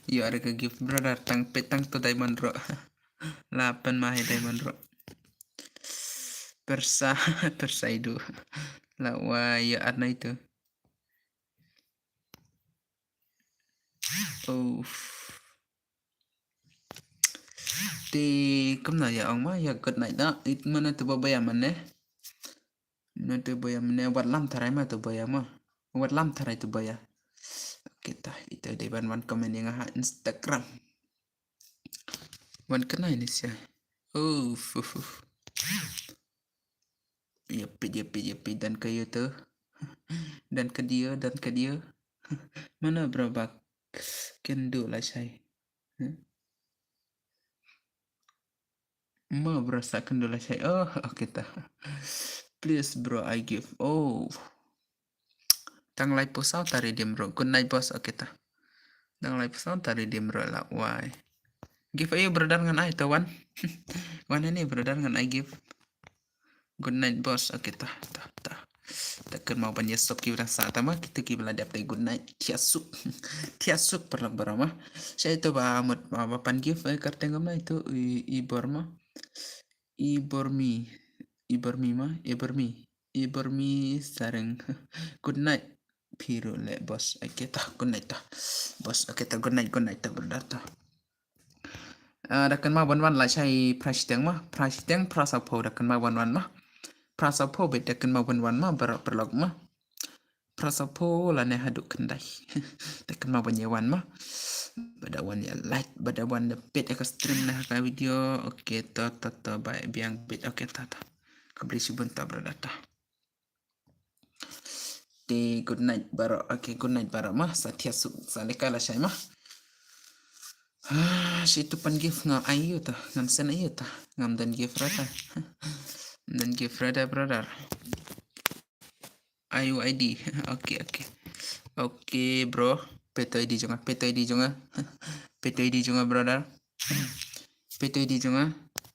You are a gift, brother. Tang pe tang to diamond ro. La pan ma hai diamond ro. Persa, persa idu. La wa ya arna itu. Oh. Te kumna ïa ong ma ïa good night da. It mana tu ba ya mane. Mana tu ba ya mane wat lam tharai ma tu ba ya ma. Wat lam tharai tu ba ya. Okay ta, ito dei ban wan comment ïa nga ha Instagram. Wan kena ini sia. Oh, fu, fu. Ïa pit, ïa pit, ïa pit dan ka ïa tu. Dan ka dia, dan ka dia. Mana bro bak. Kynduh lashai. Hmm? Ma bro sa kynduh lashai. Oh, okay ta. Please bro, I give. Oh. Tang lai pusaw tari dim bro. Good night boss, okay ta. Tang lai pusaw tari dim bro la wai. Give ayo brother ngan ai ta wan. Wan ini brother ngan ai give. Good night boss. Okay ta, ta, ta. Ta kynmaw ban ïa sop ki bra sa ta ma kita ki bla dep te good night. Thiasuk. Thiasuk parlok bra ma. Sa ito ba mut ba pan give ai karteng ma ito i, i bor ma. I bor mi. I bor mi ma. I bor mi. I bor mi sareng. Good night. Phi ruh leh boss. Okay ta, good night ta. Boss, okay ta, good night, good night ta brother ta. Ah, da kynmaw ban wan lashai phra shiteng ma, phra shiteng phra saw phew da kynmaw ban wan ma. Phra saw phew bit da kynmaw ban wan ma, baroh parlok ma. Phra saw phew lane haduh khyndai. Da kynmaw ban ïa wan ma. Ba da wan ïa like, ba da wan ïa peit ïa ka stream ne ha ka video. Okay ta, ta, ta, bye biang bit. Okay ta, ta. Khublei shibun ta brother ta. Te good night baroh. Okay, good night baroh ma. Sa thiasuk, sa lehkai lashai ma. Ah, shi tu pan give nga ai ïa ta. Ngan send ïa ta. Ngam don give ra ta. Don give ra ta brother. Ai u I D. Okay, okay. Okay bro. Peit to I D jong nga, peit to I D jong nga. Peit to I D jong nga brother. Peit to I D jong nga.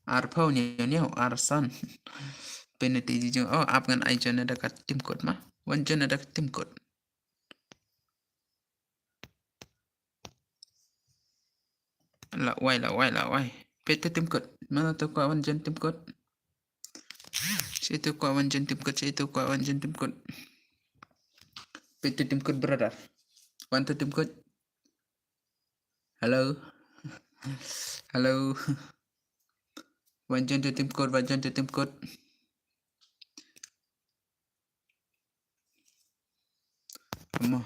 Ar phew hynñiew hynñiew ar san. Peit to I D jong nga. Oh, ap ngan ai join da ka team code ma. Wan join da ka team code. La wai, la wai, la wai. Peit to team code. Mano to kwah wan join team code. Shi to kwah wan join team code, shi to kwah wan join team code. Peit to team code brother. Wan to team code. Hello. Hello. Wan join to team code, wan join to team code. Amo.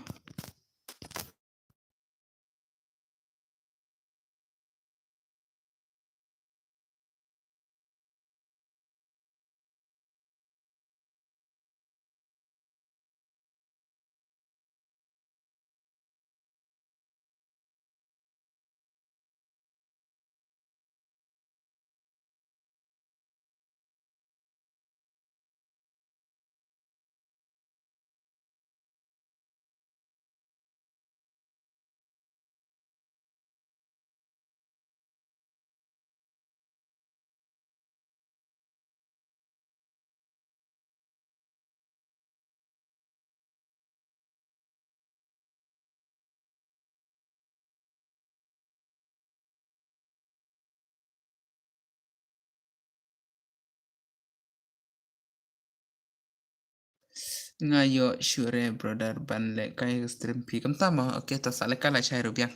Nga ïoh shuh re brother ban leh kai ka stream phi. Kam tam mo. Okay, to sa leh kai la shai ruh biang.